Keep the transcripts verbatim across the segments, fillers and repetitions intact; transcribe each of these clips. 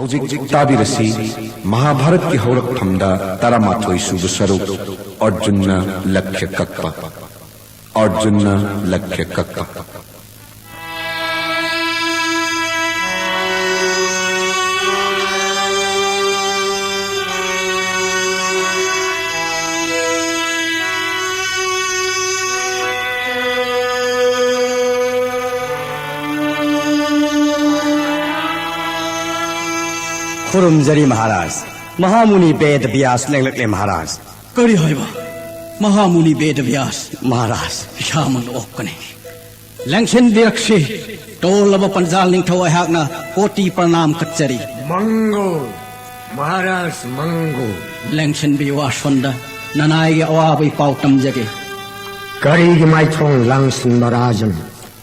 ꯍꯧꯖꯤꯛ ꯇꯥꯕꯤꯔꯁꯤ ꯃꯍꯥꯚꯥꯔꯠꯀꯤ ꯍꯧꯔꯛꯐꯝꯗ ꯇꯔꯥꯃꯥꯊꯣꯏ ꯁꯨꯕ ꯁꯔꯨꯛ, ꯑꯔꯖꯨꯟꯅ ꯂꯛꯈ꯭ꯌ ꯀꯛꯄ꯫ ꯑꯔꯖꯨꯟꯅ ꯂꯛꯈ꯭ꯌ ꯀꯛꯄ꯫ ꯈꯨꯔꯨꯝꯖꯔꯤ ꯃꯍꯥꯔꯥꯖ꯫ ꯃꯍꯥꯃꯨꯅꯤ ꯕꯦꯗ ꯕ꯭ꯌꯥꯁ ꯂꯦꯡꯂꯛꯂꯦ ꯃꯍꯥꯔꯥꯖ꯫ ꯀꯔꯤ ꯍꯥꯏꯕ? ꯃꯍꯥꯃꯨꯅꯤ ꯕꯦꯗ ꯕ꯭ꯌꯥꯁ? ꯃꯍꯥꯔꯥꯖ꯫ ꯏꯁꯥꯃꯛ ꯑꯣꯛꯀꯅꯤ꯫ ꯂꯦꯡꯁꯤꯟꯕꯤꯔꯛꯁꯤ꯫ ꯇꯣꯜꯂꯕ ꯄꯟꯖꯥꯜ ꯅꯤꯡꯊꯧ ꯑꯩꯍꯥꯛꯅ ꯀꯣꯇꯤ ꯄ꯭ꯔꯅꯥꯝ ꯀꯠꯆꯔꯤ꯫ ꯃꯪꯒꯣꯜ, ꯃꯍꯥꯔꯥꯖ ꯃꯪꯒꯣꯜ꯫ ꯂꯦꯡꯁꯤꯟꯕꯤꯌꯨ ꯑꯁꯣꯟꯗ, ꯅꯅꯥꯏꯒꯤ ꯑꯋꯥꯕ ꯏꯄꯥꯎ ꯇꯝꯖꯒꯦ꯫ ꯀꯔꯤꯒꯤ ꯃꯥꯏꯊꯣꯡ ꯂꯥꯡꯁꯤꯟꯕ ꯔꯥꯖꯟ?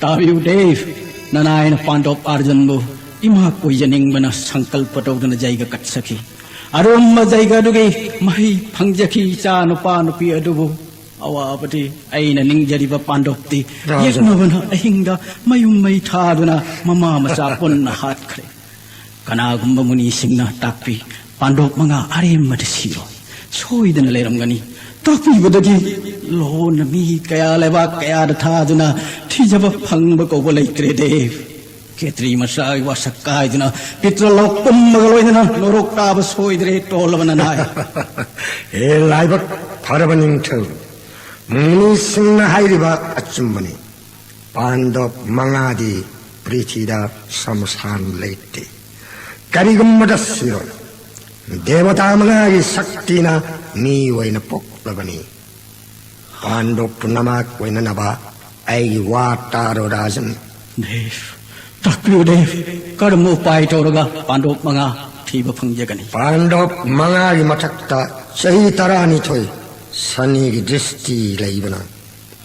ꯇꯥꯕꯤꯌꯨ ꯗꯦꯕ, ꯅꯅꯥꯏꯅ ꯄꯥꯟꯗꯣꯞ ꯑꯥꯔꯖꯨꯟꯕꯨ ꯏꯃꯥ ꯀꯣꯏꯖꯅꯤꯡꯕꯅ ꯁꯪꯀꯜꯄ ꯇꯧꯗꯨꯅ ꯖꯩꯒ ꯀꯠꯆꯈꯤ꯫ ꯑꯔꯨꯝꯕ ꯖꯩꯒ ꯑꯗꯨꯒꯤ ꯃꯍꯩ ꯐꯪꯖꯈꯤ ꯏꯆꯥ ꯅꯨꯄꯥ ꯅꯨꯄꯤ ꯑꯗꯨꯕꯨ꯫ ꯑꯋꯥꯕꯗꯤ ꯑꯩꯅ ꯅꯤꯡꯖꯔꯤꯕ ꯄꯥꯟꯗꯣꯞꯇꯤ ꯔꯥꯖꯟ꯫ ꯌꯦꯛꯅꯕꯅ ꯑꯍꯤꯡꯗ ꯃꯌꯨꯝ ꯃꯩ ꯊꯥꯗꯨꯅ ꯃꯃꯥ ꯃꯆꯥ ꯄꯨꯟꯅ ꯍꯥꯠꯈ꯭ꯔꯦ꯫ ꯀꯅꯥꯒꯨꯝꯕ ꯃꯨꯅꯤꯁꯤꯡꯅ ꯇꯥꯛꯄꯤ, ꯄꯥꯟꯗꯣꯞ ꯃꯉꯥ ꯑꯔꯦꯝꯕꯗ ꯁꯤꯔꯣꯏ, ꯁꯣꯏꯗꯅ ꯂꯩꯔꯝꯒꯅꯤ꯫ ꯇꯥꯛꯄꯤꯕꯗꯒꯤ ꯂꯣꯟꯅ ꯃꯤ ꯀꯌꯥ ꯂꯩꯕꯥꯛ ꯀꯌꯥꯗ ꯊꯥꯗꯨꯅ ꯊꯤꯖꯕ ꯐꯪꯕ ꯀꯧꯕ ꯂꯩꯇ꯭ꯔꯦ ꯗꯦꯕ꯫ ꯈꯦꯇ꯭ꯔꯤ ꯃꯆꯥꯒꯤ ꯋꯥꯁꯛ ꯀꯥꯏꯗꯨꯅ ꯄꯤꯇ꯭ꯔ ꯂꯧ ꯀꯨꯝꯕꯒ ꯂꯣꯏꯅꯅ ꯅꯣꯔꯣꯛ ꯇꯥꯕ ꯁꯣꯏꯗ꯭ꯔꯦ ꯇꯣꯜꯂꯕ ꯅꯅꯥꯏ꯫ ꯍꯦ ꯂꯥꯏꯕꯛ ꯐꯔꯕ ꯅꯤꯡꯊꯧ, ꯃꯨꯅꯤꯁꯤꯡꯅ ꯍꯥꯏꯔꯤꯕ ꯑꯆꯨꯝꯕꯅꯤ꯫ ꯄꯥꯟꯗꯣꯞ ꯃꯉꯥꯗꯤ ꯄ꯭ꯔꯤꯊꯤꯗ ꯁꯝꯁꯥꯟ ꯂꯩꯇꯦ꯫ ꯀꯔꯤꯒꯨꯝꯕꯗ ꯁꯤꯔꯣꯏ꯫ ꯗꯦꯕꯇꯥ ꯃꯉꯥꯒꯤ ꯁꯛꯇꯤꯅ ꯃꯤ ꯑꯣꯏꯅ ꯄꯣꯛꯂꯕꯅꯤ꯫ ꯄꯥꯟꯗꯣꯞ ꯄꯨꯝꯅꯃꯛ ꯑꯣꯏꯅꯅꯕ ꯑꯩꯒꯤ ꯋꯥ ꯇꯥꯔꯣ ꯔꯥꯖꯟ꯫ ꯗꯦꯕ, ꯇꯥꯛꯄꯤꯌꯨ ꯗꯦꯕ, ꯀꯔꯝꯕ ꯎꯄꯥꯏ ꯇꯧꯔꯒ ꯄꯥꯟꯗꯣꯞ ꯃꯉꯥ ꯊꯤꯕ ꯐꯪꯖꯒꯅꯤ? ꯄꯥꯟꯗꯣꯞ ꯃꯉꯥꯒꯤ ꯃꯊꯛꯇ ꯆꯍꯤ ꯇꯔꯥꯅꯤꯊꯣꯏ ꯁꯅꯤꯒꯤ ꯗ꯭ꯔꯤꯁꯇꯤ ꯂꯩꯕꯅ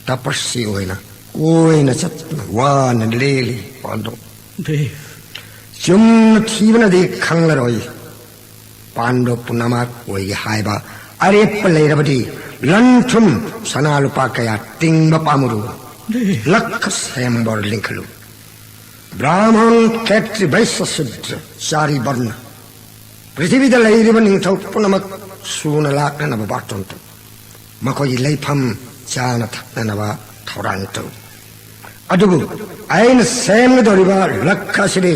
ꯇꯄꯁꯤ ꯑꯣꯏꯅ ꯀꯣꯏꯅ ꯆꯠꯇꯨꯅ ꯋꯥꯅ ꯂꯦꯜꯂꯤ ꯄꯥꯟꯗꯣꯞ꯫ ꯗꯦꯕ꯫ ꯆꯨꯝꯅ ꯊꯤꯕꯅꯗꯤ ꯈꯪꯂꯔꯣꯏ꯫ ꯄꯥꯟꯗꯣꯞ ꯄꯨꯝꯅꯃꯛ ꯑꯣꯏꯒꯦ ꯍꯥꯏꯕ ꯑꯔꯦꯞꯄ ꯂꯩꯔꯕꯗꯤ ꯂꯟ ꯊꯨꯝ ꯁꯅꯥ ꯂꯨꯄꯥ ꯀꯌꯥ ꯇꯤꯡꯕ ꯄꯥꯝꯃꯨꯔꯨ꯫ ꯂꯛꯈ ꯁꯦꯝꯕꯔ ꯂꯤꯡꯈꯠꯂꯨ꯫ ꯕ꯭ꯔꯥꯍꯃꯟ, ꯈꯦꯇ꯭ꯔꯤ, ꯚꯩꯁ꯭ꯌ, ꯁꯨꯗ꯭ꯔ, ꯆꯥꯔꯤ ꯕꯔꯅ ꯄ꯭ꯔꯤꯊꯤꯕꯤꯗ ꯂꯩꯔꯤꯕ ꯅꯤꯡꯊꯧ ꯄꯨꯝꯅꯃꯛ ꯁꯨꯅ ꯂꯥꯛꯅꯅꯕ ꯕꯥꯔꯇꯣꯟ ꯇꯧ꯫ ꯃꯈꯣꯏꯒꯤ ꯂꯩꯐꯝ ꯆꯥꯅ ꯊꯛꯅꯅꯕ ꯊꯧꯔꯥꯡ ꯇꯧ꯫ ꯑꯗꯨꯕꯨ ꯑꯩꯅ ꯁꯦꯝꯒꯗꯧꯔꯤꯕ ꯂꯛꯈ ꯑꯁꯤꯗꯤ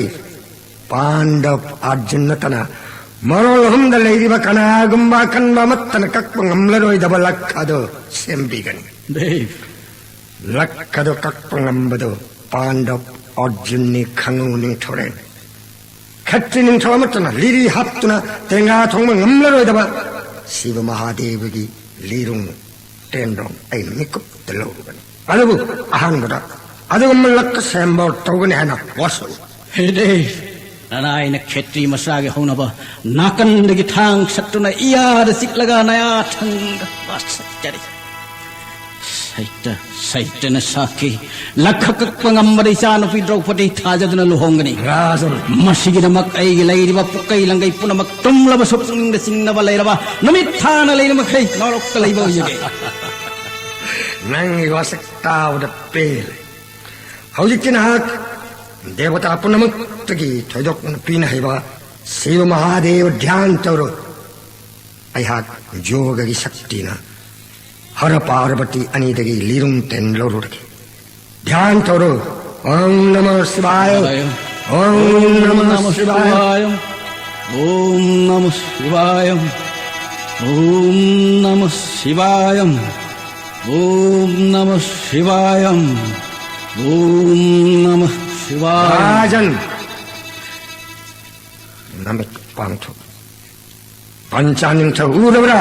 ꯄꯥꯟꯗꯕ ꯑꯔꯖꯨꯟ ꯅꯠꯇꯅ ꯃꯔꯣꯜ ꯑꯍꯨꯝꯗ ꯂꯩꯔꯤꯕ ꯀꯅꯥꯒꯨꯝꯕ ꯑꯀꯟꯕ ꯑꯃꯠꯇꯅ ꯀꯛꯄ ꯉꯝꯂꯔꯣꯏꯗꯕ ꯂꯛꯈ ꯑꯗꯨ ꯁꯦꯝꯕꯤꯒꯅꯤ꯫ ꯗꯦꯕ꯫ ꯂꯛꯈ ꯑꯗꯨ ꯀꯛꯄ ꯉꯝꯕꯗꯨ ꯄꯥꯟꯗꯕ ꯑꯔꯖꯨꯟꯅꯤ, ꯈꯪꯉꯨ ꯅꯤꯡꯊꯧꯔꯦꯜ꯫ ꯈꯠꯇ꯭ꯔꯤ ꯅꯤꯡꯊꯧ ꯑꯃꯠꯇꯅ ꯂꯤꯔꯤ ꯍꯥꯞꯇꯨꯅ ꯇꯦꯡꯒꯥ ꯊꯣꯡꯕ ꯉꯝꯂꯔꯣꯏꯗꯕ ꯁꯤꯕ ꯃꯍꯥꯗꯦꯕꯒꯤ ꯂꯤꯔꯨꯡ ꯇꯦꯟꯗꯣꯡ ꯑꯩꯅ ꯃꯤꯀꯨꯞꯇ ꯂꯧꯔꯨꯕꯅꯤ꯫ ꯑꯗꯨꯕꯨ ꯑꯍꯥꯟꯕꯗ ꯑꯗꯨꯒꯨꯝꯕ ꯂꯛꯈ ꯁꯦꯝꯕ ꯇꯧꯒꯅꯤ ꯍꯥꯏꯅ ꯋꯥꯁꯛꯎ꯫ ꯍꯦꯗꯦ, ꯅꯅꯥꯏꯅ ꯈꯦꯇ꯭ꯔꯤ ꯃꯆꯥꯒꯤ ꯍꯧꯅꯕ ꯅꯥꯀꯟꯗꯒꯤ ꯊꯥꯡ ꯁꯠꯇꯨꯅ ꯏꯌꯥꯗ ꯆꯤꯛꯂꯒ ꯅꯌꯥ ꯊꯪꯗ ꯋꯥꯁꯛꯆꯔꯤ꯫ ꯁꯩꯇ, ꯁꯩꯇꯅ ꯁꯥꯈꯤ꯫ ꯂꯛꯈ ꯀꯛꯄ ꯉꯝꯕꯗ ꯏꯆꯥꯅꯨꯄꯤ ꯗ꯭ꯔꯧꯄꯗꯤ ꯊꯥꯖꯗꯨꯅ ꯂꯨꯍꯣꯡꯒꯅꯤ꯫ ꯔꯥꯖꯟ꯫ ꯃꯁꯤꯒꯤꯗꯃꯛ ꯑꯩꯒꯤ ꯂꯩꯔꯤꯕ ꯄꯨꯀꯩ ꯂꯪꯒꯩ ꯄꯨꯝꯅꯃꯛ ꯇꯨꯝꯂꯕꯁꯨ ꯄꯨꯛꯅꯤꯡꯗ ꯆꯤꯡꯅꯕ ꯂꯩꯔꯕ ꯅꯨꯃꯤꯠ ꯊꯥꯅ ꯂꯩꯔꯤ ꯃꯈꯩ ꯅꯣꯔꯣꯛꯇ ꯂꯩꯕ ꯑꯣꯏꯖꯒꯦ꯫ ꯅꯪꯒꯤ ꯋꯥꯁꯛ ꯇꯥꯕꯗ ꯄꯦꯜꯂꯦ꯫ ꯍꯧꯖꯤꯛꯇꯤ ꯅꯍꯥꯛ ꯗꯦꯕꯇꯥ ꯄꯨꯝꯅꯃꯛꯇꯒꯤ ꯊꯣꯏꯗꯣꯛꯅ ꯄꯤꯅ ꯍꯩꯕ ꯁꯤꯕ ꯃꯍꯥꯗꯦꯕ ꯙ꯭ꯌꯥꯟ ꯇꯧꯔꯣ꯫ ꯑꯩꯍꯥꯛ ꯌꯣꯒꯒꯤ ꯁꯛꯇꯤꯅ ꯍꯔ ꯄꯥꯔꯕꯇꯤ ꯑꯅꯤꯗꯒꯤ ꯂꯤꯔꯨꯡ ꯇꯦꯟ ꯂꯧꯔꯨꯔꯒꯦ꯫ ꯙ꯭ꯌꯥꯟ ꯇꯧꯔꯣ꯫ ॐ नमः शिवाय। ॐ नमः शिवाय। ॐ नमः शिवाय। ॐ नमः शिवाय। ॐ नमः शिवाय। ॐ नमः शिवाय। ꯔꯥꯖꯟ, ꯅꯃꯤꯠ ꯄꯥꯡꯊꯣꯛ꯫ ꯄꯟꯆꯥ ꯅꯤꯡꯊꯧ ꯎꯔꯕ꯭ꯔꯥ?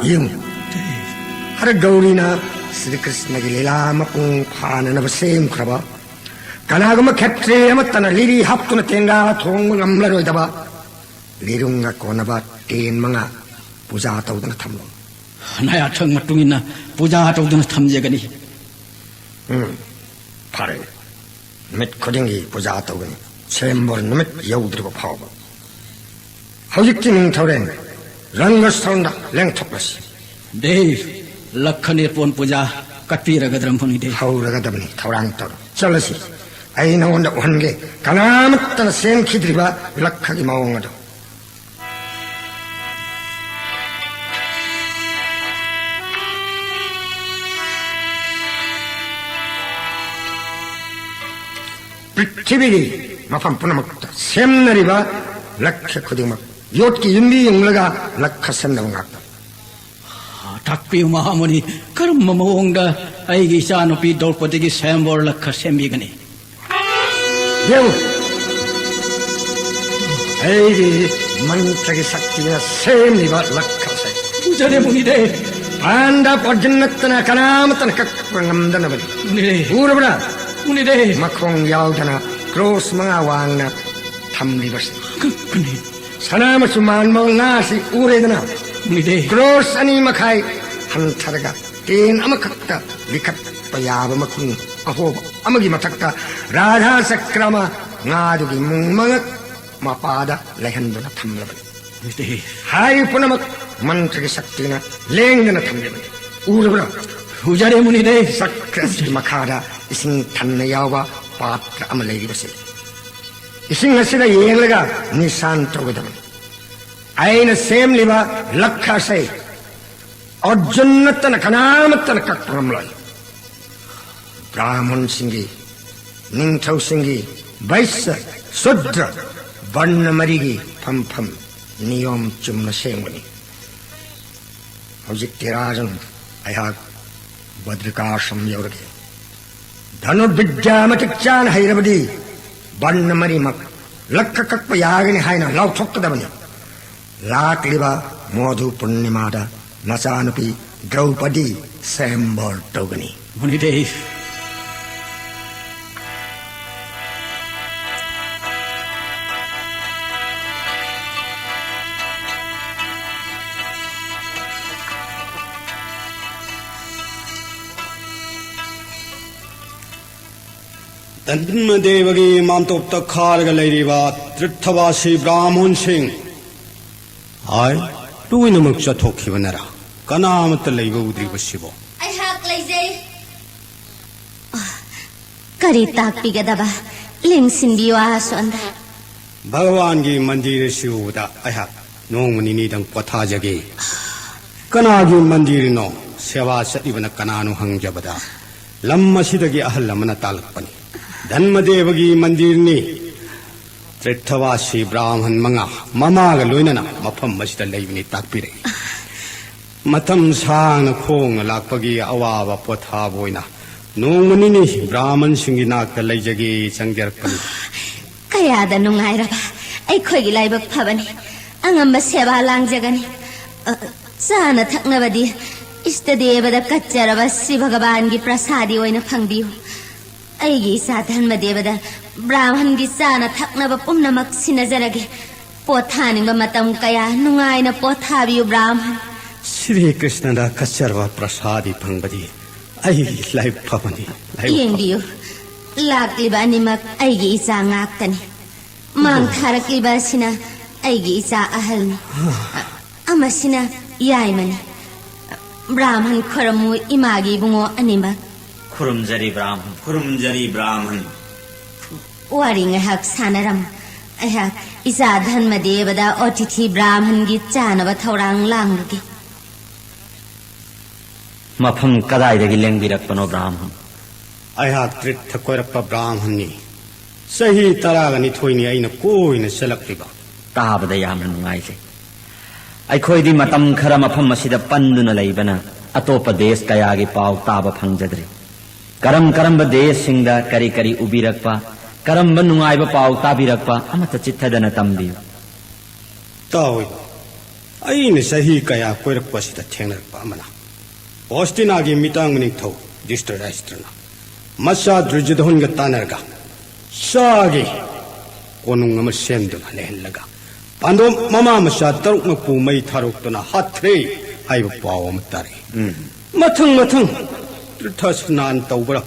ꯌꯦꯡꯉꯨ꯫ ꯍꯔ ꯒꯧꯔꯤꯅ ꯁ꯭ꯔꯤ ꯀ꯭ꯔꯤꯁꯅꯒꯤ ꯂꯤꯂꯥ ꯃꯄꯨꯡ ꯐꯥꯅꯅꯕ ꯁꯦꯝꯈ꯭ꯔꯕ, ꯀꯅꯥꯒꯨꯝꯕ ꯈꯦꯇ꯭ꯔꯤ ꯑꯃꯠꯇꯅ ꯂꯤꯔꯤ ꯍꯥꯞꯇꯨꯅ ꯇꯦꯡꯒꯥ ꯊꯣꯡꯕ ꯉꯝꯂꯔꯣꯏꯗꯕ ꯂꯤꯔꯨꯡꯒ ꯀꯣꯟꯅꯕ ꯇꯦꯟ ꯃꯉꯥ ꯄꯨꯖꯥ ꯇꯧꯗꯨꯅ ꯊꯝꯂꯣ꯫ ꯅꯌꯥꯊꯪ ꯃꯇꯨꯡ ꯏꯟꯅ ꯄꯨꯖꯥ ꯇꯧꯗꯨꯅ ꯊꯝꯖꯒꯅꯤ꯫ ꯎꯝ, ꯐꯔꯦ꯫ ꯅꯨꯃꯤꯠ ꯈꯨꯗꯤꯡꯒꯤ ꯄꯨꯖꯥ ꯇꯧꯒꯅꯤ, ꯁꯦꯝꯕꯣꯔ ꯅꯨꯃꯤꯠ ꯌꯧꯗ꯭ꯔꯤꯕ ꯐꯥꯎꯕ꯫ ꯍꯧꯖꯤꯛꯇꯤ ꯅꯤꯡꯊꯧꯔꯦꯜ ꯔꯪꯒꯁ꯭ꯊꯣꯟꯗ ꯂꯦꯡꯊꯣꯛꯂꯁꯤ꯫ ꯗꯦꯕ, ꯂꯛꯈ ꯅꯤꯔꯄꯣꯟ ꯄꯨꯖꯥ ꯀꯠꯄꯤꯔꯒꯗ꯭ꯔ ꯃꯨꯅꯤꯗꯦꯕ? ꯍꯧꯔꯒꯗꯕꯅꯤ, ꯊꯧꯔꯥꯡ ꯇꯧꯔꯣ꯫ ꯆꯠꯂꯁꯤ, ꯑꯩ ꯅꯉꯣꯟꯗ ꯎꯍꯟꯒꯦ ꯀꯅꯥꯃꯠꯇꯅ ꯁꯦꯝꯈꯤꯗ꯭ꯔꯤꯕ ꯂꯛꯈꯒꯤ ꯃꯑꯣꯡ ꯑꯗꯨ꯫ ꯄ꯭ꯔꯤꯊꯤꯕꯤꯒꯤ ꯃꯐꯝ ꯄꯨꯝꯅꯃꯛꯇ ꯁꯦꯝꯅꯔꯤꯕ ꯂꯛꯈ ꯈꯨꯗꯤꯡꯃꯛ ꯌꯣꯠꯀꯤ ꯌꯨꯝꯕꯤ ꯌꯨꯡꯂꯒ ꯂꯛꯈ ꯁꯦꯝꯅꯕ ꯉꯥꯛꯇ꯫ ꯇꯥꯛꯄꯤꯌꯨ ꯃꯍꯥꯃꯨꯅꯤ, ꯀꯔꯝꯕ ꯃꯑꯣꯡꯗ ꯑꯩꯒꯤ ꯏꯆꯥꯅꯨꯄꯤ ꯗ꯭ꯔꯧꯄꯗꯤꯒꯤ ꯁ꯭ꯋꯌꯝꯕꯔ ꯂꯛꯈ ꯁꯦꯝꯕꯤꯒꯅꯤ? ꯌꯦꯡꯉꯨ, ꯑꯩꯒꯤ ꯃꯟꯇ꯭ꯔꯒꯤ ꯁꯛꯇꯤꯅ ꯁꯦꯝꯂꯤꯕ ꯂꯛꯈ ꯑꯁꯦ ꯎꯖꯔꯦ ꯃꯨꯅꯤꯗꯦ꯫ ꯄꯥꯟꯗꯕ ꯑꯔꯖꯨꯟ ꯅꯠꯇꯅ ꯀꯅꯥꯃꯠꯇꯅ ꯀꯛꯄ ꯉꯝꯗꯅꯕꯅꯤ꯫ ꯃꯨꯅꯤꯗꯦ꯫ ꯎꯔꯕ꯭ꯔꯥ? ꯃꯨꯅꯤꯗꯦ꯫ ꯃꯈꯣꯡ ꯌꯥꯎꯗꯅ ꯀ꯭ꯔꯣꯁ ꯃꯉꯥ ꯋꯥꯡꯅ ꯊꯝꯂꯤꯕꯁꯤ꯫ ꯀꯛꯄꯅꯤ꯫ ꯁꯅꯥ ꯃꯆꯨ ꯃꯥꯟꯕ ꯉꯥ ꯑꯁꯤ ꯎꯔꯦꯗꯅ? ꯃꯨꯅꯤꯗꯦ꯫ ꯀ꯭ꯔꯣꯁ ꯑꯅꯤ ꯃꯈꯥꯏ ꯍꯟꯊꯔꯒ ꯇꯦꯟ ꯑꯃꯈꯛꯇ ꯂꯤꯈꯠꯄ ꯌꯥꯕ ꯃꯈꯨꯟ ꯑꯍꯣꯕ ꯑꯃꯒꯤ ꯃꯊꯛꯇ ꯔꯥꯙꯥ ꯆꯀ꯭ꯔ ꯑꯃ ꯉꯥꯗꯨꯒꯤ ꯃꯉꯛ ꯃꯄꯥꯗ ꯂꯩꯍꯟꯗꯨꯅ ꯊꯝꯂꯕꯅꯤ꯫ ꯃꯨꯅꯤꯗꯦ꯫ ꯍꯥꯏꯔꯤꯕ ꯄꯨꯝꯅꯃꯛ ꯃꯟꯇ꯭ꯔꯒꯤ ꯁꯛꯇꯤꯅ ꯂꯦꯡꯗꯅ ꯊꯝꯂꯤꯕꯅꯤ꯫ ꯎꯔꯕ꯭ꯔꯥ? ꯎꯖꯔꯦ ꯃꯨꯅꯤꯗꯦ꯫ ꯆꯀ꯭ꯔ ꯑꯁꯤꯒꯤ ꯃꯈꯥꯗ ꯏꯁꯤꯡ ꯊꯟꯅ ꯌꯥꯎꯕ ꯄꯥꯇ꯭ꯔ ꯑꯃ ꯂꯩꯔꯤꯕꯁꯤ, ꯏꯁꯤꯡ ꯑꯁꯤꯗ ꯌꯦꯡꯂꯒ ꯅꯤꯁꯥꯟ ꯇꯧꯒꯗꯕꯅꯤ꯫ ꯑꯩꯅ ꯁꯦꯝꯂꯤꯕ ꯂꯛꯈ ꯑꯁꯦ ꯑꯔꯖꯨꯟ ꯅꯠꯇꯅ ꯀꯅꯥꯃꯠꯇꯅ ꯀꯛꯄ ꯉꯝꯂꯣꯏ꯫ ꯕ꯭ꯔꯥꯍꯃꯟꯁꯤꯡꯒꯤ, ꯅꯤꯡꯊꯧꯁꯤꯡꯒꯤ, ꯕꯩꯁ꯭ꯌ, ꯁꯨꯗ꯭ꯔ, ꯕꯔꯅ ꯃꯔꯤꯒꯤ ꯐꯝꯐꯝ ꯅꯤꯌꯣꯝ ꯆꯨꯝꯅ ꯁꯦꯝꯒꯅꯤ꯫ ꯍꯧꯖꯤꯛꯇꯤ ꯔꯥꯖꯟ, ꯑꯩꯍꯥꯛ ꯕꯗ꯭ꯔꯤꯀꯥꯁ꯭ꯔꯝ ꯌꯧꯔꯒꯦ꯫ ꯙꯅꯨꯔꯕꯤꯗ꯭ꯌꯥ ꯃꯇꯤꯛ ꯆꯥꯅ ꯍꯩꯔꯕꯗꯤ ꯕꯔꯅ ꯃꯔꯤꯃꯛ ꯂꯛꯈ ꯀꯛꯄ ꯌꯥꯒꯅꯤ ꯍꯥꯏꯅ ꯂꯥꯎꯊꯣꯛꯀꯗꯕꯅꯤ꯫ ꯂꯥꯛꯂꯤꯕ ꯃꯣꯙꯨ ꯄꯨꯔꯅꯤꯃꯥꯗ ꯅꯆꯥꯅꯨꯄꯤ ꯗ꯭ꯔꯧꯄꯗꯤ ꯁ꯭ꯋꯌꯝꯕꯔ ꯇꯧꯒꯅꯤ꯫ ꯃꯨꯅꯤꯗꯦ꯫ ꯙꯔꯃꯗꯦꯕꯒꯤ ꯃꯥꯝꯇꯣꯞꯇ ꯈꯥꯔꯒ ꯂꯩꯔꯤꯕ ꯇꯤꯔꯊꯕꯥꯁꯤ ꯕ꯭ꯔꯥꯍꯃꯣꯟꯁꯤꯡ꯫ ꯍꯥꯏ, ꯂꯣꯏꯅꯃꯛ ꯆꯠꯊꯣꯛꯈꯤꯕꯅꯔꯥ? ꯀꯅꯥ ꯑꯃꯠꯇ ꯂꯩꯕ ꯎꯗ꯭ꯔꯤꯕꯁꯤꯕꯣ? ꯑꯩꯍꯥꯛ ꯂꯩꯖꯩ꯫ ꯀꯔꯤ ꯇꯥꯛꯄꯤꯒꯗꯕ? ꯂꯦꯡꯁꯤꯟꯕꯤꯌꯨ ꯑꯥ ꯑꯁꯣꯟꯗ꯫ ꯚꯒꯋꯥꯟꯒꯤ ꯃꯟꯗꯤꯔ ꯑꯁꯤ ꯎꯕꯗ ꯑꯩꯍꯥꯛ ꯅꯣꯡꯃ ꯅꯤꯅꯤꯗꯪ ꯄꯣꯊꯥꯖꯒꯦ꯫ ꯀꯅꯥꯒꯤ ꯃꯟꯗꯤꯔꯅꯣ? ꯁꯦꯕꯥ ꯆꯠꯂꯤꯕꯅ ꯀꯅꯥꯅꯣ ꯍꯪꯖꯕꯗ, ꯂꯝ ꯑꯁꯤꯗꯒꯤ ꯑꯍꯜ ꯑꯃꯅ ꯇꯥꯛꯂꯛꯄꯅꯤ꯫ ꯙꯟꯃꯗꯦꯕꯒꯤ ꯃꯟꯗꯤꯔꯅꯤ꯫ ꯇ꯭ꯔꯤꯊꯋꯥꯁꯤ ꯕ꯭ꯔꯥꯍꯃꯟ ꯃꯉꯥ ꯃꯃꯥꯒ ꯂꯣꯏꯅꯅ ꯃꯐꯝ ꯑꯁꯤꯗ ꯂꯩꯕꯅꯤ ꯇꯥꯛꯄꯤꯔꯛꯏ꯫ ꯃꯇꯝ ꯁꯥꯡꯅ ꯈꯣꯡꯅ ꯂꯥꯛꯄꯒꯤ ꯑꯋꯥꯕ ꯄꯣꯊꯥꯕ ꯑꯣꯏꯅ ꯅꯣꯡꯃ ꯅꯤꯅꯤ ꯕ꯭ꯔꯥꯍꯃꯟꯁꯤꯡꯒꯤ ꯅꯥꯛꯇ ꯂꯩꯖꯒꯦ ꯆꯪꯖꯔꯛꯄꯅꯤ꯫ ꯀꯌꯥꯗ ꯅꯨꯡꯉꯥꯏꯔꯕ ꯑꯩꯈꯣꯏꯒꯤ ꯂꯥꯏꯕꯛ ꯐꯕꯅꯤ꯫ ꯑꯉꯝꯕ ꯁꯦꯕꯥ ꯂꯥꯡꯖꯒꯅꯤ꯫ ꯑ, ꯆꯥꯅ ꯊꯛꯅꯕꯗꯤ ꯏꯁꯇ ꯗꯦꯕꯗ ꯀꯠꯆꯔꯕ ꯁ꯭ꯔꯤ ꯚꯒꯕꯥꯟꯒꯤ ꯄ꯭ꯔꯁꯥꯗꯤ ꯑꯣꯏꯅ ꯐꯪꯕꯤꯌꯨ꯫ ꯑꯩꯒꯤ ꯏꯆꯥ ꯙꯔꯃꯗꯦꯕꯗ ꯕ꯭ꯔꯥꯍꯃꯟꯒꯤ ꯆꯥꯅ ꯊꯛꯅꯕ ꯄꯨꯝꯅꯃꯛ ꯁꯤꯟꯅꯖꯔꯒꯦ꯫ ꯄꯣꯊꯥꯅꯤꯡꯕ ꯃꯇꯝ ꯀꯌꯥ ꯅꯨꯡꯉꯥꯏꯅ ꯄꯣꯊꯥꯕꯤꯌꯨ ꯕ꯭ꯔꯥꯍꯃꯟ꯫ ꯁ꯭ꯔꯤ ꯀ꯭ꯔꯤꯁꯅꯗ ꯀꯠꯆꯔꯕ ꯄ꯭ꯔꯁꯥꯗꯤ ꯐꯪꯕꯗꯤ ꯑꯩ ꯂꯥꯏꯕꯛ ꯐꯕꯅꯤ꯫ ꯂꯥꯏꯕꯛ ꯐꯕ- ꯌꯦꯡꯕꯤꯌꯨ, ꯂꯥꯛꯂꯤꯕ ꯑꯅꯤꯃꯛ ꯑꯩꯒꯤ ꯏꯆꯥ ꯉꯥꯛꯇꯅꯤ꯫ ꯃꯥꯡ ꯊꯥꯔꯛꯂꯤꯕ ꯑꯁꯤꯅ ꯑꯩꯒꯤ ꯏꯆꯥ ꯑꯍꯜꯅꯤ꯫ ꯑꯃꯁꯤꯅ ꯌꯥꯏꯃꯅꯤ꯫ ꯕ꯭ꯔꯥꯍꯃꯟ ꯈꯣꯏꯔꯝꯃꯨ ꯏꯃꯥꯒꯤ ꯏꯕꯨꯡꯉꯣ ꯑꯅꯤꯃꯛ꯫ ꯈꯨꯔꯨꯝꯖꯔꯤ ꯕ꯭ꯔꯥꯍꯃꯟ꯫ ꯈꯨꯔꯨꯝꯖꯔꯤ ꯕ꯭ꯔꯥꯍꯃꯟ꯫ ꯋꯥꯔꯤ ꯉꯥꯏꯍꯥꯛ ꯁꯥꯟꯅꯔꯝꯃꯨ꯫ ꯑꯩꯍꯥꯛ ꯏꯆꯥ ꯙꯟꯃꯗꯦꯕꯗ ꯑꯣꯇꯤꯊꯤ ꯕ꯭ꯔꯥꯍꯃꯟꯒꯤ ꯆꯥꯅꯕ ꯊꯧꯔꯥꯡ ꯂꯥꯡꯂꯨꯒꯦ꯫ ꯃꯐꯝ ꯀꯗꯥꯏꯗꯒꯤ ꯂꯦꯡꯕꯤꯔꯛꯄꯅꯣ ꯕ꯭ꯔꯥꯍꯃꯟ? ꯑꯩꯍꯥꯛ ꯇ꯭ꯔꯤꯊ ꯀꯣꯏꯔꯛꯄ ꯕ꯭ꯔꯥꯍꯃꯟꯅꯤ꯫ ꯆꯍꯤ ꯇꯔꯥꯒ ꯅꯤꯊꯣꯏꯅꯤ ꯑꯩꯅ ꯀꯣꯏꯅ ꯆꯠꯂꯛꯂꯤꯕ꯫ ꯇꯥꯕꯗ ꯌꯥꯝꯅ ꯅꯨꯡꯉꯥꯏꯖꯩ꯫ ꯑꯩꯈꯣꯏꯗꯤ ꯃꯇꯝ ꯈꯔ ꯃꯐꯝ ꯑꯁꯤꯗ ꯄꯟꯗꯨꯅ ꯂꯩꯕꯅ ꯑꯇꯣꯞꯄ ꯗꯦꯁ ꯀꯌꯥꯒꯤ ꯄꯥꯎ ꯇꯥꯕ ꯐꯪꯖꯗ꯭ꯔꯤ꯫ ꯀꯔꯝ ꯀꯔꯝꯕ ꯗꯦꯁꯁꯤꯡꯗ ꯀꯔꯤ ꯀꯔꯤ ꯎꯕꯤꯔꯛꯄ, ꯀꯔꯝꯕ ꯅꯨꯡꯉꯥꯏꯕ ꯄꯥꯎ ꯇꯥꯕꯤꯔꯛꯄ ꯑꯃꯠꯇ ꯆꯤꯠꯊꯗꯅ ꯇꯝꯕꯤꯌꯨ꯫ ꯇꯥꯎꯏ, ꯑꯩꯅ ꯆꯍꯤ ꯀꯌꯥ ꯀꯣꯏꯔꯛꯄ ꯑꯁꯤꯗ ꯊꯦꯡꯅꯔꯛꯄ ꯑꯃꯅ ꯍꯣꯁꯇꯤꯅꯥꯒꯤ ꯃꯤꯇꯥꯡ ꯃꯅꯤꯡꯊꯧ ꯙ꯭ꯔꯤꯇꯔꯥꯁꯇ꯭ꯔꯅ ꯃꯆꯥ ꯗꯨꯔꯖꯣꯙꯟꯒ ꯇꯥꯟꯅꯔꯒ ꯆꯥꯒꯤ ꯀꯣꯅꯨꯡ ꯑꯃ ꯁꯦꯝꯗꯨꯅ ꯂꯩꯍꯜꯂꯒ ꯄꯥꯟꯗꯣꯞ ꯃꯃꯥ ꯃꯆꯥ ꯇꯔꯨꯛꯃꯛꯄꯨ ꯃꯩ ꯊꯥꯔꯣꯛꯇꯨꯅ ꯍꯥꯠꯈ꯭ꯔꯦ ꯍꯥꯏꯕ ꯄꯥꯎ ꯑꯃ ꯇꯥꯔꯛꯏ꯫ ꯃꯊꯪ ꯃꯊꯪ ꯇꯤꯔꯊ ꯁ꯭ꯅꯥꯟ ꯇꯧꯕ꯭ꯔꯥ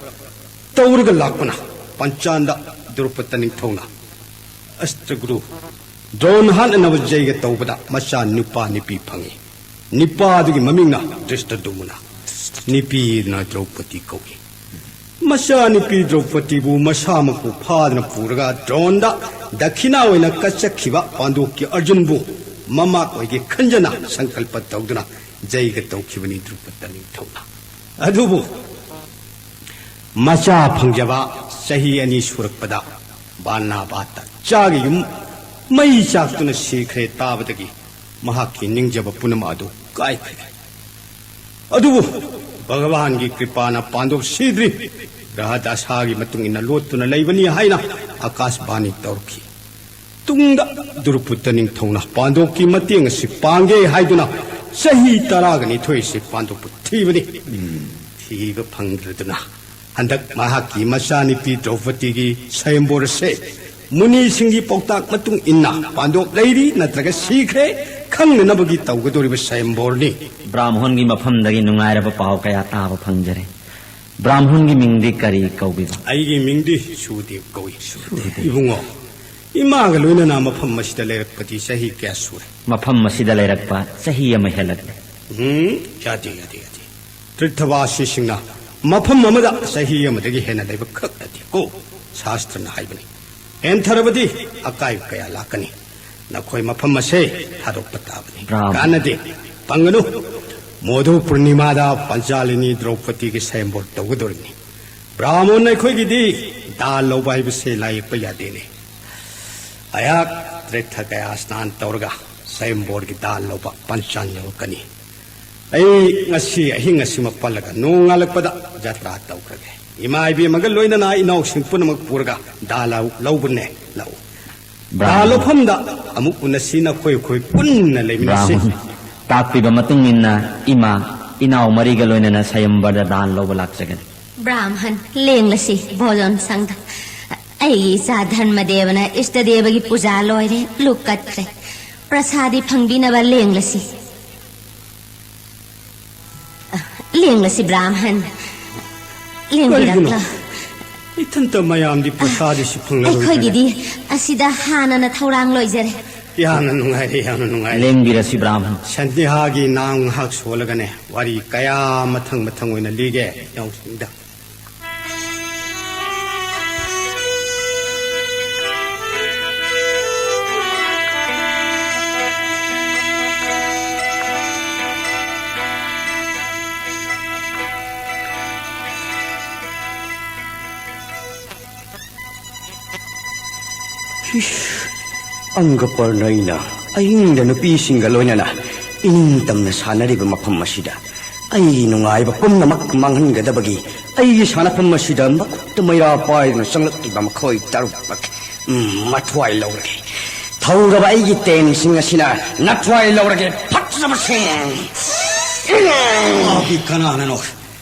ꯇꯧꯔꯒ ꯂꯥꯛꯄꯅ ꯄꯟꯆꯥꯟꯗ ꯗ꯭ꯔꯧꯄꯗ ꯅꯤꯡꯊꯧꯅ ꯑꯁꯇ꯭ꯔꯒꯨꯔꯨ ꯗ꯭ꯔꯣꯟ ꯍꯥꯠꯅꯅꯕ ꯖꯩꯒ ꯇꯧꯕꯗ ꯃꯆꯥ ꯅꯤꯄꯥ ꯅꯨꯄꯤ ꯐꯪꯏ꯫ ꯅꯤꯄꯥꯗꯨꯒꯤ ꯃꯃꯤꯡꯅ ꯙ꯭ꯔꯤꯁꯇꯗꯨꯃꯅ, ꯅꯨꯄꯤꯗꯨꯅ ꯗ꯭ꯔꯧꯄꯗꯤ ꯀꯧꯏ꯫ ꯃꯆꯥ ꯅꯨꯄꯤ ꯗ꯭ꯔꯧꯄꯗꯤꯕꯨ ꯃꯁꯥꯃꯛꯄꯨ ꯐꯥꯗꯨꯅ ꯄꯨꯔꯒ ꯗ꯭ꯔꯣꯟꯗ ꯗꯈꯤꯅꯥ ꯑꯣꯏꯅ ꯀꯠꯆꯈꯤꯕ ꯄꯥꯟꯗꯣꯞꯀꯤ ꯑꯔꯖꯨꯟꯕꯨ ꯃꯃꯥꯛ ꯑꯣꯏꯒꯦ ꯈꯟꯖꯅ ꯁꯪꯀꯜꯄ ꯇꯧꯗꯨꯅ ꯖꯩꯒ ꯇꯧꯈꯤꯕꯅꯤ ꯗ꯭ꯔꯧꯄꯗ ꯅꯤꯡꯊꯧꯅ꯫ ꯑꯗꯨꯕꯨ ꯃꯆꯥ ꯐꯪꯖꯕ ꯆꯍꯤ ꯑꯅꯤ ꯁꯨꯔꯛꯄꯗ ꯕꯥꯅꯥꯕꯥꯇ ꯆꯥꯒꯤ ꯌꯨꯝ ꯃꯩ ꯆꯥꯛꯇꯨꯅ ꯁꯤꯈ꯭ꯔꯦ ꯇꯥꯕꯗꯒꯤ ꯃꯍꯥꯛꯀꯤ ꯅꯤꯡꯖꯕ ꯄꯨꯝꯅꯃꯛ ꯑꯗꯨ ꯀꯥꯏꯈ꯭ꯔꯦ꯫ ꯑꯗꯨꯕꯨ ꯚꯒꯋꯥꯟꯒꯤ ꯀ꯭ꯔꯤꯄꯥꯅ ꯄꯥꯟꯗꯣꯞ ꯁꯤꯗ꯭ꯔꯤ, ꯒ꯭ꯔꯍ ꯗꯁꯥꯒꯤ ꯃꯇꯨꯡ ꯏꯟꯅ ꯂꯣꯠꯇꯨꯅ ꯂꯩꯕꯅꯤ ꯍꯥꯏꯅ ꯑꯀꯥꯁꯕꯥꯅꯤ ꯇꯧꯔꯛꯈꯤ꯫ ꯇꯨꯡꯗ ꯗ꯭ꯔꯨꯄꯨꯇ ꯅꯤꯡꯊꯧꯅ ꯄꯥꯟꯗꯣꯞꯀꯤ ꯃꯇꯦꯡ ꯑꯁꯤ ꯄꯥꯡꯒꯦ ꯍꯥꯏꯗꯨꯅ ꯆꯍꯤ ꯇꯔꯥꯒ ꯅꯤꯊꯣꯏ ꯑꯁꯤ ꯄꯥꯟꯗꯣꯞꯄꯨ ꯊꯤꯕꯅꯤ꯫ ꯊꯤꯕ ꯐꯪꯗ꯭ꯔꯗꯨꯅ ꯍꯟꯗꯛ ꯃꯍꯥꯛꯀꯤ ꯃꯆꯥꯅꯨꯄꯤ ꯗ꯭ꯔꯧꯄꯗꯤꯒꯤ ꯁꯌꯝꯕꯣꯔ ꯑꯁꯦ ꯃꯨꯅꯤꯁꯤꯡꯒꯤ ꯄꯥꯎꯇꯥꯛ ꯃꯇꯨꯡ ꯏꯟꯅ ꯄꯥꯟꯗꯣꯞ ꯂꯩꯔꯤ ꯅꯠꯇ꯭ꯔꯒ ꯁꯤꯈ꯭ꯔꯦ ꯈꯪꯅꯅꯕꯒꯤ ꯇꯧꯒꯗꯧꯔꯤꯕ ꯁꯌꯝꯕꯣꯔꯅꯤ꯫ ꯕ꯭ꯔꯥꯝꯍꯣꯟꯒꯤ ꯃꯐꯝꯗꯒꯤ ꯅꯨꯡꯉꯥꯏꯔꯕ ꯄꯥꯎ ꯀꯌꯥ ꯇꯥꯕ ꯐꯪꯖꯔꯦ꯫ ꯕ꯭ꯔꯥꯝꯍꯣꯟꯒꯤ ꯃꯤꯡꯗꯤ ꯀꯔꯤ ꯀꯧꯕꯤꯕ? ꯑꯩꯒꯤ ꯃꯤꯡꯗꯤ ꯁꯨꯗꯦꯕ ꯀꯧꯏ꯫ ꯁꯨꯗꯦꯕ꯫ ꯏꯕꯨꯡꯉꯣ, ꯏꯃꯥꯒ ꯂꯣꯏꯅꯅ ꯃꯐꯝ ꯑꯁꯤꯗ ꯂꯩꯔꯛꯄꯗꯤ ꯆꯍꯤ ꯀꯌꯥ ꯁꯨꯔꯦ? ꯃꯐꯝ ꯑꯁꯤꯗ ꯂꯩꯔꯛꯄ ꯆꯍꯤ ꯑꯃ ꯍꯦꯜꯂꯛꯂꯦ꯫ ꯎꯝ, ꯌꯥꯗꯦ, ꯌꯥꯗꯦ, ꯌꯥꯗꯦ꯫ ꯇꯤꯔꯊꯕꯥꯁꯤꯁꯤꯡꯅ ꯃꯐꯝ ꯑꯃꯗ ꯆꯍꯤ ꯑꯃꯗꯒꯤ ꯍꯦꯟꯅ ꯂꯩꯕ ꯈꯛ ꯅꯠꯇꯦꯀꯣ꯫ ꯁꯥꯁꯇ꯭ꯔꯅ ꯍꯥꯏꯕꯅꯤ꯫ ꯍꯦꯟꯊꯔꯕꯗꯤ ꯑꯀꯥꯏꯕ ꯀꯌꯥ ꯂꯥꯛꯀꯅꯤ꯫ ꯅꯈꯣꯏ ꯃꯐꯝ ꯑꯁꯦ ꯊꯥꯗꯣꯛꯄ ꯇꯥꯕꯅꯤ꯫ ꯕ꯭ꯔꯥꯝ꯫ ꯀꯥꯟꯅꯗꯦ, ꯐꯪꯒꯅꯨ꯫ ꯃꯣꯙꯨ ꯄꯨꯔꯅꯤꯃꯥꯗ ꯄꯟꯆꯥꯂꯤꯅꯤ ꯗ꯭ꯔꯧꯄꯗꯤꯒꯤ ꯁꯌꯝꯕꯣꯔ ꯇꯧꯒꯗꯧꯔꯤꯕꯅꯤ꯫ ꯕ꯭ꯔꯥꯃꯣꯟ ꯑꯩꯈꯣꯏꯒꯤꯗꯤ ꯗꯥꯜ ꯂꯧꯕ ꯍꯥꯏꯕꯁꯦ ꯂꯥꯏꯌꯦꯛꯄ ꯌꯥꯗꯦꯅꯦ꯫ ꯑꯩꯍꯥꯛ ꯇ꯭ꯔꯦꯊ ꯀꯌꯥ ꯁ꯭ꯅꯥꯟ ꯇꯧꯔꯒ ꯁꯌꯝꯕꯣꯔꯒꯤ ꯗꯥꯜ ꯂꯧꯕ ꯄꯟꯆꯥꯟ ꯌꯧꯔꯛꯀꯅꯤ꯫ ꯑꯩ ꯉꯁꯤ ꯑꯍꯤꯡ ꯑꯁꯤꯃ ꯄꯜꯂꯒ ꯅꯣꯡꯉꯥꯜꯂꯛꯄꯗ ꯖꯇ꯭ꯔꯥ ꯇꯧꯈ꯭ꯔꯒꯦ꯫ ꯏꯃꯥ ꯏꯕꯦꯝꯃꯒ ꯂꯣꯏꯅꯅ ꯏꯅꯥꯎꯁꯤꯡ ꯄꯨꯝꯅꯃꯛ ꯄꯨꯔꯒ ꯗꯥꯜ ꯂꯧ-, ꯂꯧꯕꯅꯦ꯫ ꯂꯥꯛꯎ꯫ ꯕ꯭ꯔꯥꯝ꯫ ꯗꯥꯜ ꯂꯧꯐꯝꯗ ꯑꯃꯨꯛ ꯎꯅꯁꯤ, ꯅꯈꯣꯏ ꯑꯩꯈꯣꯏ ꯄꯨꯟꯅ ꯂꯩꯃꯤꯟꯅꯁꯤ꯫ ꯕ꯭ꯔꯥꯝ꯫ ꯇꯥꯛꯄꯤꯕ ꯃꯇꯨꯡ ꯏꯟꯅ ꯏꯃꯥ, ꯏꯅꯥꯎ ꯃꯔꯤꯒ ꯂꯣꯏꯅꯅ ꯁꯌꯝꯕꯔꯗ ꯗꯥꯟ ꯂꯧꯕ ꯂꯥꯛꯆꯒꯅꯤ꯫ ꯕ꯭ꯔꯥꯝꯍꯟ, ꯂꯦꯡꯂꯁꯤ ꯚꯣꯖꯟ ꯁꯪꯗ꯫ ꯑꯩꯒꯤ ꯏꯆꯥ ꯙꯔꯃꯗꯦꯕꯅ ꯏꯁꯇꯗꯦꯕꯒꯤ ꯄꯨꯖꯥ ꯂꯣꯏꯔꯦ, ꯂꯨꯛ ꯀꯠꯈ꯭ꯔꯦ꯫ ꯄ꯭ꯔꯁꯥꯗꯤ ꯐꯪꯕꯤꯅꯕ ꯂꯦꯡꯂꯁꯤ꯫ ꯂꯦꯡꯂꯁꯤ ꯕ꯭ꯔꯥꯝꯍꯟ꯫ ꯂꯦꯡꯕꯤꯔꯛꯂꯣ꯫ ꯀꯔꯤꯒꯤꯅꯣ? ꯏꯊꯟꯇ ꯃꯌꯥꯝꯗꯤ ꯄ꯭ꯔꯁꯥꯗꯤ ꯁꯤ ꯐꯪꯂꯔꯣꯏ꯫ ꯑꯩꯈꯣꯏꯒꯤꯗꯤ ꯑꯁꯤꯗ ꯍꯥꯟꯅꯅ ꯊꯧꯔꯥꯡ ꯂꯣꯏꯖꯔꯦ꯫ ꯌꯥꯝꯅ ꯅꯨꯡꯉꯥꯏꯔꯦ, ꯌꯥꯝꯅ ꯅꯨꯡꯉꯥꯏꯔꯦ꯫ ꯂꯦꯡꯕꯤꯔꯁꯤ ꯕ꯭ꯔꯥꯝꯍꯟ꯫ ꯁꯟꯗꯦꯍꯥꯒꯤ ꯅꯥꯡ ꯉꯥꯏꯍꯥꯛ ꯁꯣꯜꯂꯒꯅꯦ, ꯋꯥꯔꯤ ꯀꯌꯥ ꯃꯊꯪ ꯃꯊꯪ ꯑꯣꯏꯅ ꯂꯤꯒꯦ ꯏꯅꯥꯎꯁꯤꯡꯗ꯫ ꯑꯪꯒꯄꯔꯅ ꯑꯩꯅ ꯑꯍꯤꯡꯗ ꯅꯨꯄꯤꯁꯤꯡꯒ ꯂꯣꯏꯅꯅ ꯏꯅꯤꯡꯇꯝꯅ ꯁꯥꯟꯅꯔꯤꯕ ꯃꯐꯝ ꯑꯁꯤꯗ ꯑꯩꯒꯤ ꯅꯨꯡꯉꯥꯏꯕ ꯄꯨꯝꯅꯃꯛ ꯃꯥꯡꯍꯟꯒꯗꯕꯒꯤ ꯑꯩꯒꯤ ꯁꯥꯟꯅꯐꯝ ꯑꯁꯤꯗ ꯃꯈꯨꯠꯇ ꯃꯩꯔꯥ ꯄꯥꯏꯗꯨꯅ ꯆꯪꯂꯛꯂꯤꯕ ꯃꯈꯣꯏ ꯇꯔꯨꯛꯃꯛ, ꯎꯝ, ꯃꯊ꯭ꯋꯥꯏ ꯂꯧꯔꯒꯦ꯫ ꯊꯧꯔꯕ ꯑꯩꯒꯤ ꯇꯦꯟꯁꯤꯡ ꯑꯁꯤꯅ ꯅꯊ꯭ꯋꯥꯏ ꯂꯧꯔꯒꯦ, ꯐꯠꯇ꯭ꯔꯕꯁꯤꯡ! ꯄꯥꯄꯤ ꯀꯅꯥꯅꯅꯣ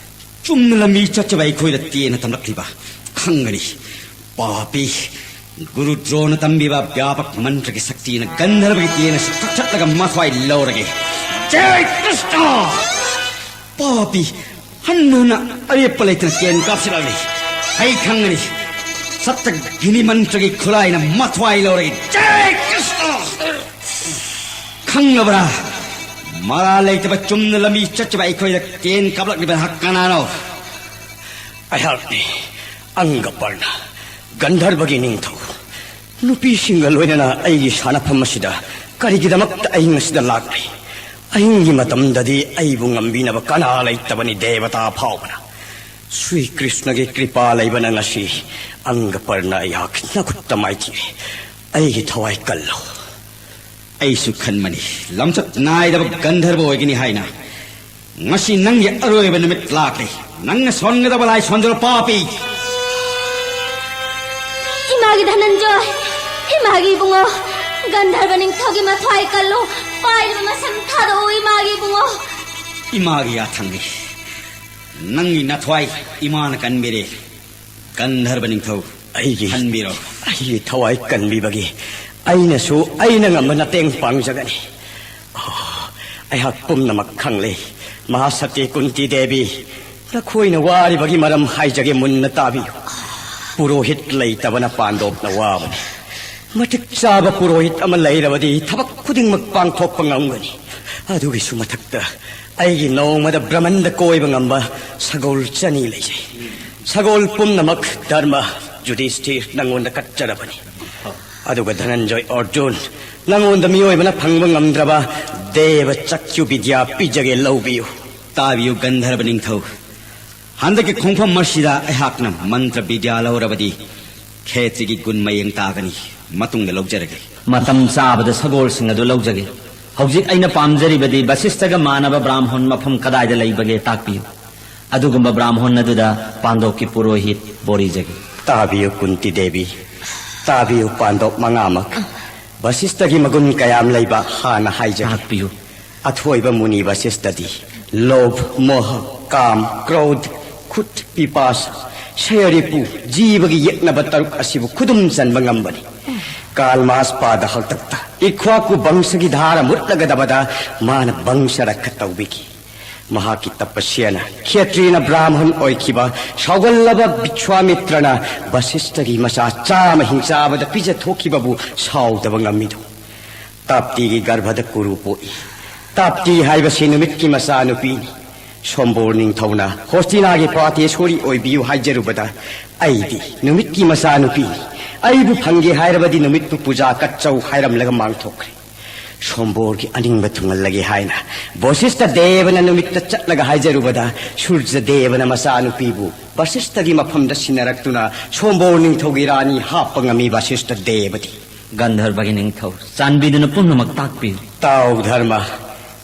ꯆꯨꯝꯅ ꯂꯝꯕꯤ ꯆꯠꯆꯕ ꯑꯩꯈꯣꯏꯗ ꯇꯦꯟꯅ ꯇꯝꯂꯛꯂꯤꯕ? ꯈꯪꯒꯅꯤ꯫ ꯄꯥꯄꯤ, ꯒꯨꯔꯨ ꯗ꯭ꯔꯣꯅ ꯇꯝꯕꯤꯕ ꯕ꯭ꯌꯥꯄꯛ ꯃꯟꯇ꯭ꯔꯒꯤ ꯁꯛꯇꯤꯅ ꯒꯟꯙꯔꯕꯒꯤ ꯇꯦꯟ ꯑꯁꯤ ꯀꯛꯊꯠꯂꯒ ꯃꯊ꯭ꯋꯥꯏ ꯂꯧꯔꯒꯦ꯫ ꯖꯦ ꯀ꯭ꯔꯤꯁꯅ! ꯄꯥꯄꯤ, ꯍꯟꯅ ꯍꯟꯅ ꯑꯔꯦꯞꯄ ꯂꯩꯇꯅ ꯇꯦꯟ ꯀꯥꯞꯁꯤꯜꯂꯛꯂꯤ꯫ ꯑꯩ ꯈꯪꯒꯅꯤ꯫ ꯁꯠꯇꯒꯤꯅꯤ ꯃꯟꯇ꯭ꯔꯒꯤ ꯈꯨꯠꯂꯥꯏꯅ ꯃꯊ꯭ꯋꯥꯏ ꯂꯧꯔꯒꯦ꯫ ꯖꯦ ꯀ꯭ꯔꯤꯁꯅ! ꯈꯪꯂꯕ꯭ꯔꯥ? ꯃꯔꯥ ꯂꯩꯇꯕ ꯆꯨꯝꯅ ꯂꯝꯕꯤ ꯆꯠꯆꯕ ꯑꯩꯈꯣꯏꯗ ꯇꯦꯟ ꯀꯥꯞꯂꯛꯂꯤꯕ ꯅꯍꯥꯛ ꯀꯅꯥꯅꯣ? ꯑꯩꯍꯥꯛꯅꯤ, ꯑꯪꯒꯄꯔꯅ, ꯒꯟꯙꯔꯕꯒꯤ ꯅꯤꯡꯊꯧ꯫ ꯅꯨꯄꯤꯁꯤꯡꯒ ꯂꯣꯏꯅꯅ ꯑꯩꯒꯤ ꯁꯥꯟꯅꯐꯝ ꯑꯁꯤꯗ ꯀꯔꯤꯒꯤꯗꯃꯛꯇ ꯑꯍꯤꯡ ꯑꯁꯤꯗ ꯂꯥꯛꯂꯤ? ꯑꯍꯤꯡꯒꯤ ꯃꯇꯝꯗꯗꯤ ꯑꯩꯕꯨ ꯉꯝꯕꯤꯅꯕ ꯀꯅꯥ ꯂꯩꯇꯕꯅꯤ, ꯗꯦꯕꯇꯥ ꯐꯥꯎꯕꯅ꯫ ꯁ꯭ꯔꯤ ꯀ꯭ꯔꯤꯁꯅꯒꯤ ꯀ꯭ꯔꯤꯄꯥ ꯂꯩꯕꯅ ꯉꯁꯤ ꯑꯪꯒꯄꯔꯅ ꯑꯩꯍꯥꯛ ꯅꯈꯨꯠꯇ ꯃꯥꯏꯊꯤꯔꯦ꯫ ꯑꯩꯒꯤ ꯊꯋꯥꯏ ꯀꯜꯂꯣ꯫ ꯑꯩꯁꯨ ꯈꯟꯕꯅꯤ, ꯂꯝꯆꯠ ꯅꯥꯏꯗꯕ ꯒꯟꯙꯔꯕ ꯑꯣꯏꯒꯅꯤ ꯍꯥꯏꯅ꯫ ꯉꯁꯤ ꯅꯪꯒꯤ ꯑꯔꯣꯏꯕ ꯅꯨꯃꯤꯠ ꯂꯥꯛꯂꯦ꯫ ꯅꯪꯅ ꯁꯣꯟꯒꯗꯕ ꯂꯥꯏ ꯁꯣꯟꯖꯔꯣ, ꯄꯥꯄꯤ꯫ ꯏꯃꯥꯒꯤ ꯙꯅꯟꯖꯣꯏ, ꯏꯃꯥꯒꯤ ꯏꯕꯨꯡꯉꯣ, ꯒꯟꯙꯔꯕ ꯅꯤꯡꯊꯧꯒꯤ ꯃꯊ꯭ꯋꯥꯏ ꯀꯜꯂꯨ, ꯄꯥꯏꯔꯤꯕ ꯃꯁꯝ ꯊꯥꯗꯣꯛꯎ, ꯏꯃꯥꯒꯤ ꯏꯕꯨꯡꯉꯣ꯫ ꯏꯃꯥꯒꯤ ꯌꯥꯊꯪꯅꯤ꯫ ꯅꯪꯒꯤ ꯅꯊ꯭ꯋꯥꯏ ꯏꯃꯥꯅ ꯀꯟꯕꯤꯔꯦ꯫ ꯒꯟꯙꯔꯕ ꯅꯤꯡꯊꯧ, ꯑꯩꯒꯤ ꯈꯟꯕꯤꯔꯣ꯫ ꯑꯩꯒꯤ ꯊꯋꯥꯏ ꯀꯟꯕꯤꯕꯒꯤ ꯑꯩꯅꯁꯨ ꯑꯩꯅ ꯉꯝꯕ ꯃꯇꯦꯡ ꯄꯥꯡꯖꯒꯅꯤ꯫ ꯑꯣ, ꯑꯩꯍꯥꯛ ꯄꯨꯝꯅꯃꯛ ꯈꯪꯂꯦ꯫ ꯃꯍꯥꯁꯇꯤ ꯀꯨꯟꯇꯤ ꯗꯦꯕꯤ, ꯅꯈꯣꯏꯅ ꯋꯥꯔꯤꯕꯒꯤ ꯃꯔꯝ ꯍꯥꯏꯖꯒꯦ, ꯃꯨꯟꯅ ꯇꯥꯕꯤꯌꯨ꯫ ꯄꯨꯔꯣꯍꯤꯠ ꯂꯩꯇꯕꯅ ꯄꯥꯟꯗꯣꯞꯅ ꯋꯥꯕꯅꯤ꯫ ꯃꯇꯤꯛ ꯆꯥꯕ ꯄꯨꯔꯣꯍꯤꯠ ꯑꯃ ꯂꯩꯔꯕꯗꯤ ꯊꯕꯛ ꯈꯨꯗꯤꯡꯃꯛ ꯄꯥꯡꯊꯣꯛꯄ ꯉꯝꯒꯅꯤ꯫ ꯑꯗꯨꯒꯤꯁꯨ ꯃꯊꯛꯇ ꯑꯩꯒꯤ ꯅꯣꯡꯃꯗ ꯕ꯭ꯔꯍꯃꯟꯗ ꯀꯣꯏꯕ ꯉꯝꯕ ꯁꯒꯣꯜ ꯆꯅꯤ ꯂꯩꯖꯩ꯫ ꯁꯒꯣꯜ ꯄꯨꯝꯅꯃꯛ ꯙꯔꯃ ꯌꯨꯙꯤꯁꯊꯤꯔ ꯅꯪꯉꯣꯟꯗ ꯀꯠꯆꯔꯕꯅꯤ꯫ ꯑꯗꯨꯒ ꯙꯅꯟꯖꯣꯏ ꯑꯔꯖꯨꯟ, ꯅꯪꯉꯣꯟꯗ ꯃꯤꯑꯣꯏꯕꯅ ꯐꯪꯕ ꯉꯝꯗ꯭ꯔꯕ ꯗꯦꯕ ꯆꯛꯈ꯭ꯌꯨ ꯕꯤꯗ꯭ꯌꯥ ꯄꯤꯖꯒꯦ, ꯂꯧꯕꯤꯌꯨ꯫ ꯇꯥꯕꯤꯌꯨ ꯒꯟꯙꯔꯕ ꯅꯤꯡꯊꯧ, ꯍꯟꯗꯛꯀꯤ ꯈꯣꯡꯐꯝ ꯑꯁꯤꯗ ꯑꯩꯍꯥꯛꯅ ꯃꯟꯇ꯭ꯔ ꯕꯤꯗ꯭ꯌꯥ ꯂꯧꯔꯕꯗꯤ ꯈꯦꯇ꯭ꯔꯤꯒꯤ ꯒꯨꯟ ꯃꯌꯦꯡ ꯇꯥꯒꯅꯤ꯫ ꯃꯇꯨꯡꯗ ꯂꯧꯖꯔꯒꯦ꯫ ꯃꯇꯝ ꯆꯥꯕꯗ ꯁꯒꯣꯜꯁꯤꯡ ꯑꯗꯨ ꯂꯧꯖꯒꯦ꯫ ꯍꯧꯖꯤꯛ ꯑꯩꯅ ꯄꯥꯝꯖꯔꯤꯕꯗꯤ ꯕꯁꯤꯁꯇꯒ ꯃꯥꯟꯅꯕ ꯕ꯭ꯔꯥꯝꯍꯣꯟ ꯃꯐꯝ ꯀꯗꯥꯏꯗ ꯂꯩꯕꯒꯦ ꯇꯥꯛꯄꯤꯌꯨ꯫ ꯑꯗꯨꯒꯨꯝꯕ ꯕ꯭ꯔꯥꯝꯍꯣꯟ ꯑꯗꯨꯗ ꯄꯥꯟꯗꯣꯞꯀꯤ ꯄꯨꯔꯣꯍꯤꯠ ꯕꯣꯔꯤꯖꯒꯦ꯫ ꯇꯥꯕꯤꯌꯨ ꯀꯨꯟꯇꯤ ꯗꯦꯕꯤ, ꯇꯥꯕꯤꯌꯨ ꯄꯥꯟꯗꯣꯞ ꯃꯉꯥꯃꯛ꯫ ꯕꯁꯤꯁꯇꯒꯤ ꯃꯒꯨꯟ ꯀꯌꯥꯝ ꯂꯩꯕ ꯍꯥꯟꯅ ꯍꯥꯏꯖꯒꯦ꯫ ꯇꯥꯛꯄꯤꯌꯨ꯫ ꯑꯊꯣꯏꯕ ꯃꯨꯅꯤ ꯕꯁꯤꯁꯇꯗꯤ ꯂꯣꯚ, ꯃꯣꯍ, ꯀꯥꯝ, ꯀ꯭ꯔꯣꯙ, ꯈꯨꯠ, ꯄꯤꯄꯥꯁ, ꯁꯌꯔꯤꯄꯨ, ꯖꯤꯕꯒꯤ ꯌꯦꯛꯅꯕ ꯇꯔꯨꯛ ꯑꯁꯤꯕꯨ ꯈꯨꯗꯨꯝ ꯆꯟꯕ ꯉꯝꯕꯅꯤ꯫ ꯀꯥꯜꯃꯥꯁ ꯄꯥꯗ ꯍꯥꯛꯇꯛꯇ ꯏꯈ꯭ꯋꯥꯀꯨ ꯕꯪꯁꯒꯤ ꯙꯥꯔ ꯃꯨꯠꯂꯒꯗꯕꯗ ꯃꯥꯅ ꯕꯪꯁ ꯔꯛꯈ ꯇꯧꯕꯤꯈꯤ꯫ ꯃꯍꯥꯛꯀꯤ ꯇꯄꯁ꯭ꯌꯅ ꯈꯦꯇ꯭ꯔꯤꯅ ꯕ꯭ꯔꯥꯝꯍꯟ ꯑꯣꯏꯈꯤꯕ ꯁꯥꯎꯒꯜꯂꯕ ꯕꯤꯁ꯭ꯋꯥꯃꯤꯇ꯭ꯔꯅ ꯕꯁꯤꯁꯇꯒꯤ ꯃꯆꯥ ꯆꯥꯝꯃ ꯍꯤꯡꯆꯥꯕꯗ ꯄꯤꯖꯊꯣꯛꯈꯤꯕꯕꯨ ꯁꯥꯎꯗꯕ ꯉꯝꯃꯤꯗꯨ꯫ ꯇꯥꯞꯇꯤꯒꯤ ꯒꯔꯚꯗ ꯀꯨꯔꯨ ꯄꯣꯛꯏ꯫ ꯇꯥꯞꯇꯤ ꯍꯥꯏꯕꯁꯤ ꯅꯨꯃꯤꯠꯀꯤ ꯃꯆꯥꯅꯨꯄꯤꯅꯤ꯫ ꯁꯣꯝꯕꯣꯔ ꯅꯤꯡꯊꯧꯅ ꯍꯣꯁꯇꯤꯅꯥꯒꯤ ꯄꯥꯇꯦꯁꯣꯔꯤ ꯑꯣꯏꯕꯤꯌꯨ ꯍꯥꯏꯖꯔꯨꯕꯗ, "ꯑꯩꯗꯤ ꯅꯨꯃꯤꯠꯀꯤ ꯃꯆꯥꯅꯨꯄꯤꯅꯤ, ꯑꯩꯕꯨ ꯐꯪꯒꯦ ꯍꯥꯏꯔꯕꯗꯤ ꯅꯨꯃꯤꯠꯄꯨ ꯄꯨꯖꯥ ꯀꯠꯆꯧ" ꯍꯥꯏꯔꯝꯂꯒ ꯃꯥꯡꯊꯣꯛꯈ꯭ꯔꯦ꯫ ꯁꯣꯝꯕꯣꯔꯒꯤ ꯑꯅꯤꯡꯕ ꯊꯨꯡꯍꯜꯂꯒꯦ ꯍꯥꯏꯅ ꯕꯣꯁꯤꯁꯇ ꯗꯦꯕꯅ ꯅꯨꯃꯤꯠꯇ ꯆꯠꯂꯒ ꯍꯥꯏꯖꯔꯨꯕꯗ, ꯁꯨꯔꯖ ꯗꯦꯕꯅ ꯃꯆꯥꯅꯨꯄꯤꯕꯨ ꯕꯁꯤꯁꯇꯒꯤ ꯃꯐꯝꯗ ꯁꯤꯟꯅꯔꯛꯇꯨꯅ ꯁꯣꯝꯕꯣꯔ ꯅꯤꯡꯊꯧꯒꯤ ꯔꯥꯅꯤ ꯍꯥꯞꯄ ꯉꯝꯃꯤ ꯕꯁꯤꯁꯇ ꯗꯦꯕꯗꯤ꯫ ꯒꯟꯙꯔꯕꯒꯤ ꯅꯤꯡꯊꯧ, ꯆꯥꯟꯕꯤꯗꯨꯅ ꯄꯨꯝꯅꯃꯛ ꯇꯥꯛꯄꯤꯌꯨ꯫ ꯇꯥꯎ ꯙꯔꯃ,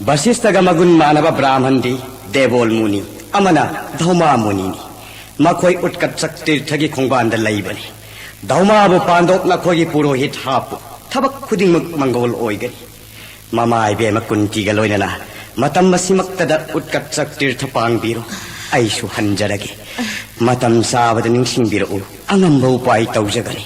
ꯕꯁꯤꯁꯇꯒ ꯃꯒꯨꯟ ꯃꯥꯟꯅꯕ ꯕ꯭ꯔꯥꯝꯍꯟꯗꯤ ꯗꯦꯕꯣꯜ ꯃꯨꯅꯤ, ꯑꯃꯅ ꯙꯧꯃꯥ ꯃꯨꯅꯤꯅꯤ꯫ ꯃꯈꯣꯏ ꯎꯠꯀꯠꯆꯛ ꯇꯤꯔꯊꯒꯤ ꯈꯣꯡꯕꯥꯟꯗ ꯂꯩꯕꯅꯤ꯫ ꯙꯧꯃꯥꯕꯨ ꯄꯥꯟꯗꯣꯞ ꯅꯈꯣꯏꯒꯤ ꯄꯨꯔꯣꯍꯤꯠ ꯍꯥꯞꯄꯨ꯫ ꯊꯕꯛ ꯈꯨꯗꯤꯡꯃꯛ ꯃꯪꯒꯣꯜ ꯑꯣꯏꯒꯅꯤ꯫ ꯃꯃꯥ ꯏꯕꯦꯝꯃ ꯀꯨꯟꯇꯤꯒ ꯂꯣꯏꯅꯅ ꯃꯇꯝ ꯑꯁꯤꯃꯛꯇꯗ ꯎꯠꯀꯠꯆꯛ ꯇꯤꯔꯊ ꯄꯥꯡꯕꯤꯔꯣ꯫ ꯑꯩꯁꯨ ꯍꯟꯖꯔꯒꯦ꯫ ꯃꯇꯝ ꯆꯥꯕꯗ ꯅꯤꯡꯁꯤꯡꯕꯤꯔꯛꯎ꯫ ꯑꯉꯝꯕ ꯎꯄꯥꯏ ꯇꯧꯖꯒꯅꯤ꯫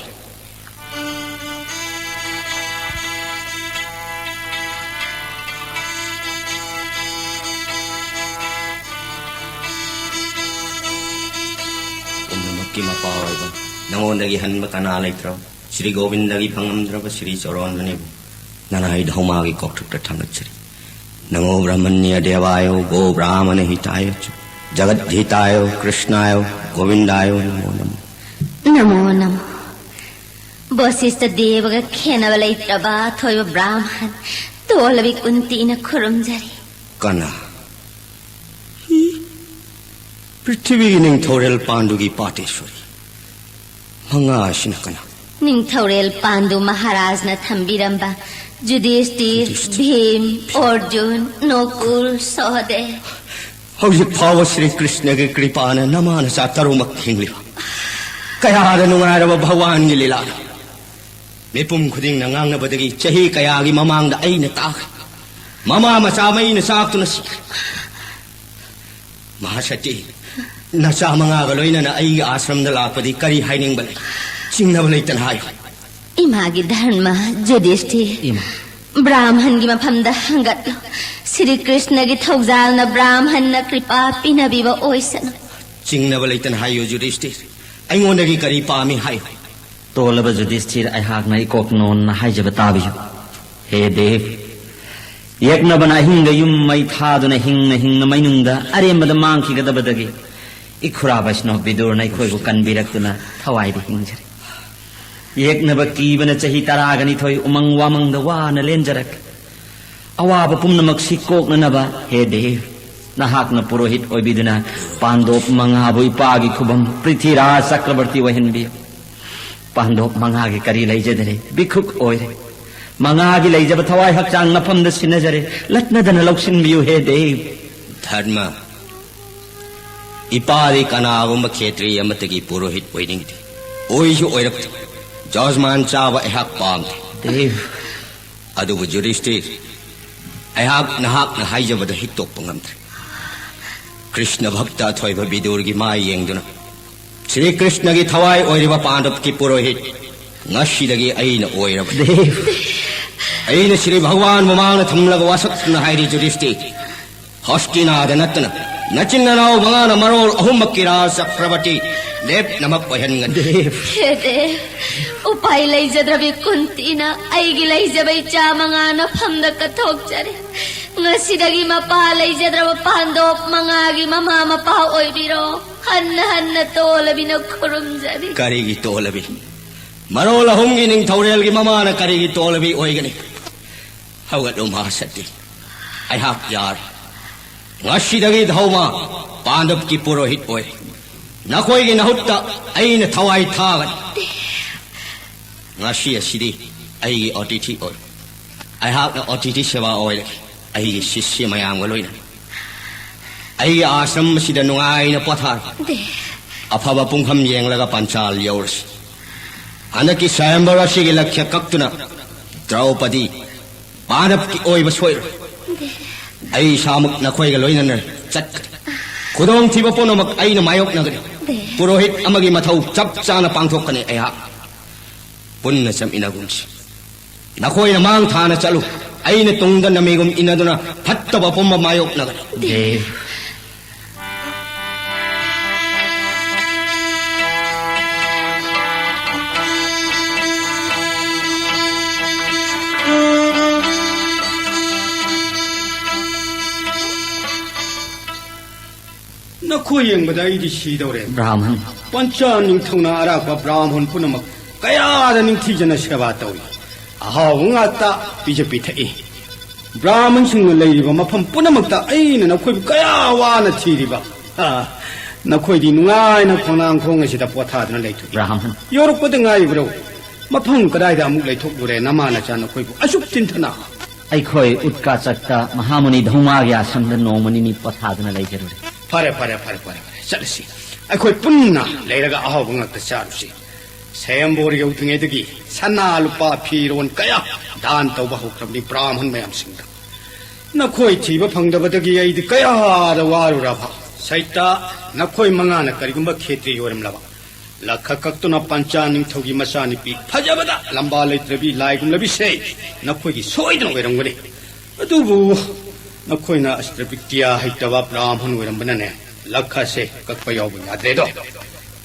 ꯄꯨꯝꯅꯃꯛꯀꯤ ꯃꯄꯥ ꯑꯣꯏꯕ, ꯅꯉꯣꯟꯗꯒꯤ ꯍꯟꯕ ꯀꯅꯥ ꯂꯩꯇ꯭ꯔꯕ, ꯁ꯭ꯔꯤ ꯒꯣꯕꯤꯟꯗꯒꯤ ꯐꯪꯉꯝꯗ꯭ꯔꯕ ꯁ꯭ꯔꯤ ꯆꯔꯣꯟꯃꯅꯤꯕꯨ ꯅꯅꯥꯏ ꯙꯧꯃꯥꯒꯤ ꯀꯣꯛꯊꯛꯇ ꯊꯥꯡꯒꯠꯆꯔꯤ꯫ ꯅꯃꯣ ꯕ꯭ꯔꯍꯃꯅ꯭ꯌ ꯗꯦꯕꯥꯌꯣ ꯒꯣ ꯕ꯭ꯔꯥꯍꯃꯅ ꯍꯤꯇꯥꯌ ꯆ ꯖꯒꯠ ꯍꯤꯇꯥꯌꯣ ꯀ꯭ꯔꯤꯁꯅꯥꯌꯣ ꯒꯣꯕꯤꯟꯗꯥꯌꯣ ꯅꯃꯣ ꯅꯃꯣ꯫ ꯅꯃꯣ ꯅꯃꯣ꯫ ꯕꯣꯁꯤꯁꯇ ꯗꯦꯕꯒ ꯈꯦꯟꯅꯕ ꯂꯩꯇ꯭ꯔꯕ ꯑꯊꯣꯏꯕ ꯕ꯭ꯔꯥꯍꯃꯟ ꯇꯣꯜꯂꯕꯤ ꯀꯨꯟꯇꯤꯅ ꯈꯨꯔꯨꯝꯖꯔꯤ꯫ ꯀꯅꯥ? ꯍꯤ? ꯄ꯭ꯔꯤꯊꯤꯕꯤꯒꯤ ꯅꯤꯡꯊꯧꯔꯦꯜ ꯄꯥꯟꯗꯨꯒꯤ ꯄꯥꯇꯦꯁꯣꯔꯤ꯫ ꯃꯉꯥ ꯑꯁꯤꯅ ꯀꯅꯥ? ꯅꯤꯡꯊꯧꯔꯦꯜ ꯄꯥꯟꯗꯨ ꯃꯍꯥꯔꯥꯖꯅ ꯊꯝꯕꯤꯔꯝꯕ ꯖꯨꯗꯤꯁꯇꯤꯔ, ꯖꯨꯗꯤꯁꯇꯤꯔ, ꯚꯤꯝ, ꯚꯤꯝ, ꯑꯣꯔꯖꯨꯟ, ꯅꯣꯀꯨꯜ, ꯁꯣꯍꯗꯦꯕ꯫ ꯍꯧꯖꯤꯛ ꯐꯥꯎꯕ ꯁ꯭ꯔꯤ ꯀ꯭ꯔꯤꯁꯅꯒꯤ ꯀ꯭ꯔꯤꯄꯥꯅ ꯅꯃꯥ ꯅꯆꯥ ꯇꯔꯨꯛꯃꯛ ꯍꯤꯡꯂꯤꯕ꯫ ꯀꯌꯥꯗ ꯅꯨꯡꯉꯥꯏꯔꯕ ꯚꯒꯋꯥꯟꯒꯤ ꯂꯤꯂꯥꯅꯣ꯫ ꯃꯤꯄꯨꯝ ꯈꯨꯗꯤꯡꯅ ꯉꯥꯡꯅꯕꯗꯒꯤ ꯆꯍꯤ ꯀꯌꯥꯒꯤ ꯃꯃꯥꯡꯗ ꯑꯩꯅ ꯇꯥꯈ꯭ꯔꯦ꯫ ꯃꯃꯥ ꯃꯆꯥ ꯃꯩꯅ ꯆꯥꯛꯇꯨꯅ ꯁꯤꯈ꯭ꯔꯦ꯫ ꯃꯍꯥꯁꯇꯤ, ꯅꯆꯥ ꯃꯉꯥꯒ ꯂꯣꯏꯅꯅ ꯑꯩꯒꯤ ꯑꯥꯁ꯭ꯔꯝꯗ ꯂꯥꯛꯄꯗꯤ ꯀꯔꯤ ꯍꯥꯏꯅꯤꯡꯕ ꯂꯩ? ꯆꯤꯡꯅꯕ ꯂꯩꯇꯅ ꯍꯥꯏꯌꯨ꯫ ꯏꯃꯥꯒꯤ ꯙꯔꯃ, ꯖꯨꯗꯤꯁꯇꯤꯔ꯫ ꯏꯃꯥ꯫ ꯕ꯭ꯔꯥꯍꯃꯟꯒꯤ ꯃꯐꯝꯗ ꯍꯪꯒꯠꯂꯨ꯫ ꯁ꯭ꯔꯤ ꯀ꯭ꯔꯤꯁꯅꯒꯤ ꯊꯧꯖꯥꯜꯅ ꯕ꯭ꯔꯥꯍꯃꯟꯅ ꯀ꯭ꯔꯤꯄꯥ ꯄꯤꯅꯕꯤꯕ ꯑꯣꯏꯁꯅꯨ꯫ ꯆꯤꯡꯅꯕ ꯂꯩꯇꯅ ꯍꯥꯏꯌꯨ ꯖꯨꯗꯤꯁꯇꯤꯔ꯫ ꯑꯩꯉꯣꯟꯗꯒꯤ ꯀꯔꯤ ꯄꯥꯝꯃꯤ ꯍꯥꯏꯌꯨ꯫ ꯇꯣꯜꯂꯕ ꯖꯨꯗꯤꯁꯇꯤꯔ, ꯑꯩꯍꯥꯛꯅ ꯏꯀꯣꯛ ꯅꯣꯟꯅ ꯍꯥꯏꯖꯕ ꯇꯥꯕꯤꯌꯨ꯫ ꯍꯦ ꯗꯦꯕ, ꯌꯦꯛꯅꯕꯅ ꯑꯍꯤꯡꯗ ꯌꯨꯝ ꯃꯩ ꯊꯥꯗꯨꯅ ꯍꯤꯡꯅ ꯍꯤꯡꯅ ꯃꯩꯅꯨꯡꯗ ꯑꯔꯦꯝꯕꯗ ꯃꯥꯡꯈꯤꯒꯗꯕꯗꯒꯤ ꯏꯈꯨꯔꯥ ꯕꯩꯁꯅꯣꯞ ꯕꯤꯗꯨꯔꯅ ꯑꯩꯈꯣꯏꯕꯨ ꯀꯟꯕꯤꯔꯛꯇꯨꯅ ꯊꯋꯥꯏꯗ ꯍꯤꯡꯖꯔꯦ꯫ ꯌꯦꯛꯅꯕ ꯀꯤꯕꯅ ꯆꯍꯤ ꯇꯔꯥꯒ ꯅꯤꯊꯣꯏ ꯎꯃꯪ ꯋꯥꯃꯪꯗ ꯋꯥꯅ ꯂꯦꯟꯖꯔꯛꯂꯦ꯫ ꯑꯋꯥꯕ ꯄꯨꯝꯅꯃꯛꯁꯤ ꯀꯣꯛꯅꯅꯕ ꯍꯦ ꯗꯦꯕ, ꯅꯍꯥꯛꯅ ꯄꯨꯔꯣꯍꯤꯠ ꯑꯣꯏꯕꯤꯗꯨꯅ ꯄꯥꯟꯗꯣꯞ ꯃꯉꯥꯕꯨ ꯏꯄꯥꯒꯤ ꯈꯨꯕꯝ ꯄ꯭ꯔꯤꯊꯤꯔꯥꯖ ꯆꯀ꯭ꯔꯕꯔꯇꯤ ꯑꯣꯏꯍꯟꯕꯤꯌꯨ꯫ ꯄꯥꯟꯗꯣꯞ ꯃꯉꯥꯒꯤ ꯀꯔꯤ ꯂꯩꯖꯗꯔꯦ, ꯚꯤꯈꯨꯛ ꯑꯣꯏꯔꯦ꯫ ꯃꯉꯥꯒꯤ ꯂꯩꯖꯕ ꯊꯋꯥꯏ ꯍꯛꯆꯥꯡ ꯅꯐꯝꯗ ꯁꯤꯟꯅꯖꯔꯦ, ꯂꯠꯅꯗꯅ ꯂꯧꯁꯤꯟꯕꯤꯌꯨ ꯍꯦ ꯗꯦꯕ꯫ ꯙꯔꯃ, ꯏꯄꯥꯗꯤ ꯀꯅꯥꯒꯨꯝꯕ ꯈꯦꯇ꯭ꯔꯤ ꯑꯃꯠꯇꯒꯤ ꯄꯨꯔꯣꯍꯤꯠ ꯑꯣꯏꯅꯤꯡꯗꯦ, ꯑꯣꯏꯁꯨ ꯑꯣꯏꯔꯛꯇꯦ꯫ ꯖꯖꯃꯥꯟ ꯆꯥꯕ ꯑꯩꯍꯥꯛ ꯄꯥꯝꯗꯦ꯫ ꯗꯦꯕ꯫ ꯑꯗꯨꯕꯨ ꯖꯨꯗꯤꯁꯇꯤꯔ, ꯑꯩꯍꯥꯛ ꯅꯍꯥꯛꯅ ꯍꯥꯏꯖꯕꯗ ꯍꯤꯛꯇꯣꯛꯄ ꯉꯝꯗ꯭ꯔꯦ꯫ ꯀ꯭ꯔꯤꯁꯅ ꯚꯛꯇ ꯑꯊꯣꯏꯕ ꯕꯤꯗꯨꯔꯒꯤ ꯃꯥꯏ ꯌꯦꯡꯗꯨꯅ, ꯁ꯭ꯔꯤ ꯀ꯭ꯔꯤꯁꯅꯒꯤ ꯊꯋꯥꯏ ꯑꯣꯏꯔꯤꯕ ꯄꯥꯟꯗꯕꯀꯤ ꯄꯨꯔꯣꯍꯤꯠ ꯉꯁꯤꯗꯒꯤ ꯑꯩꯅ ꯑꯣꯏꯔꯕꯅꯤ꯫ ꯗꯦꯕ꯫ ꯑꯩꯅ ꯁ꯭ꯔꯤ ꯚꯒꯋꯥꯟ ꯃꯃꯥꯡꯗ ꯊꯝꯂꯒ ꯋꯥꯁꯛꯇꯨꯅ ꯍꯥꯏꯔꯤ ꯖꯨꯗꯤꯁꯇꯤꯔ, ꯍꯁꯇꯤꯅꯥꯗ ꯅꯠꯇꯅ ꯅꯆꯤꯟ ꯅꯅꯥꯎ ꯃꯉꯥꯅ ꯃꯔꯣꯜ ꯑꯍꯨꯝꯃꯛꯀꯤ ꯔꯥꯖ ꯆꯀ꯭ꯔꯕꯔꯇꯤ ꯂꯦꯞꯅꯃꯛ ꯑꯣꯏꯍꯟꯒꯅꯤ꯫ ꯗꯦꯕ꯫ ꯍꯦ ꯗꯦꯕ, ꯎꯄꯥꯏ ꯂꯩꯖꯗ꯭ꯔꯕꯤ ꯀꯨꯟꯇꯤꯅ ꯑꯩꯒꯤ ꯂꯩꯖꯕ ꯏꯆꯥ ꯃꯉꯥ ꯅꯐꯝꯗ ꯀꯠꯊꯣꯛꯆꯔꯦ꯫ ꯉꯁꯤꯗꯒꯤ ꯃꯄꯥ ꯂꯩꯖꯗ꯭ꯔꯕ ꯄꯥꯟꯗꯣꯞ ꯃꯉꯥꯒꯤ ꯃꯃꯥ ꯃꯄꯥ ꯑꯣꯏꯕꯤꯔꯣ꯫ ꯍꯟꯅ ꯍꯟꯅ ꯇꯣꯂꯕꯤꯅ ꯈꯨꯔꯨꯝꯖꯔꯤ꯫ ꯀꯔꯤꯒꯤ ꯇꯣꯂꯕꯤ? ꯃꯔꯣꯜ ꯑꯍꯨꯝꯒꯤ ꯅꯤꯡꯊꯧꯔꯦꯜꯒꯤ ꯃꯃꯥꯅ ꯀꯔꯤꯒꯤ ꯇꯣꯂꯕꯤ ꯑꯣꯏꯒꯅꯤ? ꯍꯧꯒꯠꯂꯨ ꯃꯍꯥꯁꯇꯤ, ꯑꯩꯍꯥꯛ ꯌꯥꯔꯦ꯫ ꯉꯁꯤꯗꯒꯤ ꯙꯧꯃ ꯄꯥꯟꯗꯕꯀꯤ ꯄꯨꯔꯣꯍꯤꯠ ꯑꯣꯏꯔꯦ꯫ ꯅꯈꯣꯏꯒꯤ ꯅꯍꯨꯠꯇ ꯑꯩꯅ ꯊꯋꯥꯏ ꯊꯥꯒꯅꯤ꯫ ꯉꯁꯤ ꯑꯁꯤꯗꯤ ꯑꯩꯒꯤ ꯑꯣꯇꯤꯊꯤ ꯑꯣꯏ꯫ ꯑꯩꯍꯥꯛꯅ ꯑꯣꯇꯤꯊꯤ ꯁꯦꯕꯥ ꯑꯣꯏꯔꯒꯦ꯫ ꯑꯩꯒꯤ ꯁꯤꯁ꯭ꯌ ꯃꯌꯥꯝꯒ ꯂꯣꯏꯅꯅ ꯑꯩꯒꯤ ꯑꯥꯁ꯭ꯔꯝ ꯑꯁꯤꯗ ꯅꯨꯡꯉꯥꯏꯅ ꯄꯣꯊꯥꯔꯣ꯫ ꯑꯐꯕ ꯄꯨꯡꯐꯝ ꯌꯦꯡꯂꯒ ꯄꯟꯆꯥꯜ ꯌꯧꯔꯁꯤ꯫ ꯍꯟꯗꯛꯀꯤ ꯁ꯭ꯋꯥꯌꯝꯕꯔ ꯑꯁꯤꯒꯤ ꯂꯛꯈ꯭ꯌ ꯀꯛꯇꯨꯅ ꯗ꯭ꯔꯧꯄꯗꯤ ꯄꯥꯟꯗꯕꯀꯤ ꯑꯣꯏꯕ ꯁꯣꯏꯔꯣꯏ꯫ ꯑꯩ ꯏꯁꯥꯃꯛ ꯅꯈꯣꯏꯒ ꯂꯣꯏꯅꯅ ꯆꯠꯀꯅꯤ꯫ ꯈꯨꯗꯣꯡꯊꯤꯕ ꯄꯨꯝꯅꯃꯛ ꯑꯩꯅ ꯃꯥꯌꯣꯛꯅꯒꯅꯤ꯫ ꯄꯨꯔꯣꯍꯤꯠ ꯑꯃꯒꯤ ꯃꯊꯧ ꯆꯞ ꯆꯥꯅ ꯄꯥꯡꯊꯣꯛꯀꯅꯤ ꯑꯩꯍꯥꯛ꯫ ꯄꯨꯟꯅ ꯆꯠꯃꯤꯟꯅꯒꯨꯝꯁꯤ꯫ ꯅꯈꯣꯏꯅ ꯃꯥꯡ ꯊꯥꯅ ꯆꯠꯂꯨ꯫ ꯑꯩꯅ ꯇꯨꯡꯗ ꯅꯃꯤꯒꯨꯝ ꯏꯟꯅꯗꯨꯅ ꯐꯠꯇꯕ ꯄꯨꯝꯕ ꯃꯥꯌꯣꯛꯅꯒꯅꯤ꯫ ꯅꯈꯣꯏ ꯌꯦꯡꯕꯗ ꯑꯩꯗꯤ ꯁꯤꯗꯧꯔꯦ꯫ ꯕ꯭ꯔꯥꯍꯃꯟ꯫ ꯄꯟꯆꯥ ꯅꯤꯡꯊꯧꯅ ꯑꯔꯥꯛꯄ ꯕ꯭ꯔꯥꯍꯃꯟ ꯄꯨꯝꯅꯃꯛ ꯀꯌꯥꯗ ꯅꯤꯡꯊꯤꯖꯅ ꯁꯦꯕꯥ ꯇꯧꯏ꯫ ꯑꯍꯥꯎꯕ ꯉꯥꯛꯇ ꯄꯤꯖ ꯄꯤꯊꯛꯏ꯫ ꯕ꯭ꯔꯥꯍꯃꯟꯁꯤꯡꯅ ꯂꯩꯔꯤꯕ ꯃꯐꯝ ꯄꯨꯝꯅꯃꯛꯇ ꯑꯩꯅ ꯅꯈꯣꯏꯕꯨ ꯀꯌꯥ ꯋꯥꯅ ꯊꯤꯔꯤꯕ꯫ ꯑꯥ, ꯅꯈꯣꯏꯗꯤ ꯅꯨꯡꯉꯥꯏꯅ ꯈꯣꯡꯅꯥꯡ ꯈꯣꯡ ꯑꯁꯤꯗ ꯄꯣꯊꯥꯗꯨꯅ ꯂꯩꯊꯣꯛꯏ꯫ ꯕ꯭ꯔꯥꯍꯃꯟ꯫ ꯌꯧꯔꯛꯄꯗ ꯉꯥꯏꯔꯤꯕ꯭ꯔꯣ? ꯃꯐꯝ ꯀꯗꯥꯏꯗ ꯑꯃꯨꯛ ꯂꯩꯊꯣꯛꯂꯨꯔꯦ ꯅꯃꯥ ꯅꯆꯥ ꯅꯈꯣꯏꯕꯨ ꯑꯁꯨꯛ ꯆꯤꯟꯊꯅ? ꯑꯩꯈꯣꯏ ꯎꯠꯀꯥ ꯆꯛꯇ ꯃꯍꯥꯃꯨꯅꯤ ꯙꯧꯃꯥꯒꯤ ꯑꯥꯁ꯭ꯔꯝꯗ ꯅꯣꯡꯃ ꯅꯤꯅꯤ ꯄꯣꯊꯥꯗꯨꯅ ꯂꯩꯖꯔꯨꯔꯦ꯫ ꯐꯔꯦ, ꯐꯔꯦ, ꯐꯔꯦ, ꯐꯔꯦ, ꯐꯔꯦ꯫ ꯆꯠꯂꯁꯤ꯫ ꯑꯩꯈꯣꯏ ꯄꯨꯟꯅ ꯂꯩꯔꯒ ꯑꯍꯥꯎꯕ ꯉꯥꯛꯇ ꯆꯥꯔꯨꯁꯤ꯫ ꯁ꯭ꯋꯌꯝꯕꯣꯔ ꯌꯧꯗ꯭ꯔꯤꯉꯩꯗꯒꯤ ꯁꯅꯥ ꯂꯨꯄꯥ ꯐꯤꯔꯣꯟ ꯀꯌꯥ ꯗꯥꯟ ꯇꯧꯕ ꯍꯧꯈ꯭ꯔꯕꯅꯤ ꯕ꯭ꯔꯥꯍꯃꯟ ꯃꯌꯥꯝꯁꯤꯡꯗ꯫ ꯅꯈꯣꯏ ꯊꯤꯕ ꯐꯪꯗꯕꯗꯒꯤ ꯑꯩꯗꯤ ꯀꯌꯥꯗ ꯋꯥꯔꯨꯔꯕ꯫ ꯁꯩꯇ, ꯅꯈꯣꯏ ꯃꯉꯥꯅ ꯀꯔꯤꯒꯨꯝꯕ ꯈꯦꯇ꯭ꯔꯤ ꯑꯣꯏꯔꯝꯂꯕ, ꯂꯛꯈ ꯀꯛꯇꯨꯅ ꯄꯟꯆꯥ ꯅꯤꯡꯊꯧꯒꯤ ꯃꯆꯥꯅꯨꯄꯤ ꯐꯖꯕꯗ ꯂꯝꯕꯥ ꯂꯩꯇ꯭ꯔꯕꯤ ꯂꯥꯏꯒꯨꯝꯂꯕꯤꯁꯦ ꯅꯈꯣꯏꯒꯤ ꯁꯣꯏꯗꯅ ꯑꯣꯏꯔꯝꯒꯅꯤ꯫ ꯑꯗꯨꯕꯨ ꯅꯈꯣꯏꯅ ꯑꯁꯇ꯭ꯔꯕꯤꯇ꯭ꯌꯥ ꯍꯩꯇꯕ ꯕ꯭ꯔꯥꯍꯃꯟ ꯑꯣꯏꯔꯝꯕꯅꯅꯦ, ꯂꯛꯈꯁꯦ ꯀꯛꯄ ꯌꯥꯎꯕ ꯌꯥꯗ꯭ꯔꯦꯗꯣ꯫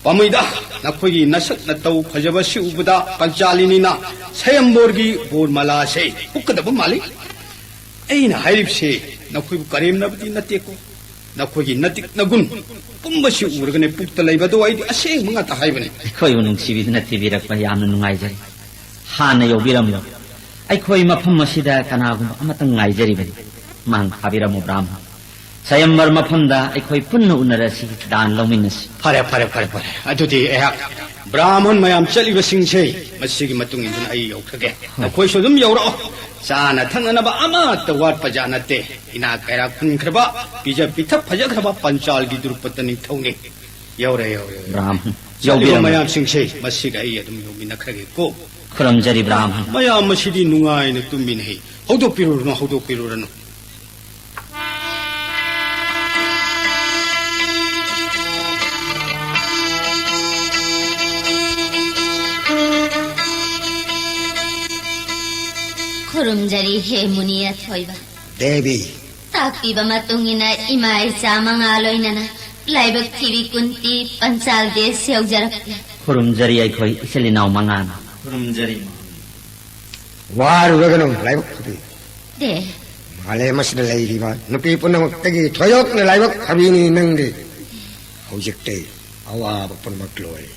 ꯄꯥꯝꯃꯨꯏꯗ, ꯅꯈꯣꯏꯒꯤ ꯅꯁꯛ ꯅꯇꯧ ꯐꯖꯕꯁꯤ ꯎꯕꯗ ꯄꯟꯆꯥꯂꯤꯅꯤꯅ ꯁꯌꯝꯕꯣꯔꯒꯤ ꯕꯣꯔꯃꯂꯥꯁꯦ ꯎꯞꯀꯗꯕ ꯃꯥꯜꯂꯤ꯫ ꯑꯩꯅ ꯍꯥꯏꯔꯤꯕꯁꯦ ꯅꯈꯣꯏꯕꯨ ꯀꯔꯦꯝꯅꯕꯗꯤ ꯅꯠꯇꯦꯀꯣ꯫ ꯅꯈꯣꯏꯒꯤ ꯅꯇꯤꯛ ꯅꯒꯨꯟ ꯄꯨꯝꯕꯁꯤ ꯎꯔꯒꯅꯦ ꯄꯨꯛꯇ ꯂꯩꯕꯗꯣ ꯑꯩꯗꯤ ꯑꯁꯦꯡꯕ ꯉꯥꯛꯇ ꯍꯥꯏꯕꯅꯤ꯫ ꯑꯩꯈꯣꯏꯕꯨ ꯅꯨꯡꯁꯤꯕꯤꯗꯨꯅ ꯊꯤꯕꯤꯔꯛꯄ ꯌꯥꯝꯅ ꯅꯨꯡꯉꯥꯏꯖꯔꯦ꯫ ꯍꯥꯟꯅ ꯌꯧꯕꯤꯔꯝꯂꯣ꯫ ꯑꯩꯈꯣꯏ ꯃꯐꯝ ꯑꯁꯤꯗ ꯀꯅꯥꯒꯨꯝꯕ ꯑꯃꯇꯪ ꯉꯥꯏꯖꯔꯤꯕꯅꯤ꯫ ꯃꯥꯡ ꯊꯥꯕꯤꯔꯝꯃꯨ, ꯕ꯭ꯔꯥꯍꯃꯟ꯫ ꯁꯌꯝꯕꯔ ꯃꯐꯝꯗ ꯑꯩꯈꯣꯏ ꯄꯨꯟꯅ ꯎꯅꯔꯁꯤ, ꯗꯥꯟ ꯂꯧꯃꯤꯟꯅꯁꯤ꯫ ꯐꯔꯦ, ꯐꯔꯦ, ꯐꯔꯦ, ꯐꯔꯦ꯫ ꯑꯗꯨꯗꯤ ꯑꯩꯍꯥꯛ ꯕ꯭ꯔꯥꯍꯃꯟ ꯃꯌꯥꯝ ꯆꯠꯂꯤꯕꯁꯤꯡꯁꯦ ꯃꯁꯤꯒꯤ ꯃꯇꯨꯡ ꯏꯟꯗꯨꯅ ꯑꯩ ꯌꯧꯈ꯭ꯔꯒꯦ꯫ ꯅꯈꯣꯏꯁꯨ ꯑꯗꯨꯝ ꯌꯧꯔꯛꯑꯣ꯫ ꯆꯥꯅ ꯊꯛꯅꯅꯕ ꯑꯃꯠꯇ ꯋꯥꯠꯄ ꯖꯥꯠ ꯅꯠꯇꯦ꯫ ꯏꯅꯥꯛ ꯀꯩꯔꯥꯛ ꯈꯨꯟꯈ꯭ꯔꯕ, ꯄꯤꯖ ꯄꯤꯊꯛ ꯐꯖꯈ꯭ꯔꯕ ꯄꯟꯆꯥꯜꯒꯤ ꯗ꯭ꯔꯨꯄꯗ ꯅꯤꯡꯊꯧꯅꯤ꯫ ꯌꯧꯔꯦ, ꯌꯧꯔꯦ, ꯌꯧꯔꯦ꯫ ꯕ꯭ꯔꯥꯍꯃꯟ, ꯆꯠꯂꯤꯕ ꯌꯧꯕꯤꯔꯝꯃꯣ꯫ ꯃꯌꯥꯝꯁꯤꯡꯁꯦ ꯃꯁꯤꯒ ꯑꯩ ꯑꯗꯨꯝ ꯌꯧꯃꯤꯟꯅꯈ꯭ꯔꯒꯦꯀꯣ꯫ ꯈꯨꯔꯨꯝꯖꯔꯤ, ꯕ꯭ꯔꯥꯍꯃꯟ꯫ ꯃꯌꯥꯝ ꯑꯁꯤꯗꯤ ꯅꯨꯡꯉꯥꯏꯅ ꯇꯨꯝꯃꯤꯅꯦꯍꯦ꯫ ꯍꯧꯗꯣꯛꯄꯤꯔꯨꯔꯅꯨ, ꯍꯧꯗꯣꯛꯄꯤꯔꯨꯔꯅꯨ꯫ ꯈꯨꯔꯨꯝꯖꯔꯤ, ꯍꯦ ꯃꯨꯅꯤ ꯑꯊꯣꯏꯕ꯫ ꯗꯦꯕꯤ꯫ ꯇꯥꯛꯄꯤꯕ ꯃꯇꯨꯡ ꯏꯟꯅ ꯏꯃꯥ ꯏꯆꯥ ꯃꯉꯥ ꯂꯣꯏꯅꯅ ꯂꯥꯏꯕꯛ ꯊꯤꯕꯤ ꯀꯨꯟꯇꯤ ꯄꯟꯆꯥꯜ ꯗꯦꯁ ꯌꯧꯖꯔꯛꯂꯦ꯫ ꯈꯨꯔꯨꯝꯖꯔꯤ ꯑꯩꯈꯣꯏ ꯏꯆꯤꯜ ꯏꯅꯥꯎ ꯃꯉꯥꯅ꯫ ꯈꯨꯔꯨꯝꯖꯔꯤ꯫ ꯋꯥꯔꯨꯔꯒꯅꯨ ꯂꯥꯏꯕꯛ ꯊꯤꯕꯤ꯫ ꯗꯦ꯫ ꯃꯥꯂꯦꯝ ꯑꯁꯤꯗ ꯂꯩꯔꯤꯕ ꯅꯨꯄꯤ ꯄꯨꯝꯅꯃꯛꯇꯒꯤ ꯊꯣꯏꯗꯣꯛꯅ ꯂꯥꯏꯕꯛ ꯐꯕꯤꯅꯤ ꯅꯪꯗꯤ꯫ ꯍꯧꯖꯤꯛꯇꯤ ꯑꯋꯥꯕ ꯄꯨꯝꯅꯃꯛ ꯂꯣꯏꯔꯦ꯫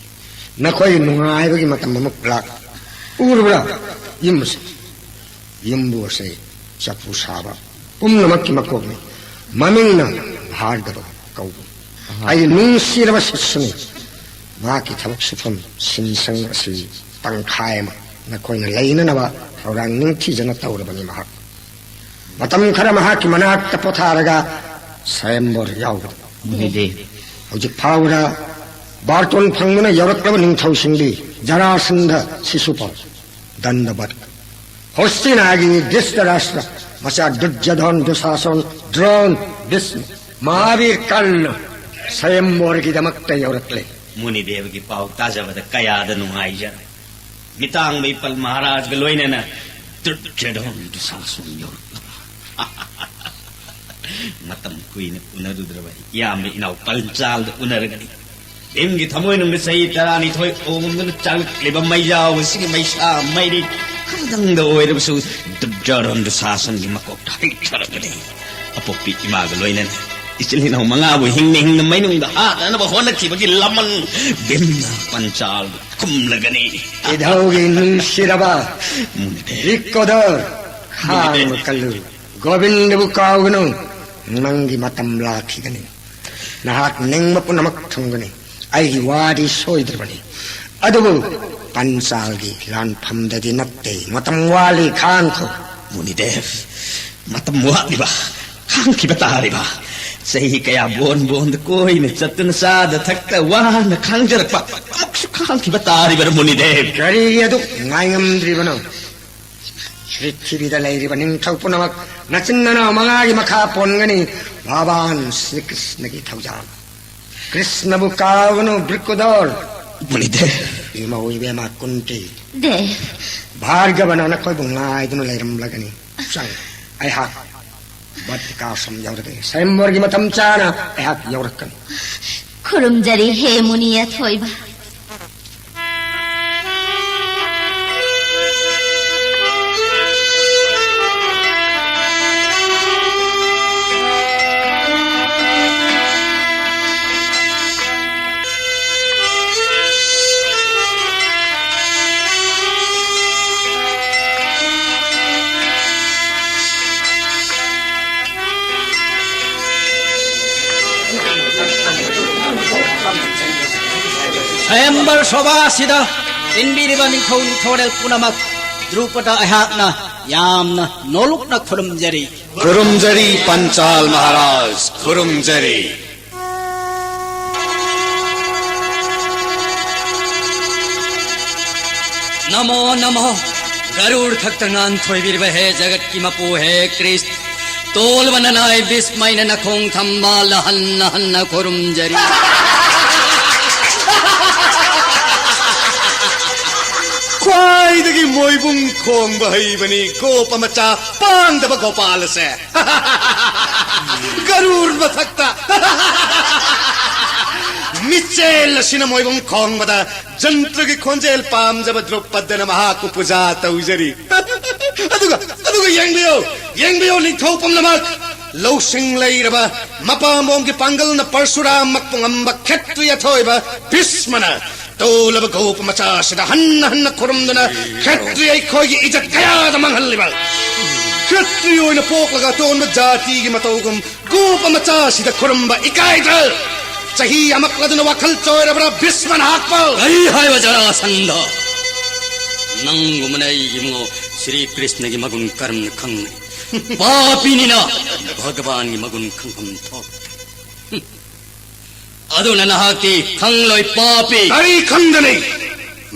ꯅꯈꯣꯏ ꯅꯨꯡꯉꯥꯏꯕꯒꯤ ꯃꯇꯝ ꯑꯃꯨꯛ ꯂꯥꯛ꯫ ꯎꯔꯕ꯭ꯔꯥ? ꯌꯨꯝ ꯑꯁꯤ, ꯌꯨꯝꯕꯨ ꯑꯁꯤ ꯆꯐꯨ ꯁꯥꯕ ꯄꯨꯝꯅꯃꯛꯀꯤ ꯃꯀꯣꯛꯅꯤ꯫ ꯃꯃꯤꯡꯅ ꯚꯥꯔꯒꯕ ꯀꯧꯕ꯫ ꯑꯩ ꯅꯨꯡꯁꯤꯔꯕ ꯁꯤꯁꯨꯅꯤ꯫ ꯃꯍꯥꯛꯀꯤ ꯊꯕꯛ ꯁꯨꯐꯝ ꯁꯤꯟꯁꯪ ꯑꯁꯤ ꯇꯪꯈꯥꯏ ꯑꯃ ꯅꯈꯣꯏꯅ ꯂꯩꯅꯅꯕ ꯊꯧꯔꯥꯡ ꯅꯤꯡꯊꯤꯖꯅ ꯇꯧꯔꯕꯅꯤ꯫ ꯃꯍꯥꯛ ꯃꯇꯝ ꯈꯔ ꯃꯍꯥꯛꯀꯤ ꯃꯅꯥꯛꯇ ꯄꯣꯊꯥꯔꯒ ꯁ꯭ꯋꯌꯝꯕꯔ ꯌꯥꯎꯕꯗ ꯃꯨꯅꯤꯗꯦ꯫ ꯍꯧꯖꯤꯛ ꯐꯥꯎꯕꯗ ꯕꯥꯔꯇꯣꯟ ꯐꯪꯗꯨꯅ ꯌꯧꯔꯛꯂꯕ ꯅꯤꯡꯊꯧꯁꯤꯡꯗꯤ ꯖꯔꯥꯁꯟꯙ, ꯁꯤꯁꯨꯄꯥꯜ, ꯗꯟꯗꯕꯠ, ꯍꯣꯁꯇꯤꯅꯥꯒꯤ ꯙ꯭ꯔꯤꯇꯔꯥꯁꯇ꯭ꯔ, ꯃꯆꯥ ꯗꯨꯔꯖꯣꯙꯟ, ꯗꯨꯁꯥꯁꯟ, ꯗ꯭ꯔꯣꯟ, ꯚꯤꯁꯃ, ꯃꯍꯥꯕꯤꯔ ꯀꯔꯅ ꯁ꯭ꯋꯌꯝꯕꯔꯒꯤꯗꯃꯛꯇ ꯌꯧꯔꯛꯂꯦ꯫ ꯃꯨꯅꯤꯗꯦꯕꯒꯤ ꯄꯥꯎ ꯇꯥꯖꯕꯗ ꯀꯌꯥꯗ ꯅꯨꯡꯉꯥꯏꯖꯔꯦ꯫ ꯃꯤꯇꯥꯡꯕ ꯏꯄꯜ ꯃꯍꯥꯔꯥꯖꯒ ꯂꯣꯏꯅꯅ ꯗꯨꯔꯖꯣꯙꯟ, ꯗꯨꯁꯥꯁꯟ ꯌꯧꯔꯛꯂꯕ꯫ ꯃꯇꯝ ꯀꯨꯏꯅ ꯎꯅꯔꯨꯗ꯭ꯔꯕ ꯏꯌꯥꯝꯕ ꯏꯅꯥꯎ ꯄꯟꯆꯥꯜꯗ ꯎꯅꯔꯒꯅꯤ꯫ ꯚꯤꯝꯒꯤ ꯊꯃꯣꯏꯅꯨꯡꯗ ꯆꯍꯤ ꯇꯔꯥꯅꯤꯊꯣꯏ ꯑꯣꯝꯗꯨꯅ ꯆꯥꯛꯂꯛꯂꯤꯕ ꯃꯩꯖꯥꯎ ꯑꯁꯤꯒꯤ ꯃꯩꯁꯥ ꯃꯩꯔꯤ ꯈꯔꯗꯪꯗ ꯑꯣꯏꯔꯕꯁꯨ ꯗꯨꯔꯖꯣꯙꯟ, ꯗꯨꯁꯥꯁꯟꯒꯤ ꯃꯀꯣꯛꯇ ꯍꯩꯊꯔꯛꯄꯅꯤ꯫ ꯑꯄꯣꯛꯄꯤ ꯏꯃꯥꯒ ꯂꯣꯏꯅꯅ ꯏꯆꯤꯜ ꯏꯅꯥꯎ ꯃꯉꯥꯕꯨ ꯍꯤꯡꯅ ꯍꯤꯡꯅ ꯃꯩꯅꯨꯡꯗ ꯍꯥꯠꯅꯅꯕ ꯍꯣꯠꯅꯈꯤꯕꯒꯤ ꯂꯃꯟ ꯚꯤꯝꯅ ꯄꯟꯆꯥꯜꯕꯨ ꯈꯨꯝꯂꯒꯅꯤ꯫ ꯏꯙꯧꯒꯤ ꯅꯨꯡꯁꯤꯔꯕ ꯃꯨꯅꯤꯗꯦ꯫ ꯔꯤꯛꯀꯣꯗꯔ, ꯈꯥꯡꯕ ꯀꯜꯂꯨ꯫ ꯒꯣꯕꯤꯟꯗꯕꯨ ꯀꯥꯎꯒꯅꯨ꯫ ꯅꯪꯒꯤ ꯃꯇꯝ ꯂꯥꯛꯈꯤꯒꯅꯤ꯫ ꯅꯍꯥꯛ ꯅꯤꯡꯕ ꯄꯨꯝꯅꯃꯛ ꯊꯨꯡꯒꯅꯤ꯫ ꯑꯩꯒꯤ ꯋꯥꯗꯤ ꯁꯣꯏꯗ꯭ꯔꯕꯅꯤ꯫ ꯑꯗꯨꯕꯨ ꯄꯟꯆꯥꯜꯒꯤ ꯂꯥꯟꯐꯝꯗꯗꯤ ꯅꯠꯇꯦ꯫ ꯃꯇꯝ ꯋꯥꯠꯂꯤ, ꯈꯥꯡꯈꯣ꯫ ꯃꯨꯅꯤꯗꯦꯕ, ꯃꯇꯝ ꯋꯥꯠꯂꯤꯕ, ꯈꯥꯡꯈꯤꯕ ꯇꯥꯔꯤꯕ꯫ ꯆꯍꯤ ꯀꯌꯥ ꯕꯣꯟ ꯕꯣꯟꯗ ꯀꯣꯏꯅ ꯆꯠꯇꯨꯅ ꯆꯥꯗ ꯊꯛꯇ ꯋꯥꯅ ꯈꯥꯡꯖꯔꯛꯄ ꯑꯃꯨꯛꯁꯨ ꯈꯥꯡꯈꯤꯕ ꯇꯥꯔꯤꯕꯔ ꯃꯨꯅꯤꯗꯦꯕ? ꯀꯔꯤꯒꯤ ꯑꯗꯨꯛ ꯉꯥꯏꯉꯝꯗ꯭ꯔꯤꯕꯅꯣ? ꯄ꯭ꯔꯤꯊꯤꯕꯤꯗ ꯂꯩꯔꯤꯕ ꯅꯤꯡꯊꯧ ꯄꯨꯝꯅꯃꯛ ꯅꯆꯤꯟ ꯅꯅꯥꯎ ꯃꯉꯥꯒꯤ ꯃꯈꯥ ꯄꯣꯟꯒꯅꯤ꯫ ꯚꯒꯋꯥꯟ ꯁ꯭ꯔꯤ ꯀ꯭ꯔꯤꯁꯅꯒꯤ ꯊꯧꯖꯥꯜ꯫ ꯀ꯭ꯔꯤꯁꯅꯕꯨ ꯀꯥꯎꯒꯅꯨ, ꯕ꯭ꯔꯤꯀꯨꯗꯣꯔ꯫ ꯃꯨꯅꯤꯗꯦꯕ꯫ ꯏꯃꯧ ꯏꯕꯦꯝꯃ ꯀꯨꯟꯇꯤ꯫ ꯗꯦꯕ꯫ ꯚꯥꯔꯒꯕꯅ ꯅꯈꯣꯏꯕꯨ ꯉꯥꯏꯗꯨꯅ ꯂꯩꯔꯝꯂꯒꯅꯤ꯫ ꯆꯪ, ꯑꯩꯍꯥꯛ ꯕꯠꯇꯤꯀꯥ ꯁꯝ ꯌꯧꯔꯒꯦ꯫ ꯁ꯭ꯋꯌꯝꯕꯔꯒꯤ ꯃꯇꯝ ꯆꯥꯅ ꯑꯩꯍꯥꯛ ꯌꯧꯔꯛꯀꯅꯤ꯫ ꯈꯨꯔꯨꯝꯖꯔꯤ ꯍꯦ ꯃꯨꯅꯤ ꯑꯊꯣꯏꯕ꯫ ꯁ꯭ꯋꯌꯝꯕꯔ ꯁꯣꯚꯥꯁꯤꯗ ꯇꯤꯟꯕꯤꯔꯤꯕ ꯅꯤꯡꯊꯧ ꯅꯤꯡꯊꯧꯔꯦꯜ ꯄꯨꯝꯅꯃꯛ, ꯗ꯭ꯔꯨꯄꯗ ꯑꯩꯍꯥꯛꯅ ꯌꯥꯝꯅ ꯅꯣꯂꯨꯛꯅ ꯈꯨꯔꯨꯝꯖꯔꯤ꯫ ꯈꯨꯔꯨꯝꯖꯔꯤ ꯄꯟꯆꯥꯜ ꯃꯍꯥꯔꯥꯖ, ꯈꯨꯔꯨꯝꯖꯔꯤ꯫ ꯅꯃꯣ ꯅꯃꯣ꯫ ꯒꯔꯨꯔ ꯊꯛꯇ ꯉꯥꯟꯊꯣꯏꯕꯤꯔꯤꯕ ꯍꯦ ꯖꯒꯠꯀꯤ ꯃꯄꯨ ꯍꯦ ꯀ꯭ꯔꯤꯁ, ꯇꯣꯜꯕ ꯅꯅꯥꯏ ꯕꯤꯁꯃꯩꯅ ꯅꯈꯣꯡ ꯊꯝꯕꯥꯜ ꯍꯟꯅ ꯍꯟꯅ ꯈꯨꯔꯨꯝꯖꯔꯤ꯫ ꯈ꯭ꯋꯥꯏꯗꯒꯤ ꯃꯣꯏꯕꯨꯡ ꯈꯣꯡꯕ ꯍꯩꯕꯅꯤ ꯒꯣꯄ ꯃꯆꯥ ꯄꯥꯡꯗꯕ ꯒꯣꯄꯥꯜ ꯑꯁꯦ꯫ ꯒꯔꯨꯔ ꯃꯊꯛꯇ꯫ ꯃꯤꯆꯦꯜ ꯑꯁꯤꯅ ꯃꯣꯏꯕꯨꯡ ꯈꯣꯡꯕꯗ ꯖꯟꯇ꯭ꯔꯒꯤ ꯈꯣꯟꯖꯦꯜ ꯄꯥꯝꯖꯕ ꯗ꯭ꯔꯧꯄꯗꯅ ꯃꯍꯥꯛꯄꯨ ꯄꯨꯖꯥ ꯇꯧꯖꯔꯤ꯫ ꯑꯗꯨꯒ, ꯑꯗꯨꯒ ꯌꯦꯡꯕꯤꯌꯨ, ꯌꯦꯡꯕꯤꯌꯨ ꯅꯤꯡꯊꯧ ꯄꯨꯝꯅꯃꯛ, ꯂꯧꯁꯤꯡ ꯂꯩꯔꯕ ꯃꯄꯥꯝꯕꯣꯝꯒꯤ ꯄꯥꯡꯒꯜꯅ ꯄꯔꯁꯨꯔꯥꯝꯃꯛꯄꯨ ꯉꯝꯕ ꯈꯦꯇ꯭ꯔꯤ ꯑꯊꯣꯏꯕ ꯚꯤꯁꯃꯅ ꯇꯣꯜꯂꯕ ꯒꯣꯄ ꯃꯆꯥꯁꯤꯗ ꯍꯟꯅ ꯍꯟꯅ ꯈꯨꯔꯨꯝꯗꯨꯅ ꯈꯦꯇ꯭ꯔꯤ ꯑꯩꯈꯣꯏꯒꯤ ꯏꯖꯠ ꯀꯌꯥꯗ ꯃꯥꯡꯍꯜꯂꯤꯕ꯫ ꯈꯇ꯭ꯔꯤꯌ ꯑꯣꯏꯅ ꯄꯣꯛꯂꯒ ꯑꯇꯣꯟꯕ ꯖꯥꯇꯤꯒꯤ ꯃꯇꯧꯒꯨꯝ ꯒꯣꯄ ꯃꯆꯥꯁꯤꯗ ꯈꯨꯔꯨꯝꯕ ꯏꯀꯥꯏꯗ꯭ꯔ? ꯆꯍꯤ ꯌꯥꯝꯃꯛꯂꯗꯨꯅ ꯋꯥꯈꯜ ꯆꯣꯏꯔꯕ꯭ꯔꯥ ꯚꯤꯁꯃ ꯅꯍꯥꯛꯄꯨ? ꯀꯔꯤ ꯍꯥꯏꯕ ꯖꯔꯥꯁꯟꯙ? ꯅꯪꯒꯨꯝꯕꯅ ꯑꯩꯒꯤ ꯏꯕꯨꯡꯉꯣ ꯁ꯭ꯔꯤ ꯀ꯭ꯔꯤꯁꯅꯒꯤ ꯃꯒꯨꯟ ꯀꯔꯝꯅ ꯈꯪꯒꯅꯤ? ꯄꯥꯄꯤꯅꯤꯅ ꯚꯒꯕꯥꯟꯒꯤ ꯃꯒꯨꯟ ꯈꯪꯐꯝ ꯊꯣꯛꯇꯦ꯫ ꯑꯗꯨꯅ ꯅꯍꯥꯛꯇꯤ ꯈꯪꯂꯣꯏ, ꯄꯥꯄꯤ꯫ ꯀꯔꯤ ꯈꯪꯒꯅꯤ?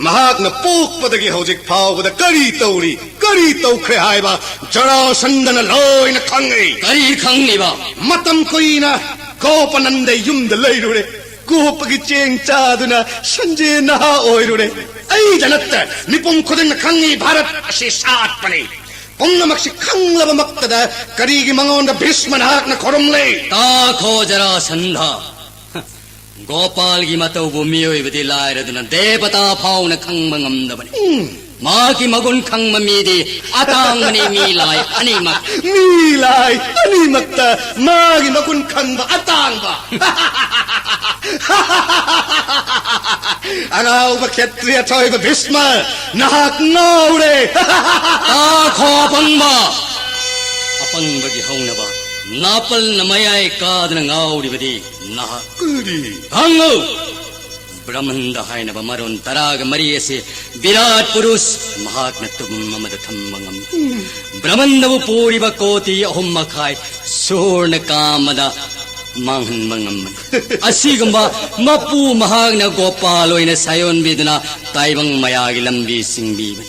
ꯃꯍꯥꯛꯅ ꯄꯣꯛꯄꯗꯒꯤ ꯍꯧꯖꯤꯛ ꯐꯥꯎꯕꯗ ꯀꯔꯤ ꯇꯧꯔꯤ, ꯀꯔꯤ ꯇꯧꯈ꯭ꯔꯦ ꯍꯥꯏꯕ ꯖꯔꯥꯁꯟꯙꯅ ꯂꯣꯏꯅ ꯈꯪꯏ꯫ ꯀꯔꯤ ꯈꯪꯂꯤꯕ? ꯃꯇꯝ ꯀꯨꯏꯅ ꯒꯣꯄꯅꯟꯗ ꯌꯨꯝꯗ ꯂꯩꯔꯨꯔꯦ꯫ ꯒꯣꯄꯒꯤ ꯆꯦꯡ ꯆꯥꯗꯨꯅ ꯁꯟꯖꯦ ꯅꯍꯥ ꯑꯣꯏꯔꯨꯔꯦ꯫ ꯑꯩꯗ ꯅꯠꯇ ꯃꯤꯄꯨꯝ ꯈꯨꯗꯤꯡꯅ ꯈꯪꯏ, ꯚꯥꯔꯠ ꯑꯁꯤ ꯁꯥꯠꯄꯅꯤ꯫ ꯄꯨꯝꯅꯃꯛꯁꯤ ꯈꯪꯂꯕꯃꯛꯇꯗ ꯀꯔꯤꯒꯤ ꯃꯉꯣꯟꯗ ꯚꯤꯁꯃ ꯅꯍꯥꯛꯅ ꯈꯨꯔꯨꯝꯂꯤ? ꯇꯥꯈꯣ ꯖꯔꯥꯁꯟꯙ, ꯒꯣꯄꯥꯜꯒꯤ ꯃꯇꯧꯕꯨ ꯃꯤꯑꯣꯏꯕꯗꯤ ꯂꯥꯏꯔꯗꯨꯅ ꯗꯦꯕꯇꯥ ꯐꯥꯎꯅ ꯈꯪꯕ ꯉꯝꯗꯕꯅꯤ꯫ ꯎꯝ꯫ ꯃꯍꯥꯛꯀꯤ ꯃꯒꯨꯟ ꯈꯪꯕ ꯃꯤꯗꯤ ꯑꯇꯥꯡꯕꯅꯤ, ꯃꯤ ꯂꯥꯏ ꯑꯅꯤꯃꯛ꯫ ꯃꯤ ꯂꯥꯏ ꯑꯅꯤꯃꯛꯇ ꯃꯥꯒꯤ ꯃꯒꯨꯟ ꯈꯪꯕ ꯑꯇꯥꯡꯕ꯫ ꯑꯉꯥꯎꯕ ꯈꯦꯇ꯭ꯔꯤꯌ ꯊꯣꯏꯕ ꯚꯤꯁꯃ, ꯅꯍꯥꯛ ꯉꯥꯎꯔꯦ꯫ ꯇꯥꯈꯣ ꯑꯄꯪꯕ! ꯑꯄꯪꯕꯒꯤ ꯍꯧꯅꯕ ꯅꯥꯄꯜꯅ ꯃꯌꯥꯏ ꯀꯥꯗꯅ ꯉꯥꯎꯔꯤꯕꯗꯤ ꯅꯍꯥꯛ꯫ ꯀꯔꯤ? ꯈꯪꯉꯨ! ꯕ꯭ꯔꯍꯃꯟꯗ ꯍꯥꯏꯅꯕ ꯃꯔꯣꯟ ꯇꯔꯥꯒ ꯃꯔꯤ ꯑꯁꯤ ꯕꯤꯔꯥꯠ ꯄꯨꯔꯨꯁ ꯃꯍꯥꯛꯅ ꯇꯨꯝ ꯑꯃꯗ ꯊꯝꯕ ꯉꯝꯃꯤ꯫ ꯕ꯭ꯔꯍꯃꯟꯗꯕꯨ ꯄꯨꯔꯤꯕ ꯀꯣꯇꯤ ꯑꯍꯨꯝ ꯃꯈꯥꯏ ꯁꯨꯔꯅ ꯀꯥ ꯑꯃꯗ ꯃꯥꯡꯍꯟꯕ ꯉꯝꯕꯅꯤ꯫ ꯑꯁꯤꯒꯨꯝꯕ ꯃꯄꯨ ꯃꯍꯥꯛꯅ ꯒꯣꯄꯥꯜ ꯑꯣꯏꯅ ꯁꯥꯌꯣꯟꯕꯤꯗꯨꯅ ꯇꯥꯏꯕꯪ ꯃꯌꯥꯒꯤ ꯂꯝꯕꯤ ꯆꯤꯡꯕꯤꯕꯅꯤ꯫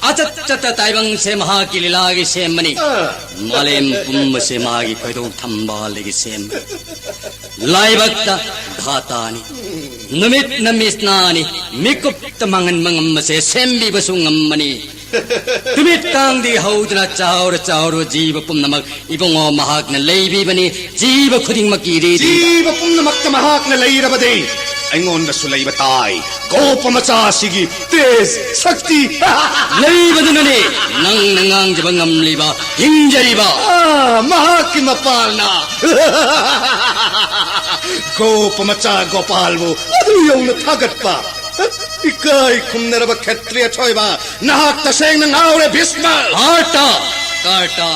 ꯑꯆꯠ ꯆꯠꯇ ꯇꯥꯏꯕꯪꯁꯦ ꯃꯍꯥꯛꯀꯤ ꯂꯤꯂꯥꯒꯤ ꯁꯦꯝꯕꯅꯤ꯫ ꯑꯥ꯫ ꯃꯥꯂꯦꯝ ꯄꯨꯝꯕꯁꯦ ꯃꯥꯒꯤ ꯈꯣꯏꯗꯧ ꯊꯝꯕꯥꯜꯗꯒꯤ ꯁꯦꯝꯕꯅꯤ꯫ ꯂꯥꯏꯕꯛꯇ ꯙꯥꯇꯥꯅꯤ, ꯅꯨꯃꯤꯠꯅ ꯃꯤꯁꯅꯥꯅꯤ, ꯃꯤꯀꯨꯞꯇ ꯃꯥꯡꯍꯟꯕ ꯉꯝꯕꯁꯦ ꯁꯦꯝꯕꯤꯕꯁꯨ ꯉꯝꯕꯅꯤ꯫ ꯅꯨꯃꯤꯠ ꯀꯥꯡꯗꯒꯤ ꯍꯧꯗꯨꯅ ꯆꯥꯎꯔ ꯆꯥꯎꯔꯕ ꯖꯤꯕ ꯄꯨꯝꯅꯃꯛ ꯏꯕꯨꯡꯉꯣ ꯃꯍꯥꯛꯅ ꯂꯩꯕꯤꯕꯅꯤ꯫ ꯖꯤꯕ ꯈꯨꯗꯤꯡꯃꯛꯀꯤ ꯏꯔꯤꯗꯤ꯫ ꯖꯤꯕ ꯄꯨꯝꯅꯃꯛꯇ ꯃꯍꯥꯛꯅ ꯂꯩꯔꯕꯗꯤ ꯑꯩꯉꯣꯟꯗꯁꯨ ꯂꯩꯕ ꯇꯥꯏ꯫ ꯒꯣꯄ ꯃꯆꯥꯁꯤꯒꯤ ꯇꯦꯖ, ꯁꯛꯇꯤ꯫ ꯂꯩꯕꯗꯨꯅꯅꯦ ꯅꯪꯅ ꯉꯥꯡꯖꯕ ꯉꯝꯂꯤꯕ, ꯍꯤꯡꯖꯔꯤꯕ꯫ ꯑꯥ, ꯃꯍꯥꯛꯀꯤ ꯃꯄꯥꯜꯅ꯫ ꯒꯣꯄ ꯃꯆꯥ ꯒꯣꯄꯥꯜꯕꯨ ꯑꯗꯨ ꯌꯧꯅ ꯊꯥꯒꯠꯄ꯫ ꯏꯀꯥꯏ ꯈꯨꯝꯅꯔꯕ ꯈꯦꯇ꯭ꯔꯤꯌ ꯊꯣꯏꯕ, ꯅꯍꯥꯛ ꯇꯁꯦꯡꯅ ꯉꯥꯎꯔꯦ, ꯚꯤꯁꯃ꯫ ꯍꯥꯔꯇ! ꯀꯔꯇꯥ,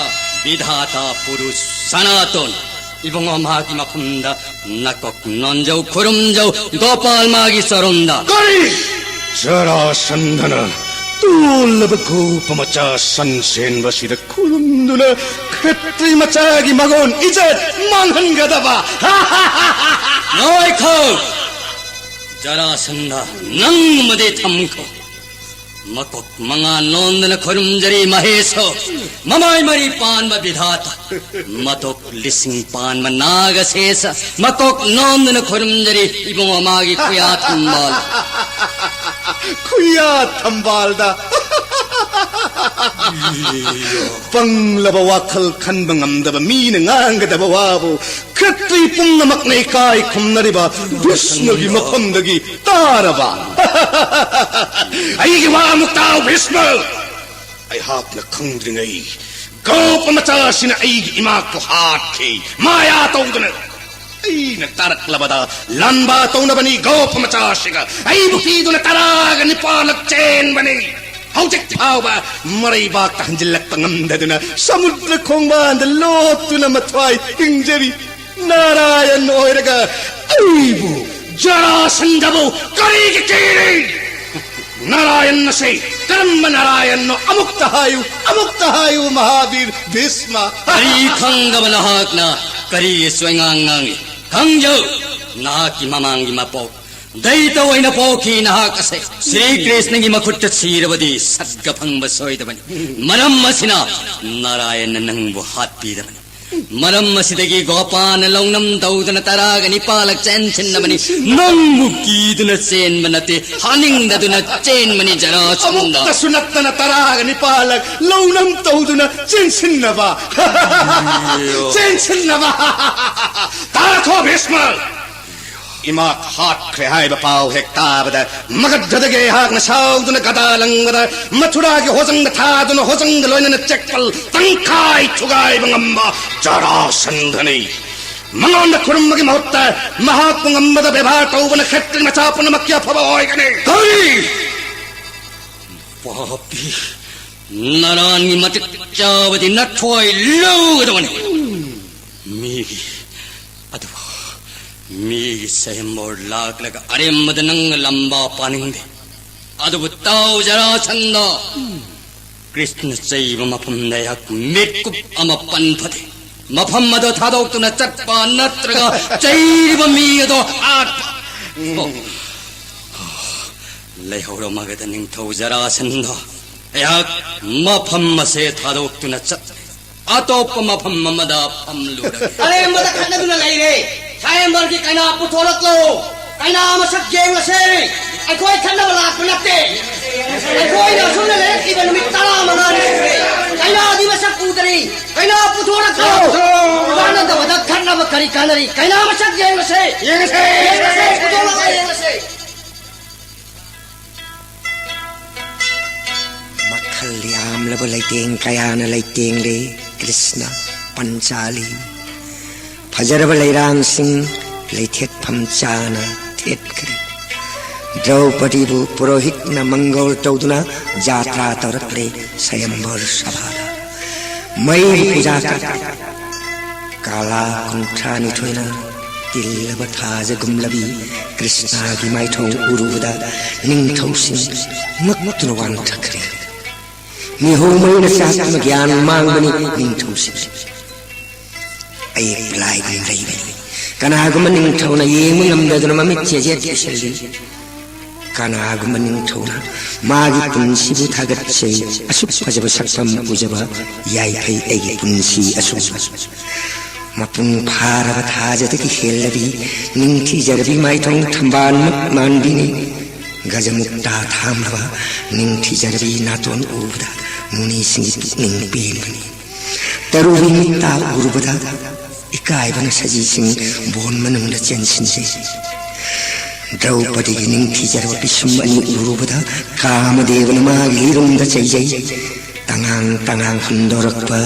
ꯕꯤꯙꯥꯇꯥ, ꯄꯨꯔꯨꯁ, ꯁꯅꯥꯇꯣꯟ, ꯏꯕꯨꯡꯉꯣ, ꯃꯥꯒꯤ ꯃꯐꯝꯗ ꯅꯀꯣꯛ ꯅꯣꯟꯖꯧ, ꯈꯨꯔꯨꯝꯖꯧ, ꯒꯣꯄꯥꯜ ꯃꯥꯒꯤ ꯆꯔꯣꯟꯗ꯫ ꯀꯔꯤ? ꯖꯔꯥꯁꯟꯙꯅ ꯇꯣꯜꯂꯕ ꯒꯣꯄ ꯃꯆꯥ ꯁꯟ ꯁꯦꯟꯕ ꯑꯁꯤꯗ ꯈꯨꯔꯨꯝꯗꯨꯅ ꯈꯦꯇ꯭ꯔꯤ ꯃꯆꯥꯒꯤ ꯃꯒꯨꯟ ꯏꯖꯠ ꯃꯥꯡꯍꯟꯒꯗꯕ? ꯉꯥꯏꯈꯣ! ꯖꯔꯥꯁꯟꯙ, ꯅꯪ ꯑꯃꯗꯤ ꯊꯝꯈꯣ꯫ ꯃꯀꯣꯛ ꯃꯉꯥ ꯅꯣꯟꯗꯨꯅ ꯈꯨꯔꯨꯝꯖꯔꯤ ꯃꯍꯦꯁꯣ, ꯃꯃꯥꯏ ꯃꯔꯤ ꯄꯥꯟꯕ ꯕꯤꯙꯥꯇ, ꯃꯇꯣꯛ ꯂꯤꯁꯤꯡ ꯄꯥꯟꯕ ꯅꯥꯒꯁꯦꯁ, ꯃꯀꯣꯛ ꯅꯣꯟꯗꯨꯅ ꯈꯨꯔꯨꯝꯖꯔꯤ ꯏꯕꯨꯡꯉꯣ ꯃꯥꯒꯤ ꯈꯨꯌꯥ ꯊꯝꯕꯥꯜ꯫ ꯈꯨꯌꯥ ꯊꯝꯕꯥꯜꯗ ꯄꯪꯂꯕ ꯋꯥꯈꯜ ꯈꯟꯕ ꯉꯝꯗꯕ ꯃꯤꯅ ꯉꯥꯡꯒꯗꯕ ꯋꯥꯕꯨ ꯈꯦꯇ꯭ꯔꯤ ꯄꯨꯝꯅꯃꯛꯅ ꯏꯀꯥꯏ ꯈꯨꯝꯅꯔꯤꯕ ꯚꯤꯁꯃꯒꯤ ꯃꯐꯝꯗꯒꯤ ꯇꯥꯔꯕ? ꯑꯩꯒꯤ ꯋꯥ ꯑꯃꯨꯛ ꯇꯥꯎ, ꯚꯤꯁꯃ! ꯑꯩꯍꯥꯛꯅ ꯈꯪꯗ꯭ꯔꯤꯉꯩ ꯒꯣꯄ ꯃꯆꯥꯁꯤꯅ ꯑꯩꯒꯤ ꯏꯃꯥꯛꯄꯨ ꯍꯥꯠꯈꯤ, ꯃꯥꯌꯥ ꯇꯧꯗꯨꯅ꯫ ꯑꯩꯅ ꯇꯥꯔꯛꯂꯕꯗ ꯂꯥꯟꯕ ꯇꯧꯅꯕꯅꯤ ꯒꯣꯄ ꯃꯆꯥꯁꯤꯒ ꯑꯩꯕꯨ ꯀꯤꯗꯨꯅ ꯇꯔꯥꯒ ꯅꯤꯄꯥꯜꯂꯛ ꯆꯦꯟꯕꯅꯤ꯫ ꯍꯧꯖꯤꯛ ꯐꯥꯎꯕ ꯃꯔꯩꯕꯥꯛꯇ ꯍꯟꯖꯤꯜꯂꯛꯄ ꯉꯝꯗꯗꯨꯅ ꯁꯃꯨꯗ꯭ꯔ ꯈꯣꯡꯕꯥꯟꯗ ꯂꯣꯠꯇꯨꯅ ꯃꯊ꯭ꯋꯥꯏ ꯍꯤꯡꯖꯔꯤ꯫ ꯅꯥꯔꯥꯌꯟ ꯑꯣꯏꯔꯒ ꯑꯩꯕꯨ, ꯖꯔꯥꯁꯟꯙꯕꯨ ꯀꯔꯤꯒꯤ ꯀꯤꯔꯤ? ꯅꯥꯔꯥꯌꯟ ꯑꯁꯤ ꯀꯔꯝꯕ ꯅꯥꯔꯥꯌꯟꯅꯣ? ꯑꯃꯨꯛꯇ ꯍꯥꯏꯌꯨ, ꯑꯃꯨꯛꯇ ꯍꯥꯏꯌꯨ, ꯃꯍꯥꯕꯤꯔ ꯚꯤꯁꯃ꯫ ꯀꯔꯤ ꯈꯪꯗꯕ ꯅꯍꯥꯛꯅ ꯀꯔꯤꯒꯤ ꯁꯣꯏꯉꯥꯡ ꯉꯥꯡꯉꯤ? ꯈꯪꯖꯧ, ꯅꯍꯥꯛꯀꯤ ꯃꯃꯥꯡꯒꯤ ꯃꯄꯣꯛ ꯗꯩꯇ ꯑꯣꯏꯅ ꯄꯣꯛꯈꯤ ꯅꯍꯥꯛ ꯑꯁꯦ꯫ ꯁ꯭ꯔꯤ ꯀ꯭ꯔꯤꯁꯅꯒꯤ ꯃꯈꯨꯠꯇ ꯁꯤꯔꯕꯗꯤ ꯁꯠꯒ ꯐꯪꯕ ꯁꯣꯏꯗꯕꯅꯤ꯫ ꯃꯔꯝ ꯑꯁꯤꯅ ꯅꯥꯔꯥꯌꯟꯅ ꯅꯪꯕꯨ ꯍꯥꯠꯄꯤꯗꯕꯅꯤ꯫ ꯃꯔꯝ ꯑꯁꯤꯗꯒꯤ ꯒꯣꯄꯥꯅ ꯂꯧꯅꯝ ꯇꯧꯗꯨꯅ ꯇꯔꯥꯒ ꯅꯤꯄꯥꯜꯂꯛ ꯆꯦꯟꯁꯤꯟꯅꯕꯅꯤ꯫ ꯅꯪꯕꯨ ꯀꯤꯗꯨꯅ ꯆꯦꯟꯕ ꯅꯠꯇꯦ, ꯍꯥꯠꯅꯤꯡꯗꯗꯨꯅ ꯆꯦꯟꯕꯅꯤ ꯖꯔꯥꯁꯟꯙ꯫ ꯑꯃꯨꯛꯇꯁꯨ ꯅꯠꯇꯅ ꯇꯔꯥꯒ ꯅꯤꯄꯥꯜꯂꯛ ꯂꯧꯅꯝ ꯇꯧꯗꯨꯅ ꯆꯦꯟꯁꯤꯟꯅꯕ꯫ ꯆꯦꯟꯁꯤꯟꯅꯕ꯫ ꯇꯥꯔꯛꯈꯣ ꯚꯤꯁꯃ! ꯏꯃꯥ ꯍꯥꯠꯈ꯭ꯔꯦ ꯍꯥꯏꯕ ꯄꯥꯎ ꯍꯦꯛ ꯇꯥꯕꯗ ꯃꯒꯙꯗꯒꯤ ꯑꯩꯍꯥꯛꯅ ꯁꯥꯎꯗꯨꯅ ꯒꯗꯥ ꯂꯪꯕꯗ ꯃꯊꯨꯔꯥꯒꯤ ꯍꯣꯖꯪꯗ ꯊꯥꯗꯨꯅ ꯍꯣꯖꯪꯗ ꯂꯣꯏꯅꯅ ꯆꯦꯛꯄꯜ ꯇꯪꯈꯥꯏ ꯊꯨꯒꯥꯏꯕ ꯉꯝꯕ ꯖꯔꯥꯁꯟꯙꯅꯤ꯫ ꯃꯉꯣꯟꯗ ꯈꯨꯔꯨꯝꯕꯒꯤ ꯃꯍꯨꯠꯇ ꯃꯍꯥꯛꯄꯨ ꯉꯝꯕꯗ ꯕꯦꯕꯥꯔ ꯇꯧꯕꯅ ꯈꯦꯇ꯭ꯔꯤ ꯃꯆꯥ ꯄꯨꯝꯅꯃꯛꯀꯤ ꯑꯐꯕ ꯑꯣꯏꯒꯅꯤ꯫ ꯀꯔꯤ? ꯄꯥꯄꯤ, ꯅꯔꯥꯟꯒꯤ ꯃꯇꯤꯛ ꯆꯥꯕꯗꯤ ꯅꯊꯣꯏ ꯂꯧꯒꯗꯕꯅꯤ꯫ ꯃꯤꯒꯤ ꯑꯗꯨꯕꯨ ꯃꯤꯒꯤ ꯁꯌꯝꯕꯔ ꯂꯥꯛꯂꯒ ꯑꯔꯦꯝꯕꯗ ꯅꯪꯅ ꯂꯝꯕꯥ ꯄꯥꯅꯤꯡꯗꯦ꯫ ꯑꯗꯨꯕꯨ ꯇꯥꯎ ꯖꯔꯥꯁꯟꯗ, ꯀ꯭ꯔꯤꯁꯅ ꯆꯩꯕ ꯃꯐꯝꯗ ꯑꯩꯍꯥꯛ ꯃꯤꯠꯀꯨꯞ ꯑꯃ ꯄꯟ ꯐꯗꯦ꯫ ꯃꯐꯝ ꯑꯗꯣ ꯊꯥꯗꯣꯛꯇꯨꯅ ꯆꯠꯄ ꯅꯠꯇ꯭ꯔꯒ ꯆꯩꯔꯤꯕ ꯃꯤ ꯑꯗꯣ ꯍꯥꯠꯄ꯫ ꯑꯣ, ꯑꯣ, ꯂꯩꯍꯧꯔꯃꯒꯗ ꯅꯤꯡꯊꯧ ꯖꯔꯥꯁꯟꯗ, ꯑꯩꯍꯥꯛ ꯃꯐꯝ ꯑꯁꯦ ꯊꯥꯗꯣꯛꯇꯨꯅ ꯆꯠꯂꯦ꯫ ꯑꯇꯣꯞꯄ ꯃꯐꯝ ꯑꯃꯗ ꯐꯝꯂꯨꯔꯒꯦ꯫ ꯑꯔꯦꯝꯕꯗ ꯈꯠꯅꯗꯨꯅ ꯂꯩꯔꯦ꯫ ꯁꯥꯌꯦꯝꯕꯔꯒꯤ ꯀꯩꯅꯥ ꯄꯨꯊꯣꯔꯛꯂꯣ꯫ ꯀꯩꯅꯥ ꯃꯁꯛ ꯌꯦꯡꯂꯁꯦ꯫ ꯑꯩꯈꯣꯏ ꯈꯠꯅꯕ ꯂꯥꯛꯄ ꯅꯠꯇꯦ꯫ ꯑꯩꯈꯣꯏꯅ ꯑꯁꯨꯝꯅ ꯂꯩꯔꯛꯂꯤꯕ ꯅꯨꯃꯤꯠ ꯇꯔꯥꯃꯉꯥꯅꯤ ꯁꯨꯔꯦ꯫ ꯀꯩꯅꯥꯗꯤ ꯃꯁꯛ ꯎꯗ꯭ꯔꯤ꯫ ꯀꯩꯅꯥ ꯄꯨꯊꯣꯔꯛꯂꯣ꯫ ꯀꯥꯟꯅꯗꯕꯗ ꯈꯠꯅꯕ ꯀꯔꯤ ꯀꯥꯟꯅꯔꯤ? ꯀꯩꯅꯥ ꯃꯁꯛ ꯌꯦꯡꯂꯁꯦ꯫ ꯌꯦꯡꯂꯁꯦ꯫ ꯌꯦꯡꯂꯁꯦ꯫ ꯄꯨꯊꯣꯔꯛꯂꯣ, ꯌꯦꯡꯂꯁꯦ꯫ ꯃꯈꯜ ꯌꯥꯝꯂꯕ ꯂꯩꯇꯦꯡ ꯀꯌꯥꯅ ꯂꯩꯇꯦꯡꯂꯦ ꯀ꯭ꯔꯤꯁꯅ ꯄꯟꯆꯥꯂꯤ꯫ ꯐꯖꯔꯕ ꯂꯩꯔꯥꯡꯁꯤꯡ ꯂꯩꯊꯦꯠꯐꯝ ꯆꯥꯅ ꯊꯦꯠꯈ꯭ꯔꯦ꯫ ꯗ꯭ꯔꯧꯄꯗꯤꯕꯨ ꯄꯨꯔꯣꯍꯤꯠꯅ ꯃꯪꯒꯣꯜ ꯇꯧꯗꯨꯅ ꯖꯥꯇ꯭ꯔꯥ ꯇꯧꯔꯛꯂꯦ ꯁꯌꯝꯕꯔ ꯁꯚꯥꯗ꯫ ꯃꯩ ꯄꯨꯖꯥ ꯀꯠ ꯀꯥꯂꯥ ꯀꯨꯟꯊ꯭ꯔꯥꯅꯤꯊꯣꯏꯅ ꯇꯤꯜꯂꯕ ꯊꯥꯖꯒꯨꯝꯂꯕꯤ ꯀ꯭ꯔꯤꯁꯅꯥꯒꯤ ꯃꯥꯏꯊꯣꯡ ꯎꯔꯨꯕꯗ ꯅꯤꯡꯊꯧꯁꯤꯡ ꯉꯛꯇꯨꯅ ꯋꯥꯟꯊꯈ꯭ꯔꯦ꯫ ꯃꯤꯍꯧ ꯃꯩꯅ ꯆꯥꯛꯇꯨꯅ ꯒ꯭ꯌꯥꯟ ꯃꯥꯡꯕꯅꯤ ꯅꯤꯡꯊꯧꯁꯤꯡ꯫ ꯑꯌꯦꯛꯄ ꯂꯥꯏꯒꯨꯝ ꯂꯩꯕꯅꯤ꯫ ꯀꯅꯥꯒꯨꯝꯕ ꯅꯤꯡꯊꯧꯅ ꯌꯦꯡꯕ ꯉꯝꯗꯗꯨꯅ ꯃꯃꯤꯠ ꯆꯦꯖꯦꯠ ꯎꯏꯁꯤꯜꯂꯤ꯫ ꯀꯅꯥꯒꯨꯝꯕ ꯅꯤꯡꯊꯧꯅ ꯃꯥꯒꯤ ꯄꯨꯟꯁꯤꯕꯨ ꯊꯥꯒꯠꯆꯩ꯫ ꯑꯁꯨꯛ ꯐꯖꯕ ꯁꯛꯐꯝ ꯎꯖꯕ ꯌꯥꯏꯐꯩ ꯑꯩꯒꯤ ꯄꯨꯟꯁꯤ ꯑꯁꯨꯝꯅ꯫ ꯃꯄꯨꯡ ꯐꯥꯔꯕ ꯊꯥꯖꯗꯒꯤ ꯍꯦꯜꯂꯕꯤ ꯅꯤꯡꯊꯤꯖꯔꯕꯤ ꯃꯥꯏꯊꯣꯡ ꯊꯝꯕꯥꯜꯃꯨꯛ ꯃꯥꯟꯕꯤꯅꯤ꯫ ꯒꯖꯃꯨꯛꯇꯥ ꯊꯥꯝꯂꯕ ꯅꯤꯡꯊꯤꯖꯔꯕꯤ ꯅꯥꯇꯣꯟ ꯎꯕꯗ ꯃꯨꯅꯤꯁꯤꯡꯒꯤ ꯄꯨꯛꯅꯤꯡ ꯄꯦꯟꯕꯅꯤ꯫ ꯇꯔꯨꯕꯤ ꯃꯤꯠꯇ ꯎꯔꯨꯕꯗ ꯏꯀꯥꯏꯕꯅ ꯁꯖꯤꯁꯤꯡ ꯕꯣꯟ ꯃꯅꯨꯡꯗ ꯆꯦꯟꯁꯤꯟꯖꯩ꯫ ꯗ꯭ꯔꯧꯄꯗꯤꯒꯤ ꯅꯤꯡꯊꯤꯖꯔꯕ ꯄꯤꯁꯨꯝ ꯑꯅꯤ ꯎꯔꯨꯕꯗ ꯀꯥꯃꯗꯦꯕꯅ ꯃꯥꯒꯤ ꯂꯤꯔꯨꯝꯗ ꯆꯩꯖꯩ꯫ ꯇꯉꯥꯡ ꯇꯉꯥꯡ ꯍꯨꯟꯗꯣꯔꯛꯄ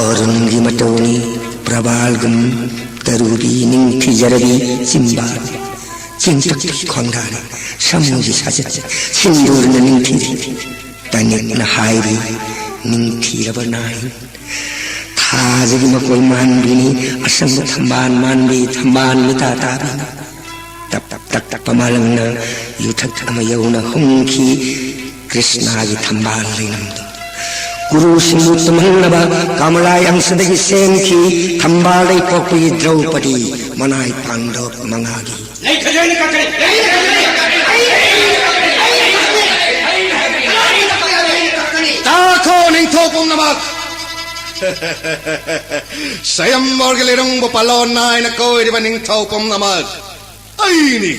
ꯑꯔꯨꯟꯒꯤ ꯃꯇꯧꯅꯤ꯫ ꯄ꯭ꯔꯕꯥꯜꯒꯨꯝ ꯇꯔꯨꯕꯤ ꯅꯤꯡꯊꯤꯖꯔꯕꯤ ꯆꯤꯝꯕꯥꯜ꯫ ꯆꯤꯡꯇꯛꯄꯒꯤ ꯈꯣꯡꯗꯥꯅꯤ꯫ ꯁꯃꯨꯒꯤ ꯁꯥꯖꯠ ꯁꯤꯟꯗꯨꯔꯅ ꯅꯤꯡꯊꯤꯔꯤ꯫ ꯇꯅꯤꯛꯅ ꯍꯥꯏꯔꯤ, ꯅꯤꯡꯊꯤꯔꯕ ꯅꯥꯏꯟ꯫ ꯊꯥꯖꯒꯤ ꯃꯀꯣꯏ ꯃꯥꯟꯕꯤꯅꯤ, ꯑꯁꯪꯕ ꯊꯝꯕꯥꯜ ꯃꯥꯟꯕꯤ, ꯊꯝꯕꯥꯜ ꯃꯤꯇꯥ ꯇꯥꯕꯤꯅꯤ꯫ ꯇꯞ ꯇꯞ ꯇꯞ ꯇꯞꯄ ꯃꯥꯂꯪꯅ ꯌꯨꯊꯛ ꯑꯃ ꯌꯧꯅ ꯍꯨꯝꯈꯤ꯫ ꯀ꯭ꯔꯤꯁꯅꯒꯤ ꯊꯝꯕꯥꯜ ꯂꯩꯅꯝꯗꯨ ꯀꯨꯔꯨꯁꯤꯡꯕꯨ ꯇꯨꯝꯍꯟꯅꯕ ꯀꯃꯂꯥ ꯑꯪꯁꯗꯒꯤ ꯁꯦꯝꯈꯤ꯫ ꯊꯝꯕꯥꯜ ꯂꯩꯄꯣꯛꯄꯤ ꯗ꯭ꯔꯧꯄꯗꯤ ꯃꯅꯥꯏ ꯄꯥꯡꯗꯣꯛ ꯃꯉꯥꯒꯤ ꯂꯩ ꯈꯖꯣꯏꯅ ꯀꯛꯀꯅꯤ꯫ ꯇꯥꯈꯣ ꯅꯤꯡꯊꯧ ꯄꯨꯝꯅꯃꯛ! ꯁ꯭ꯋꯌꯝꯕꯔꯒꯤ ꯂꯤꯔꯨꯡꯕꯨ ꯄꯥꯂꯣꯟ ꯅꯥꯏꯅ ꯀꯣꯏꯔꯤꯕ ꯅꯤꯡꯊꯧ ꯄꯨꯝꯅꯃꯛ! ꯑꯩꯅꯤ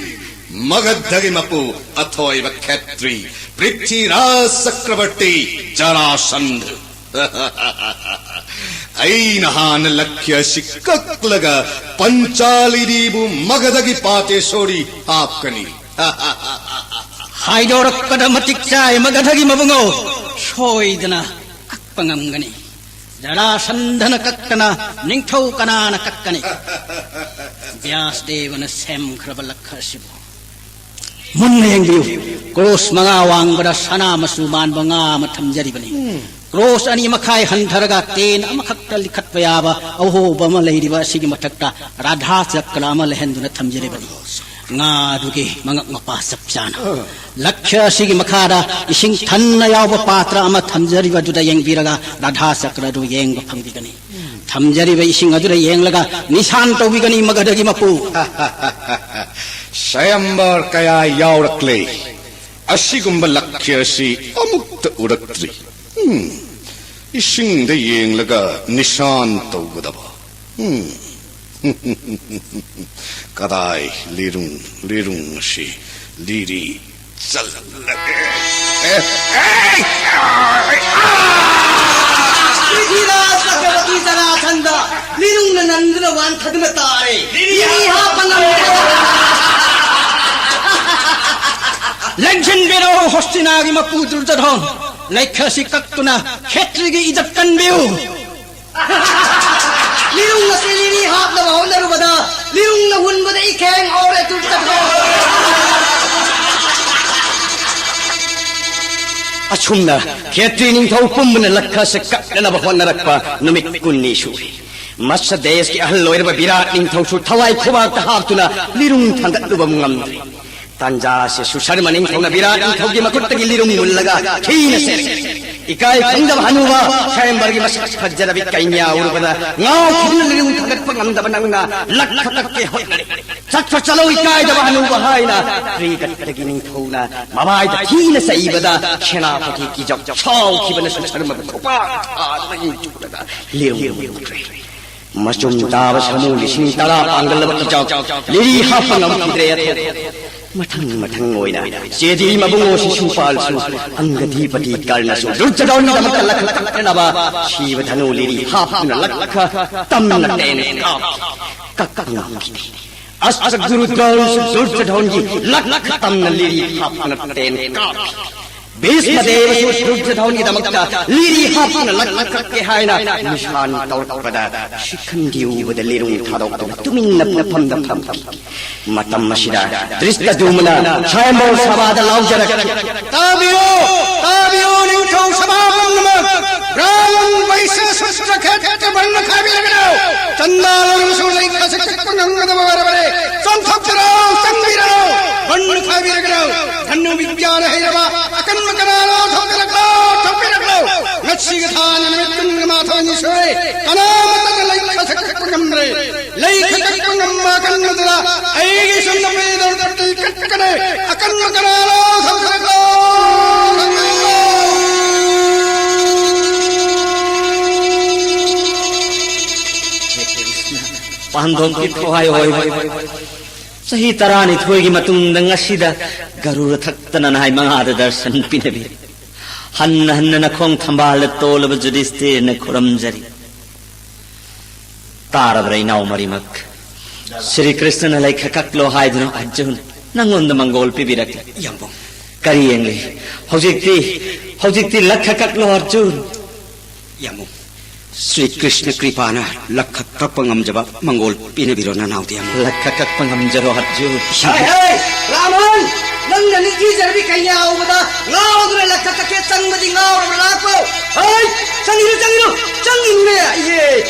ꯃꯒꯙꯒꯤ ꯃꯄꯨ ꯑꯊꯣꯏꯕ ꯈꯦꯇ꯭ꯔꯤ ꯄ꯭ꯔꯤꯊꯤꯔꯥꯖ ꯆꯀ꯭ꯔꯕꯔꯇꯤ ꯖꯔꯥꯁꯟꯙ꯫ ꯑꯩꯅ ꯍꯥꯟꯅ ꯂꯛꯈ꯭ꯌ ꯑꯁꯤ ꯀꯛꯂꯒ ꯄꯟꯆꯥꯂꯤꯗꯤꯕꯨ ꯃꯒꯙꯒꯤ ꯄꯥꯇꯦꯁꯣꯔꯤ ꯍꯥꯞꯀꯅꯤ꯫ ꯍꯥꯏꯗꯣꯔꯛꯄꯗ ꯃꯇꯤꯛ ꯆꯥꯏ ꯃꯒꯙꯒꯤ ꯃꯕꯨꯡꯉꯣ꯫ ꯁꯣꯏꯗꯅ ꯀꯛꯄ ꯉꯝꯒꯅꯤ꯫ ꯖꯔꯥꯁꯟꯙꯅ ꯀꯛꯇꯅ ꯅꯤꯡꯊꯧ ꯀꯅꯥꯅ ꯀꯛꯀꯅꯤ? ꯕ꯭ꯌꯥꯁꯗꯦꯕꯅ ꯁꯦꯝꯈ꯭ꯔꯕ ꯂꯛꯈ ꯑꯁꯤꯕꯨ ꯃꯨꯟꯅ ꯌꯦꯡꯕꯤꯌꯨ꯫ ꯀ꯭ꯔꯣꯁ ꯃꯉꯥ ꯋꯥꯡꯕꯗ ꯁꯅꯥ ꯃꯆꯨ ꯃꯥꯟꯕ ꯉꯥ ꯑꯃ ꯊꯝꯖꯔꯤꯕꯅꯤ꯫ ꯀ꯭ꯔꯣꯁ ꯑꯅꯤ ꯃꯈꯥꯏ ꯍꯟꯊꯔꯒ ꯇꯦꯟ ꯑꯃꯈꯛꯇ ꯂꯤꯈꯠꯄ ꯌꯥꯕ ꯑꯍꯣꯕ ꯑꯃ ꯂꯩꯔꯤꯕ ꯑꯁꯤꯒꯤ ꯃꯊꯛꯇ ꯔꯥꯙꯥ ꯆꯀ꯭ꯔ ꯑꯃ ꯂꯩꯍꯟꯗꯨꯅ ꯊꯝꯖꯔꯤꯕꯅꯤ꯫ ꯉꯥꯗꯨꯒꯤ ꯃꯉꯛ ꯃꯄꯥ ꯆꯞ ꯆꯥꯅ ꯂꯛꯈ꯭ꯌ ꯑꯁꯤꯒꯤ ꯃꯈꯥꯗ ꯏꯁꯤꯡ ꯊꯟꯅ ꯌꯥꯎꯕ ꯄꯥꯇ꯭ꯔ ꯑꯃ ꯊꯝꯖꯔꯤꯕꯗꯨꯗ ꯌꯦꯡꯕꯤꯔꯒ ꯔꯥꯙꯥ ꯆꯀ꯭ꯔꯗꯨ ꯌꯦꯡꯕ ꯐꯪꯕꯤꯒꯅꯤ꯫ ꯊꯝꯖꯔꯤꯕ ꯏꯁꯤꯡ ꯑꯗꯨꯗ ꯌꯦꯡꯂꯒ ꯅꯤꯁꯥꯟ ꯇꯧꯕꯤꯒꯅꯤ ꯃꯒꯙꯒꯤ ꯃꯄꯨ꯫ ꯁ꯭ꯋꯌꯝꯕꯔ ꯀꯌꯥ ꯌꯥꯎꯔꯛꯂꯦ꯫ ꯑꯁꯤꯒꯨꯝꯕ ꯂꯛꯈ꯭ꯌ ꯑꯁꯤ ꯑꯃꯨꯛꯇ ꯎꯔꯛꯇ꯭ꯔꯤ꯫ ꯎꯝ, ꯏꯁꯤꯡꯗ ꯌꯦꯡꯂꯒ ꯅꯤꯁꯥꯟ ꯇꯧꯒꯗꯕ꯫ ꯎꯝ꯫ ꯀꯗꯥꯏ ꯂꯤꯔꯨꯡ, ꯂꯤꯔꯨꯡ ꯑꯁꯤ ꯂꯤꯔꯤ ꯆꯠꯂꯒꯦ꯫ ꯑꯦ, ꯑꯦ, ꯑꯥ! ꯄ꯭ꯔꯤꯊꯤꯔꯥꯖ ꯆꯀ꯭ꯔꯕꯔꯇꯤ ꯖꯔꯥꯁꯟꯙ ꯂꯤꯔꯨꯡꯅ ꯅꯟꯗꯨꯅ ꯋꯥꯟꯊꯗꯨꯅ ꯇꯥꯔꯦ꯫ ꯂꯤꯔꯤ ꯍꯥꯞꯄ ꯉꯝꯗꯦ꯫ ꯂꯦꯡꯁꯤꯟꯕꯤꯔꯣ ꯍꯣꯁꯇꯤꯅꯥꯒꯤ ꯃꯄꯨ ꯗꯨꯔꯖꯣꯙꯣꯟ꯫ ꯂꯩꯈ ꯑꯁꯤ ꯀꯛꯇꯨꯅ ꯈꯦꯇ꯭ꯔꯤꯒꯤ ꯏꯖꯠ ꯀꯟꯕꯤꯌꯨ꯫ ꯂꯤꯔꯨꯡ ꯑꯁꯤ ꯂꯤꯔꯤ ꯍꯥꯞꯅꯕ ꯍꯣꯠꯅꯔꯨꯕꯗ ꯂꯤꯔꯨꯡꯅ ꯍꯨꯟꯕꯗ ꯏꯈꯦꯡ ꯍꯧꯔꯦ ꯗꯨꯔꯖꯣꯙꯣꯟ꯫ ꯑꯁꯨꯝꯅ ꯈꯦꯇ꯭ꯔꯤ ꯅꯤꯡꯊꯧ ꯄꯨꯝꯕꯅ ꯂꯛꯈꯁꯦ ꯀꯛꯅꯅꯕ ꯍꯣꯠꯅꯔꯛꯄ ꯅꯨꯃꯤꯠ ꯀꯨꯟꯅꯤ ꯁꯨꯔꯦ꯫ ꯃꯁ ꯗꯦꯁꯀꯤ ꯑꯍꯜ ꯑꯣꯏꯔꯕ ꯕꯤꯔꯥꯠ ꯅꯤꯡꯊꯧꯁꯨ ꯊꯋꯥꯏ ꯈꯨꯕꯥꯛꯇ ꯍꯥꯞꯇꯨꯅ ꯂꯤꯔꯨꯡ ꯊꯥꯡꯒꯠꯂꯨꯕ ꯉꯝꯗ꯭ꯔꯦ꯫ ꯇꯥꯟꯖꯥꯁꯦ ꯁꯨꯁꯔꯃ ꯅꯤꯡꯊꯧꯅ ꯕꯤꯔꯥꯠ ꯅꯤꯡꯊꯧꯒꯤ ꯃꯈꯨꯠꯇꯒꯤ ꯂꯤꯔꯨꯡ ꯃꯨꯜꯂꯒ ꯊꯤꯅ ꯆꯦꯟꯈ꯭ꯔꯦ꯫ ꯏꯀꯥꯏ ꯈꯪꯗꯕ ꯍꯅꯨꯕ ꯁ꯭ꯋꯥꯌꯝꯕꯔꯒꯤ ꯃꯁꯛ ꯐꯖꯔꯕꯤ ꯀꯩꯅ꯭ꯌꯥ ꯎꯔꯨꯕꯗ ꯉꯥꯎꯈꯤꯗꯨꯅ ꯂꯤꯔꯨꯡ ꯊꯥꯡꯒꯠꯄ ꯉꯝꯗꯕ ꯅꯪꯅ ꯂꯛꯈ ꯀꯛꯀꯦ ꯍꯣꯠꯅꯔꯦ꯫ ꯆꯠꯈ꯭ꯔꯣ ꯆꯠꯂꯣ ꯏꯀꯥꯏꯗꯕ ꯍꯅꯨꯕ ꯍꯥꯏꯅ ꯀ꯭ꯔꯤꯒꯠꯇꯒꯤ ꯅꯤꯡꯊꯧꯅ ꯃꯃꯥꯏꯗ ꯊꯤꯅ ꯆꯩꯕꯗ ꯁꯦꯅꯥꯄꯇꯤ ꯀꯤꯖꯧ ꯁꯥꯎꯈꯤꯕꯅ ꯁꯨꯁꯔꯃꯕꯨ ꯈꯨꯄꯥꯛ ꯊꯥꯗꯨꯅ ꯏꯟꯊꯨꯔꯒ ꯂꯤꯔꯨꯡ ꯂꯤꯔꯨꯡꯈ꯭ꯔꯦ꯫ ꯃꯆꯨꯝ ꯇꯥꯕ ꯁꯥꯃꯨ ꯂꯤꯁꯤꯡ ꯇꯔꯥ ꯄꯥꯡꯒꯜꯂꯕ ꯀꯤꯖꯧ ꯂꯤꯔꯤ ꯍꯥꯞꯄ ꯉꯝꯈꯤꯗ꯭ꯔꯦ꯫ ꯑꯊꯣꯛ ꯃꯊꯪ ꯃꯊꯪ ꯑꯣꯏꯅ ꯆꯦꯗꯤ ꯃꯕꯨꯡꯉꯣ ꯁꯤꯁꯨꯄꯥꯜꯁꯨ ꯑꯪꯒꯗꯤꯄꯇꯤ ꯀꯔꯅꯁꯨ ꯗꯨꯔꯖꯣꯙꯟꯒꯤꯗꯃꯛꯇ ꯂꯛꯈ ꯀꯛꯅꯅꯕ ꯁꯤꯕ ꯙꯅꯨ ꯂꯤꯔꯤ ꯍꯥꯞꯇꯨꯅ ꯂꯛꯈ ꯇꯝꯅ ꯇꯦꯟ ꯀꯥꯞꯈꯤ꯫ ꯀꯛꯄ ꯉꯝꯈꯤꯗꯦ꯫ ꯑꯁꯇ ꯒꯨꯔꯨ ꯗ꯭ꯔꯣꯟꯁꯨ ꯗꯨꯔꯖꯣꯙꯟꯒꯤ ꯂꯛꯈ ꯇꯝꯅ ꯂꯤꯔꯤ ꯍꯥꯞꯇꯨꯅ ꯇꯦꯟ ꯀꯥꯞꯈꯤ꯫ ꯚꯤꯁꯃ ꯗꯦꯕꯁꯨ ꯗꯨꯔꯖꯣꯙꯟꯒꯤꯗꯃꯛꯇ ꯂꯤꯔꯤ ꯍꯥꯞꯇꯨꯅ ꯂꯛꯈ ꯀꯛꯀꯦ ꯍꯥꯏꯅ ꯅꯤꯁꯥꯟ ꯇꯧꯔꯛꯄꯗ ꯁꯤꯈꯟꯗꯤ ꯎꯕꯗ ꯂꯤꯔꯨꯡ ꯊꯥꯗꯣꯛꯇꯨꯅ ꯇꯨꯃꯤꯟꯅ ꯃꯐꯝꯗ ꯐꯝꯈꯤ꯫ ꯃꯇꯝ ꯑꯁꯤꯗ ꯗ꯭ꯔꯤꯁꯇꯗꯨꯃꯅ ꯁ꯭ꯋꯥꯌꯝꯚꯔ ꯁꯚꯥꯗ ꯂꯥꯎꯖꯔꯛꯈꯤ꯫ ꯇꯥꯕꯤꯌꯨ, ꯇꯥꯕꯤꯌꯨ, ꯅꯤꯡꯊꯧ ꯁꯚꯥ ꯄꯨꯝꯅꯃꯛ! ꯕ꯭ꯔꯥꯍꯃꯟ ꯕꯩꯁ꯭ꯌ ꯁꯨꯗ꯭ꯔ ꯈꯦꯇ꯭ꯔ ꯕꯟ ꯈꯥꯏꯕꯤꯔꯒꯅꯨ! ꯆꯟꯗꯥ ꯂꯧꯔꯕꯁꯨ ꯂꯩꯈꯥꯁꯦ ꯀꯛꯄ ꯉꯝꯒꯗꯕ ꯑꯣꯏꯔꯕꯅꯤ꯫ ꯆꯣꯡꯊꯣꯛꯄꯤꯔꯣ, ꯆꯪꯕꯤꯔꯣ! ꯕꯟ ꯈꯥꯏꯕꯤꯔꯒꯅꯨ! ꯙꯅꯨ ꯕꯤꯗ꯭ꯌꯥꯅ ꯍꯩꯔꯕ ꯑꯀꯟꯕ ꯀꯅꯥ ꯂꯧꯊꯣꯛꯄꯤꯔꯛꯂꯣ, ꯊꯣꯛꯄꯤꯔꯛꯂꯣ! ꯉꯁꯤꯒ ꯊꯥꯅ ꯅꯨꯃꯤꯠ ꯀꯨꯟꯒ ꯃꯥꯊꯣꯏꯅꯤ ꯁꯨꯔꯦ, ꯀꯅꯥꯃꯠꯇꯅ ꯂꯩꯈꯥꯁꯦ ꯀꯛꯄ ꯉꯝꯗ꯭ꯔꯦ꯫ ꯂꯩ ꯈꯛꯇꯪ ꯉꯝꯕ ꯀꯟꯕꯗꯨꯗ ꯑꯩꯒꯤ ꯁꯨꯝꯅ ꯄꯤꯗꯧ ꯀꯠꯇꯤ ꯀꯠꯀꯅꯤ꯫ ꯑꯀꯟꯕ ꯀꯅꯥꯅꯣ ꯊꯧꯖꯔꯛꯂꯣ꯫ ꯄꯥꯟꯗꯣꯞꯀꯤ ꯊꯋꯥꯏ ꯑꯣꯏꯕ ꯆꯍꯤ ꯇꯔꯥꯅꯤꯊꯣꯏꯒꯤ ꯃꯇꯨꯡꯗ ꯉꯁꯤꯗ ꯒꯔꯨꯔ ꯊꯛꯇꯅ ꯅꯍꯥꯏ ꯃꯉꯥꯗ ꯗꯔꯁꯟ ꯄꯤꯅꯕꯤ꯫ ꯍꯟꯅ ꯍꯟꯅ ꯅꯈꯣꯡ ꯊꯝꯕꯥꯜꯗ ꯇꯣꯜꯂꯕ ꯖꯨꯗꯤꯁꯇꯤꯔꯅ ꯈꯨꯔꯝꯖꯔꯤ꯫ ꯇꯥꯔꯕ꯭ꯔꯥ ꯏꯅꯥꯎ ꯃꯔꯤꯃꯛ? ꯁ꯭ꯔꯤ ꯀ꯭ꯔꯤꯁꯅꯅ ꯂꯩꯈ ꯀꯛꯂꯣ ꯍꯥꯏꯗꯨꯅ ꯑꯔꯖꯨꯟ ꯅꯪꯉꯣꯟꯗ ꯃꯪꯒꯣꯜ ꯄꯤꯕꯤꯔꯛꯂꯦ꯫ ꯌꯥꯝꯕꯨꯡ꯫ ꯀꯔꯤ ꯌꯦꯡꯂꯤ? ꯍꯧꯖꯤꯛꯇꯤ, ꯍꯧꯖꯤꯛꯇꯤ ꯂꯛꯈ ꯀꯛꯂꯣ ꯑꯔꯖꯨꯟ꯫ ꯌꯥꯝꯕꯨꯡ꯫ ꯁ꯭ꯔꯤ ꯀ꯭ꯔꯤꯁꯅ ꯀ꯭ꯔꯤꯄꯥꯅ ꯂꯛꯈ ꯀꯛꯄ ꯉꯝꯖꯕ ꯃꯪꯒꯣꯜ ꯄꯤꯅꯕꯤꯔꯣ ꯅꯅꯥꯎꯗꯤ ꯌꯥꯝꯕꯨꯡ꯫ ꯂꯛꯈ ꯀꯛꯄ ꯉꯝꯖꯔꯣ ꯑꯔꯖꯨꯟ꯫ ꯍꯦ, ꯍꯦ, ꯔꯥꯃꯟ! ꯅꯪꯅ ꯅꯤꯡꯊꯤꯖꯔꯕꯤ ꯀꯩꯅꯥ ꯎꯕꯗ ꯉꯥꯎꯗꯨꯅ ꯂꯛꯈ ꯀꯛꯀꯦ ꯆꯪꯕꯗꯤ ꯉꯥꯎꯔꯕ ꯂꯥꯛꯄꯧ? ꯍꯩ! ꯆꯪꯉꯤꯅꯨ, ꯆꯪꯉꯤꯅꯨ, ꯆꯪꯉꯤꯅꯨꯅꯦ! ꯏꯍꯦ!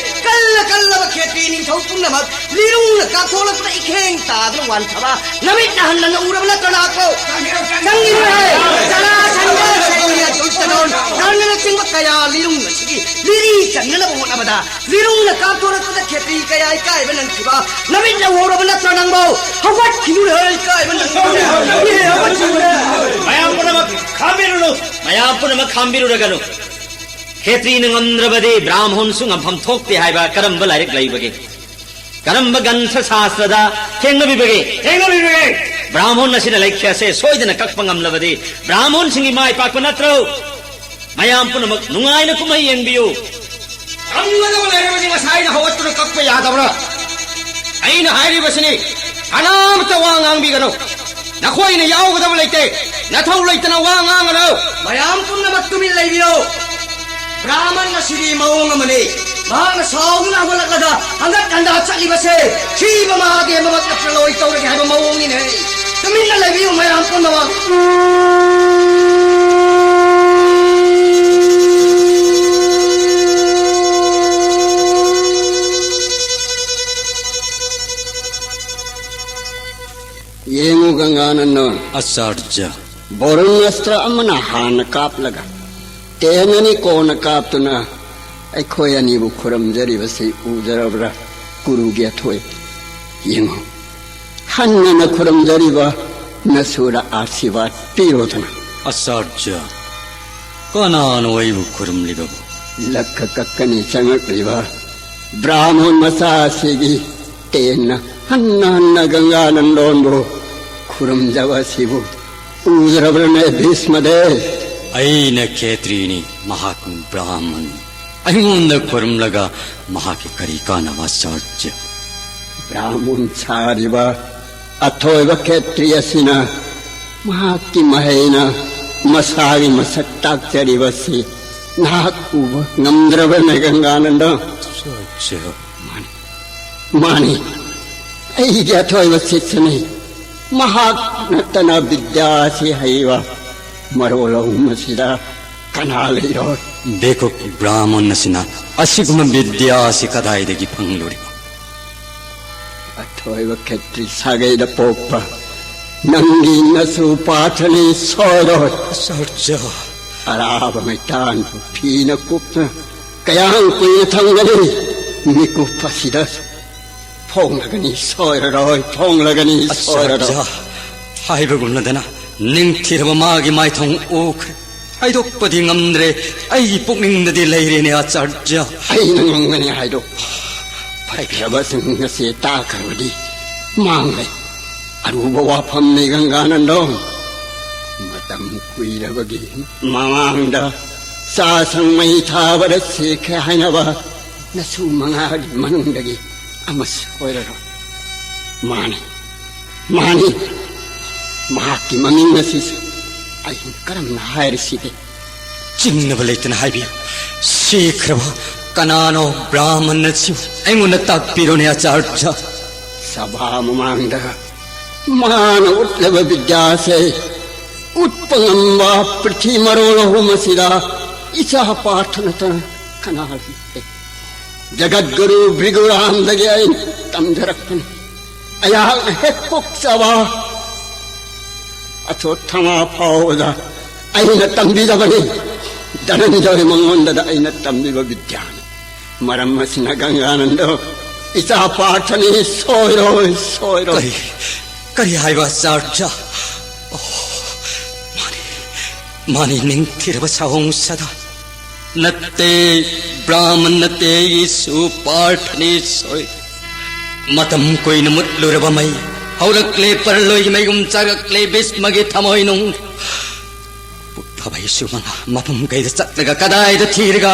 ꯀꯜꯂ ꯀꯜꯂꯕ ꯈꯦꯇ꯭ꯔꯤ ꯅꯤꯡꯊꯧ ꯄꯨꯝꯅꯃꯛ ꯂꯤꯔꯨꯡꯅ ꯀꯥꯞꯊꯣꯛꯂꯛꯄꯗ ꯏꯈꯦꯡ ꯇꯥꯗꯨꯅ ꯋꯥꯟꯊꯕ ꯅꯃꯤꯠꯅ ꯍꯟꯅ ꯎꯔꯕ ꯅꯠꯇ꯭ꯔꯣ ꯂꯥꯛꯄꯧ? ꯆꯪꯉꯤꯅꯨ ꯍꯦ! ꯆꯔꯥ ꯁꯟꯗ ꯁꯩꯅ ꯗꯨꯁꯇꯗꯣꯟ ꯅꯪꯅꯆꯤꯡꯕ ꯀꯌꯥ ꯂꯤꯔꯨꯡ ꯑꯁꯤꯒꯤ ꯂꯤꯔꯤ ꯆꯟꯅꯅꯕ ꯍꯣꯠꯅꯕꯗ ꯂꯤꯔꯨꯡꯅ ꯀꯥꯞꯊꯣꯔꯛꯄꯗ ꯈꯦꯇ꯭ꯔꯤ ꯀꯌꯥ ꯏꯀꯥꯏꯕ ꯅꯪꯈꯤꯕ ꯅꯃꯤꯠꯅ ꯎꯍꯧꯔꯕ ꯅꯠꯇ꯭ꯔꯣ ꯅꯪꯕꯣ? ꯍꯧꯒꯠꯈꯤꯅꯨ ꯍꯦ, ꯏꯀꯥꯏꯕ ꯅꯪꯈꯤꯕ꯫ ꯏꯍꯦ, ꯍꯧꯒꯠꯈꯤꯅꯨ ꯍꯦ꯫ ꯃꯌꯥꯝ ꯄꯨꯝꯅꯃꯛ ꯈꯥꯝꯕꯤꯔꯨꯅꯨ꯫ ꯃꯌꯥꯝ ꯄꯨꯝꯅꯃꯛ ꯈꯥꯝꯕꯤꯔꯨꯔꯒꯅꯨ꯫ ꯈꯦꯇ꯭ꯔꯤꯅ ꯉꯝꯗ꯭ꯔꯕꯗꯤ ꯕ꯭ꯔꯥꯍꯃꯣꯟꯁꯨ ꯉꯝꯐꯝ ꯊꯣꯛꯇꯦ ꯍꯥꯏꯕ ꯀꯔꯝꯕ ꯂꯥꯏꯔꯤꯛ ꯂꯩꯕꯒꯦ? ꯀꯔꯝꯕ ꯒ꯭ꯔꯟꯊ ꯁꯥꯁ꯭ꯇ꯭ꯔꯗ ꯊꯦꯡꯅꯕꯤꯕꯒꯦ? ꯊꯦꯡꯅꯕꯤꯕꯒꯦ꯫ ꯕ꯭ꯔꯥꯍꯃꯣꯟ ꯑꯁꯤꯅ ꯂꯩꯈꯦ ꯑꯁꯦ ꯁꯣꯏꯗꯅ ꯀꯛꯄ ꯉꯝꯂꯕꯗꯤ ꯕ꯭ꯔꯥꯍꯃꯣꯟꯁꯤꯡꯒꯤ ꯃꯥꯏ ꯄꯥꯛꯄ ꯅꯠꯇ꯭ꯔꯣ? ꯃꯌꯥꯝ ꯄꯨꯝꯅꯃꯛ ꯅꯨꯡꯉꯥꯏꯅ ꯀꯨꯝꯍꯩ ꯌꯦꯡꯕꯤꯌꯨ꯫ ꯉꯝꯒꯗꯕ ꯂꯩꯔꯕꯗꯤ ꯉꯁꯥꯏꯅ ꯍꯧꯒꯠꯇꯨꯅ ꯀꯛꯄ ꯌꯥꯗꯕ꯭ꯔꯥ? ꯑꯩꯅ ꯍꯥꯏꯔꯤꯕꯁꯤꯅꯤ, ꯀꯅꯥꯝꯇ ꯋꯥ ꯉꯥꯡꯕꯤꯒꯅꯨ꯫ ꯅꯈꯣꯏꯅ ꯌꯥꯎꯒꯗꯕ ꯂꯩꯇꯦ꯫ ꯅꯊꯧ ꯂꯩꯇꯅ ꯋꯥ ꯉꯥꯡꯒꯅꯨ꯫ ꯃꯌꯥꯝ ꯄꯨꯝꯅꯃꯛ ꯇꯨꯃꯤꯟ ꯂꯩꯕꯤꯌꯨ꯫ ꯕ꯭ꯔꯥꯍꯃꯟ ꯑꯁꯤꯗꯤ ꯃꯑꯣꯡ ꯑꯃꯅꯤ꯫ ꯃꯍꯥꯛꯅ ꯁꯥꯎꯗꯨꯅ ꯍꯧꯒꯠꯂꯛꯂꯒ ꯍꯟꯒꯠ ꯍꯟꯗꯥ ꯆꯠꯂꯤꯕꯁꯦ ꯁꯤꯕ ꯃꯍꯥꯗꯦꯕꯃꯛ ꯅꯠꯇ꯭ꯔ ꯂꯣꯏ ꯇꯧꯔꯒꯦ ꯍꯥꯏꯕ ꯃꯑꯣꯡꯅꯤꯅꯦ꯫ ꯇꯨꯃꯤꯟꯅ ꯂꯩꯕꯤꯌꯨ ꯃꯌꯥꯝ ꯄꯨꯝꯅꯃꯛ꯫ ꯌꯦꯡꯉꯨ ꯒꯪꯒꯥꯅꯟꯗ꯫ ꯑꯆꯥꯔꯖ꯭ꯌ꯫ ꯕꯣꯔꯨꯟ ꯑꯁꯇ꯭ꯔ ꯑꯃꯅ ꯍꯥꯟꯅ ꯀꯥꯞꯂꯒ ꯇꯦꯟ ꯑꯅꯤ ꯀꯣꯟꯅ ꯀꯥꯞꯇꯨꯅ ꯑꯩꯈꯣꯏ ꯑꯅꯤꯕꯨ ꯈꯨꯔꯨꯝꯖꯔꯤꯕꯁꯤ ꯎꯖꯔꯕ꯭ꯔꯥ ꯀꯨꯔꯨꯒꯤ ꯑꯊꯣꯏ? ꯌꯦꯡꯉꯨ, ꯍꯟꯅꯅ ꯈꯨꯔꯨꯝꯖꯔꯤꯕ ꯅꯁꯨꯔ ꯑꯥꯁꯤꯕꯥꯗ ꯄꯤꯔꯣꯗꯅ꯫ ꯑꯆꯥꯔꯖ꯭ꯌ, ꯀꯅꯥꯅꯣ ꯑꯩꯕꯨ ꯈꯨꯔꯨꯝꯂꯤꯕꯕꯨ? ꯂꯛꯈ ꯀꯛꯀꯅꯤ ꯆꯪꯉꯛꯂꯤꯕ ꯕ꯭ꯔꯥꯍꯃꯣꯟ ꯃꯆꯥ ꯑꯁꯤꯒꯤ ꯇꯦꯟꯅ ꯍꯟꯅ ꯍꯟꯅ ꯒꯪꯒꯥꯅꯟꯗꯣꯟꯕꯨ ꯈꯨꯔꯨꯝꯖꯕ ꯑꯁꯤꯕꯨ ꯎꯗ꯭ꯔꯕ꯭ꯔꯅꯦ ꯚꯤꯁꯃꯗꯦꯕ? ꯑꯩꯅ ꯈꯦꯇ꯭ꯔꯤꯅꯤ, ꯃꯍꯥꯛꯅ ꯕ꯭ꯔꯥꯍꯃꯟ꯫ ꯑꯩꯉꯣꯟꯗ ꯈꯨꯔꯨꯝꯂꯒ ꯃꯍꯥꯛꯀꯤ ꯀꯔꯤ ꯀꯥꯟꯅꯕ ꯑꯆꯥꯔꯖ꯭ꯌ? ꯕ꯭ꯔꯥꯍꯃꯟ ꯁꯥꯔꯤꯕ ꯑꯊꯣꯏꯕ ꯈꯦꯇ꯭ꯔꯤ ꯑꯁꯤꯅ ꯃꯍꯥꯛꯀꯤ ꯃꯍꯩꯅ ꯃꯁꯥꯒꯤ ꯃꯁꯛ ꯇꯥꯛꯆꯔꯤꯕꯁꯤ ꯅꯍꯥꯛ ꯎꯕ ꯉꯝꯗ꯭ꯔꯕꯅꯦ ꯒꯪꯒꯥꯅꯟꯗ? ꯑꯆꯥꯔꯖ꯭ꯌ꯫ ꯃꯥꯅꯤ, ꯃꯥꯅꯤ, ꯑꯩꯒꯤ ꯑꯊꯣꯏꯕ ꯁꯤꯁ꯭ꯌꯅꯤ꯫ ꯃꯍꯥꯛ ꯅꯠꯇꯅ ꯕꯤꯗ꯭ꯌꯥꯁꯤ ꯍꯩꯕ ꯃꯔꯣꯜ ꯑꯍꯨꯝ ꯑꯁꯤꯗ ꯀꯅꯥ ꯂꯩꯔꯣꯏ? ꯕꯦꯀꯨꯞ ꯕ꯭ꯔꯥꯍꯃꯟ ꯑꯁꯤꯅ ꯑꯁꯤꯒꯨꯝꯕ ꯕꯤꯗ꯭ꯌꯥ ꯑꯁꯤ ꯀꯗꯥꯏꯗꯒꯤ ꯐꯪꯂꯨꯔꯤꯕ? ꯑꯊꯣꯏꯕ ꯈꯦꯇ꯭ꯔꯤ ꯁꯥꯒꯩꯗ ꯄꯣꯛꯄ ꯅꯪꯒꯤ ꯅꯁꯨ ꯄꯥꯊꯅꯤ ꯁꯣꯏꯔꯣꯏ꯫ ꯑꯆꯥꯔꯖ! ꯑꯔꯥꯕ ꯃꯩꯇꯥꯟꯕꯨ ꯐꯤꯅ ꯀꯨꯞꯅ ꯀꯌꯥꯝ ꯀꯨꯏꯅ ꯊꯝꯒꯅꯤ? ꯃꯤꯀꯨꯞ ꯑꯁꯤꯗ ꯐꯣꯡꯂꯒꯅꯤ ꯁꯣꯏꯔꯔꯣꯏ, ꯐꯣꯡꯂꯒꯅꯤ ꯁꯣꯏꯔꯔꯣꯏ꯫ ꯑꯆꯥꯔꯖ! ꯍꯥꯏꯕꯒꯨꯝꯅꯗꯅ ꯅꯤꯡꯊꯤꯔꯕ ꯃꯥꯒꯤ ꯃꯥꯏꯊꯣꯡ ꯎꯈ꯭ꯔꯦ꯫ ꯍꯥꯏꯗꯣꯛꯄꯗꯤ ꯉꯝꯗ꯭ꯔꯦ, ꯑꯩꯒꯤ ꯄꯨꯛꯅꯤꯡꯗꯗꯤ ꯂꯩꯔꯦꯅꯦ ꯑꯆꯥꯔꯖ꯫ ꯑꯩꯅ ꯉꯝꯒꯅꯤ ꯍꯥꯏꯗꯣꯛꯄ꯫ ꯐꯠꯇ꯭ꯔꯕꯁꯤꯡ ꯑꯁꯤ ꯇꯥꯈ꯭ꯔꯕꯗꯤ ꯃꯥꯡꯂꯦ꯫ ꯑꯔꯨꯕ ꯋꯥꯐꯝꯅꯤ ꯒꯪꯒꯥꯅꯟꯗꯣ꯫ ꯃꯇꯝ ꯀꯨꯏꯔꯕꯒꯤ ꯃꯃꯥꯡꯗ ꯆꯥ ꯁꯪ ꯃꯩ ꯊꯥꯕꯗ ꯁꯤꯈ꯭ꯔꯦ ꯍꯥꯏꯅꯕ ꯅꯁꯨ ꯃꯉꯥꯒꯤ ꯃꯅꯨꯡꯗꯒꯤ ꯑꯃꯁꯨ ꯑꯣꯏꯔꯔꯣꯏ꯫ ꯃꯥꯅꯤ, ꯃꯥꯅꯤ, ꯃꯍꯥꯛꯀꯤ ꯃꯃꯤꯡ ꯑꯁꯤꯁꯨ ꯑꯩꯅ ꯀꯔꯝꯅ ꯍꯥꯏꯔꯁꯤꯒꯦ? ꯆꯤꯡꯅꯕ ꯂꯩꯇꯅ ꯍꯥꯏꯕꯤꯌꯨ꯫ ꯁꯤꯈ꯭ꯔꯕ ꯀꯅꯥꯅꯣ ꯕ꯭ꯔꯥꯍꯃꯟ ꯑꯁꯤꯕꯨ ꯑꯩꯉꯣꯟꯗ ꯇꯥꯛꯄꯤꯔꯣꯅꯦ ꯑꯆꯥꯔꯖ꯫ ꯁꯚꯥ ꯃꯃꯥꯡꯗ ꯃꯥꯅ ꯎꯠꯂꯕ ꯕꯤꯗ꯭ꯌꯥꯁꯦ ꯎꯠꯄ ꯉꯝꯕ ꯄ꯭ꯔꯤꯊꯤ ꯃꯔꯣꯜ ꯑꯍꯨꯝ ꯑꯁꯤꯗ ꯏꯆꯥ ꯄꯥꯔꯊ ꯅꯠꯇꯅ ꯀꯅꯥ ꯂꯩꯇꯦ꯫ ꯖꯒꯠꯒꯨꯔꯨ ꯚ꯭ꯔꯤꯒꯨꯔꯥꯝꯗꯒꯤ ꯑꯩꯅ ꯇꯝꯖꯔꯛꯄꯅꯤ꯫ ꯑꯩꯍꯥꯛꯅ ꯍꯦꯛ ꯄꯣꯛꯆꯕ ꯑꯊꯣꯊꯃꯥ ꯐꯥꯎꯕꯗ ꯑꯩꯅ ꯇꯝꯕꯤꯔꯕꯅꯤ꯫ ꯙꯅꯟꯖꯣꯏ ꯃꯉꯣꯟꯗꯗ ꯑꯩꯅ ꯇꯝꯕꯤꯕ ꯕꯤꯗ꯭ꯌꯥꯅꯤ꯫ ꯃꯔꯝ ꯑꯁꯤꯅ ꯒꯪꯒꯥꯅꯟꯗꯣ ꯏꯆꯥ ꯄꯥꯔꯊꯅꯤ ꯁꯣꯏꯔꯣꯏ, ꯁꯣꯏꯔꯣꯏ꯫ ꯀꯔꯤ, ꯀꯔꯤ ꯍꯥꯏꯕ ꯑꯆꯥꯔꯖ? ꯑꯣ, ꯃꯥꯅꯤ, ꯃꯥꯅꯤ, ꯅꯤꯡꯊꯤꯔꯕ ꯁꯥꯍꯣꯡ ꯁꯗꯥ꯫ ꯅꯠꯇꯦ, ꯕ꯭ꯔꯥꯍꯃꯟ ꯅꯠꯇꯦ, ꯑꯩꯒꯤꯁꯨ ꯄꯥꯔꯊꯅꯤ ꯁꯣꯏ꯫ ꯃꯇꯝ ꯀꯨꯏꯅ ꯃꯨꯠꯂꯨꯔꯕ ꯃꯩ ꯍꯧꯔꯛꯂꯦ, ꯄꯔꯂꯣꯏꯒꯤ ꯃꯩꯒꯨꯝ ꯆꯥꯛꯂꯛꯂꯦ ꯚꯤꯁꯃꯒꯤ ꯊꯃꯣꯏꯅꯨꯡ꯫ ꯄꯨꯛ ꯐꯕ ꯏꯁꯨ ꯃꯉꯥ ꯃꯐꯝ ꯀꯩꯗ ꯆꯠꯂꯒ ꯀꯗꯥꯏꯗ ꯊꯤꯔꯒ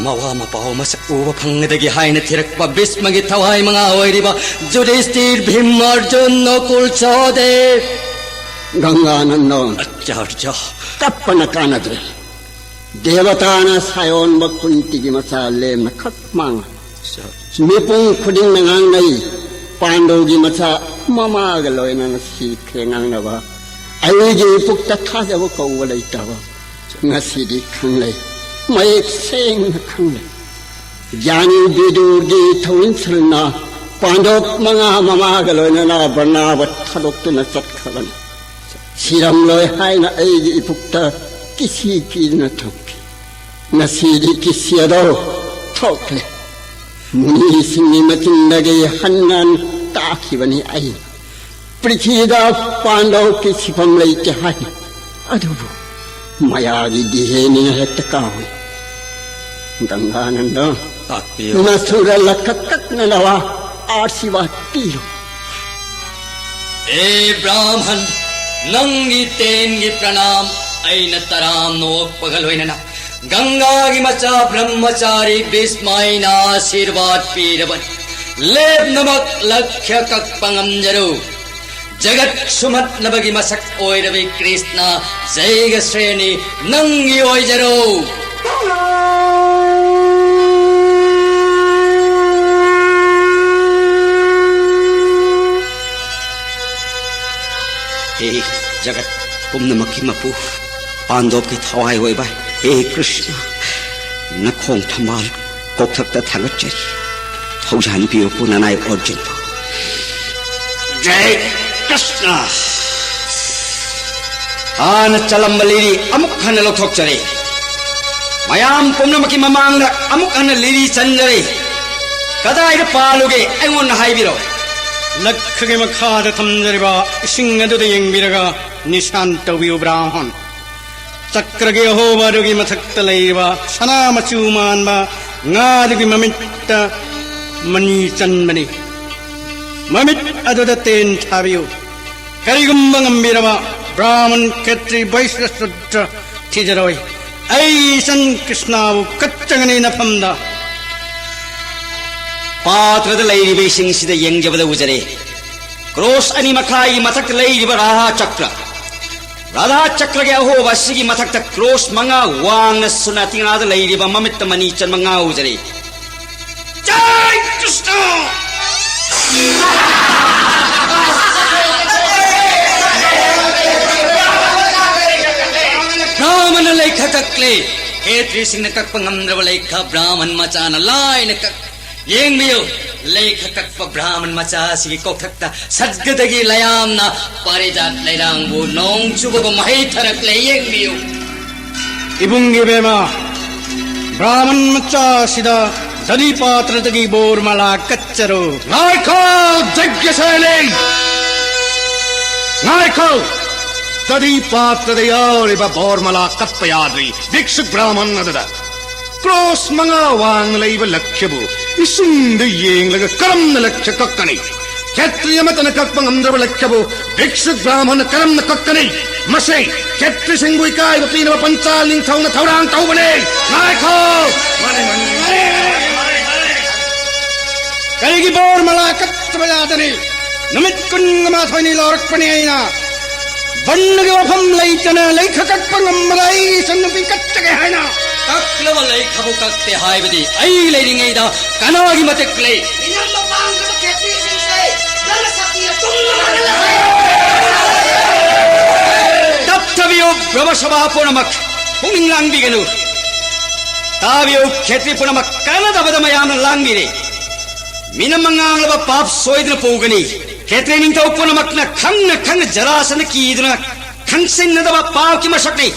ꯃꯋꯥ ꯃꯄꯥꯎ ꯃꯁꯛ ꯎꯕ ꯐꯪꯒꯗꯒꯦ ꯍꯥꯏꯅ ꯊꯤꯔꯛꯄ ꯚꯤꯁꯃꯒꯤ ꯊꯋꯥꯏ ꯃꯉꯥ ꯑꯣꯏꯔꯤꯕ ꯖꯨꯙꯤꯁꯇꯤꯔ, ꯚꯤꯝ, ꯑꯔꯖꯨꯟ, ꯅꯀꯨꯜ, ꯁꯍꯗꯦꯕ꯫ ꯒꯪꯒꯥꯅꯟꯗꯣ, ꯑꯆꯥꯔꯖ꯫ ꯀꯞꯄꯅ ꯀꯥꯟꯅꯗ꯭ꯔꯦ꯫ ꯗꯦꯕꯇꯥꯅ ꯁꯥꯌꯣꯟꯕ ꯀꯨꯟꯇꯤꯒꯤ ꯃꯆꯥ ꯂꯦꯝꯅ ꯈꯛ ꯃꯥꯡꯂꯦ꯫ ꯑꯆꯥꯔꯖ꯫ ꯃꯤꯄꯨꯝ ꯈꯨꯗꯤꯡꯅ ꯉꯥꯡꯅꯩ, ꯄꯥꯟꯗꯧꯒꯤ ꯃꯆꯥ ꯃꯃꯥꯒ ꯂꯣꯏꯅꯅ ꯁꯤꯈ꯭ꯔꯦ ꯉꯥꯡꯅꯕ꯫ ꯑꯩꯒꯤ ꯄꯨꯛꯇ ꯊꯥꯖꯕ ꯀꯧꯕ ꯂꯩꯇꯕ ꯉꯁꯤꯗꯤ ꯈꯪꯂꯦ, ꯃꯌꯦꯛ ꯁꯦꯡꯅ ꯈꯪꯂꯦ꯫ ꯒ꯭ꯌꯥꯅꯤ ꯕꯤꯗꯨꯔꯒꯤ ꯊꯧꯏꯟꯁꯜꯅ ꯄꯥꯟꯗꯣꯞ ꯃꯉꯥ ꯃꯃꯥꯒ ꯂꯣꯏꯅꯅ ꯕꯔꯅꯥꯕ ꯊꯥꯗꯣꯛꯇꯨꯅ ꯆꯠꯈ꯭ꯔꯕꯅꯤ꯫ ꯁꯤꯔꯝꯂꯣꯏ ꯍꯥꯏꯅ ꯑꯩꯒꯤ ꯏꯄꯨꯛꯇ ꯀꯤꯁꯤ ꯀꯤꯗꯨꯅ ꯊꯝꯈꯤ꯫ ꯉꯁꯤꯗꯤ ꯀꯤꯁꯤ ꯑꯗꯣ ꯊꯣꯛꯂꯦ꯫ ꯃꯨꯅꯤꯁꯤꯡꯒꯤ ꯃꯆꯤꯟꯗꯒꯤ ꯍꯟꯅ ꯇꯥꯈꯤꯕꯅꯤ ꯑꯩ꯫ ꯄ꯭ꯔꯤꯊꯤꯕꯤꯗ ꯄꯥꯟꯗꯧꯒꯤ ꯁꯤꯐꯝ ꯂꯩꯇꯦ ꯍꯥꯏ꯫ ꯑꯗꯨꯕꯨ ꯃꯌꯥꯒꯤ ꯗꯤꯍꯦꯅꯤꯅ ꯍꯦꯛꯇ ꯀꯥꯎꯏ꯫ ꯒꯪꯒꯥꯅꯟꯗ, ꯇꯥꯛꯄꯤꯌꯨ꯫ ꯅꯁꯨꯔ ꯂꯈꯛ ꯀꯛꯅꯅꯕ ꯑꯥꯁꯤꯔꯕꯥꯗ ꯄꯤꯌꯨ꯫ ꯑꯦ ꯕ꯭ꯔꯥꯍꯃꯟ, ꯅꯪꯒꯤ ꯇꯦꯟꯒꯤ ꯄ꯭ꯔꯅꯥꯝ ꯑꯩꯅ ꯇꯔꯥꯝꯅ ꯑꯣꯛꯄꯒ ꯂꯣꯏꯅꯅ ꯒꯪꯒꯥꯒꯤ ꯃꯆꯥ ꯕ꯭ꯔꯍꯃꯆꯥꯔꯤ ꯚꯤꯁꯃ ꯑꯩꯅ ꯑꯥꯁꯤꯔꯕꯥꯗ ꯄꯤꯔꯕꯅꯤ꯫ ꯂꯦꯞꯅꯃꯛ ꯂꯛꯈ꯭ꯌ ꯀꯛꯄ ꯉꯝꯖꯔꯨ꯫ ꯖꯒꯠ ꯁꯨꯝꯍꯠꯅꯕꯒꯤ ꯃꯁꯛ ꯑꯣꯏꯔꯕꯤ ꯀ꯭ꯔꯤꯁꯅ ꯖꯩꯒ ꯁ꯭ꯔꯦꯅꯤ ꯅꯪꯒꯤ ꯑꯣꯏꯖꯔꯣ꯫ ꯍꯦ ꯖꯒꯠ ꯄꯨꯝꯅꯃꯛꯀꯤ ꯃꯄꯨ, ꯄꯥꯟꯗꯣꯞꯀꯤ ꯊꯋꯥꯏ ꯑꯣꯏꯕ ꯍꯦ ꯀ꯭ꯔꯤꯁꯅ, ꯅꯈꯣꯡ ꯊꯝꯕꯥꯜ ꯀꯣꯛꯊꯛꯇ ꯊꯥꯒꯠꯆꯔꯤ꯫ ꯊꯧꯖꯥꯟ ꯄꯤꯌꯨꯀꯣ ꯅꯅꯥꯏ ꯑꯔꯖꯨꯟꯕꯨ꯫ ꯖꯩ ꯀ꯭ꯔꯤꯁꯅ! ꯍꯥꯟꯅ ꯆꯠꯂꯝꯕ ꯂꯤꯔꯤ ꯑꯃꯨꯛ ꯍꯟꯅ ꯂꯧꯊꯣꯛꯆꯔꯦ꯫ ꯃꯌꯥꯝ ꯄꯨꯝꯅꯃꯛꯀꯤ ꯃꯃꯥꯡꯗ ꯑꯃꯨꯛ ꯍꯟꯅ ꯂꯤꯔꯤ ꯆꯟꯖꯔꯦ꯫ ꯀꯗꯥꯏꯗ ꯄꯥꯜꯂꯨꯒꯦ ꯑꯩꯉꯣꯟꯗ ꯍꯥꯏꯕꯤꯔꯣ꯫ ꯂꯛꯈꯒꯤ ꯃꯈꯥꯗ ꯊꯝꯖꯔꯤꯕ ꯏꯁꯤꯡ ꯑꯗꯨꯗ ꯌꯦꯡꯕꯤꯔꯒ ꯅꯤꯁꯥꯟ ꯇꯧꯕꯤꯌꯨ ꯕ꯭ꯔꯥꯍꯃꯟ꯫ ꯆꯀ꯭ꯔꯒꯤ ꯑꯍꯣꯕ ꯑꯗꯨꯒꯤ ꯃꯊꯛꯇ ꯂꯩꯔꯤꯕ ꯁꯅꯥ ꯃꯆꯨ ꯃꯥꯟꯕ ꯉꯥꯗꯨꯒꯤ ꯃꯃꯤꯠꯇ ꯃꯅꯤ ꯆꯟꯕꯅꯤ꯫ ꯃꯃꯤꯠ ꯑꯗꯨꯗ ꯇꯦꯟ ꯊꯥꯕꯤꯌꯨ꯫ ꯀꯔꯤꯒꯨꯝꯕ ꯉꯝꯕꯤꯔꯕ ꯕ꯭ꯔꯥꯍꯃꯟ, ꯈꯦꯇ꯭ꯔꯤ, ꯕꯩꯁ꯭ꯌ, ꯁꯨꯗ꯭ꯔ ꯊꯤꯖꯔꯣꯏ꯫ ꯑꯩ ꯏꯆꯟ ꯀ꯭ꯔꯤꯁꯅꯕꯨ ꯀꯠꯆꯒꯅꯤ ꯅꯐꯝꯗ꯫ ꯄꯥꯇ꯭ꯔꯗ ꯂꯩꯔꯤꯕ ꯏꯁꯤꯡꯁꯤꯗ ꯌꯦꯡꯖꯕꯗ ꯎꯖꯔꯦ ꯀ꯭ꯔꯣꯁ ꯑꯅꯤ ꯃꯈꯥꯏꯒꯤ ꯃꯊꯛꯇ ꯂꯩꯔꯤꯕ ꯔꯥꯙꯥ ꯆꯀ꯭ꯔ꯫ ꯔꯥꯙꯥ ꯆꯀ꯭ꯔꯒꯤ ꯑꯍꯣꯕ ꯑꯁꯤꯒꯤ ꯃꯊꯛꯇ ꯀ꯭ꯔꯣꯁ ꯃꯉꯥ ꯋꯥꯡꯅ ꯁꯨꯅꯥꯇꯤꯉꯥꯗ ꯂꯩꯔꯤꯕ ꯃꯃꯤꯠꯇ ꯃꯅꯤ ꯆꯟꯕ ꯉꯥ ꯎꯖꯔꯦ꯫ ꯖꯥꯏ ꯀ꯭ꯔꯤꯁꯅ! ꯕ꯭ꯔꯥꯍꯃꯟꯅ ꯂꯩꯈ ꯀꯛꯂꯦ꯫ ꯈꯦꯇ꯭ꯔꯤꯁꯤꯡꯅ ꯀꯛꯄ ꯉꯝꯗ꯭ꯔꯕ ꯂꯩꯈ ꯕ꯭ꯔꯥꯍꯃꯟ ꯃꯆꯥꯅ ꯂꯥꯏꯅ ꯀꯛ-, ꯌꯦꯡꯕꯤꯌꯨ, ꯂꯩꯈ ꯀꯛꯄ ꯕ꯭ꯔꯥꯍꯃꯟ ꯃꯆꯥ ꯑꯁꯤꯒꯤ ꯀꯣꯛꯊꯛꯇ ꯁꯗ꯭ꯒꯗꯒꯤ ꯂꯌꯥꯝꯅ ꯄꯥꯔꯤꯖꯥꯠ ꯂꯩꯔꯥꯡꯕꯨ ꯅꯣꯡ ꯆꯨꯕꯒꯨꯝ ꯃꯍꯩ ꯊꯔꯛꯂꯦ꯫ ꯌꯦꯡꯕꯤꯌꯨ꯫ ꯏꯕꯨꯡꯒꯤ ꯕꯦꯝꯃ, ꯕ꯭ꯔꯥꯍꯃꯟ ꯃꯆꯥꯁꯤꯗ ꯗꯙꯤ ꯄꯥꯇ꯭ꯔꯗꯒꯤ ꯕꯣꯔ ꯃꯂꯥ ꯀꯠꯆꯔꯨ꯫ ꯉꯥꯏꯈꯣ, ꯌꯖ꯭ઞꯁꯦꯅꯤ! ꯉꯥꯏꯈꯣ! ꯗꯙꯤ ꯄꯥꯇ꯭ꯔꯗ ꯌꯥꯎꯔꯤꯕ ꯕꯣꯔ ꯃꯂꯥ ꯀꯠꯄ ꯌꯥꯗ꯭ꯔꯤ꯫ ꯚꯤꯛꯁꯨꯛ ꯕ꯭ꯔꯥꯍꯃꯟ ꯑꯗꯨꯗ ꯀ꯭ꯔꯣꯁ ꯃꯉꯥ ꯋꯥꯡꯅ ꯂꯩꯕ ꯂꯛꯈ꯭ꯌꯕꯨ ꯏꯁꯤꯡꯗ ꯌꯦꯡꯂꯒ ꯀꯔꯝꯅ ꯂꯛꯈ꯭ꯌ ꯀꯛꯀꯅꯤ? ꯈꯦꯇ꯭ꯔꯤ ꯑꯃꯠꯇꯅ ꯀꯛꯄ ꯉꯝꯗ꯭ꯔꯕ ꯂꯛꯈ꯭ꯌꯕꯨ ꯚꯤꯛꯁꯨꯛ ꯕ꯭ꯔꯥꯍꯃꯟꯅ ꯀꯔꯝꯅ ꯀꯛꯀꯅꯤ? ꯃꯁꯤ ꯈꯦꯇ꯭ꯔꯤꯁꯤꯡꯕꯨ ꯏꯀꯥꯏꯕ ꯄꯤꯅꯕ ꯄꯟꯆꯥꯜ ꯅꯤꯡꯊꯧꯅ ꯊꯧꯔꯥꯡ ꯇꯧꯕꯅꯤ꯫ ꯉꯥꯏꯈꯣ! ꯀꯔꯤꯒꯤ ꯕꯣꯔ ꯃꯂꯥ ꯀꯠꯇꯕ ꯌꯥꯗꯅꯤ? ꯅꯨꯃꯤꯠ ꯀꯨꯟꯒ ꯃꯥꯊꯣꯏꯅꯤ ꯂꯧꯔꯛꯄꯅꯤ ꯑꯩꯅ꯫ ꯕꯟꯗꯒꯤ ꯋꯥꯐꯝ ꯂꯩꯇꯅ ꯂꯩꯈ ꯀꯛꯄ ꯉꯝꯕꯗ ꯑꯩ ꯏꯆꯟꯅꯨꯄꯤ ꯀꯠꯆꯒꯦ ꯍꯥꯏꯅ꯫ ꯀꯛꯂꯕ ꯂꯩꯈꯕꯨ ꯀꯛꯇꯦ ꯍꯥꯏꯕꯗꯤ ꯑꯩ ꯂꯩꯔꯤꯉꯩꯗ ꯀꯅꯥꯒꯤ ꯃꯇꯤꯛ ꯂꯩ? ꯃꯤꯅꯝꯕ ꯄꯥꯝꯗꯕ ꯈꯦꯇ꯭ꯔꯤꯁꯤꯡꯁꯦ ꯅꯪꯅ ꯁꯛꯇꯤꯅ ꯇꯨꯝꯅ ꯃꯥꯡꯍꯜꯂꯁꯦ꯫ ꯇꯞꯊꯕꯤꯌꯨ, ꯕ꯭ꯔꯍ꯭ꯃ ꯁꯚꯥ ꯄꯨꯝꯅꯃꯛ ꯄꯨꯛꯅꯤꯡ ꯂꯥꯡꯕꯤꯒꯅꯨ꯫ ꯇꯥꯕꯤꯌꯨ, ꯈꯦꯇ꯭ꯔꯤ ꯄꯨꯝꯅꯃꯛ ꯀꯥꯟꯅꯗꯕꯗ ꯃꯌꯥꯝꯅ ꯂꯥꯡꯕꯤꯔꯦ꯫ ꯃꯤꯅꯝꯕ ꯉꯥꯡꯂꯕ ꯄꯥꯞ ꯁꯣꯏꯗꯅ ꯄꯨꯒꯅꯤ꯫ ꯈꯦꯇ꯭ꯔꯤ ꯅꯤꯡꯊꯧ ꯄꯨꯝꯅꯃꯛꯅ ꯈꯪꯅ ꯈꯪꯅ ꯖꯔꯥꯁꯟꯗ ꯀꯤꯗꯨꯅ ꯈꯪꯁꯤꯟꯅꯗꯕ ꯄꯥꯞꯀꯤ ꯃꯁꯛꯅꯤ꯫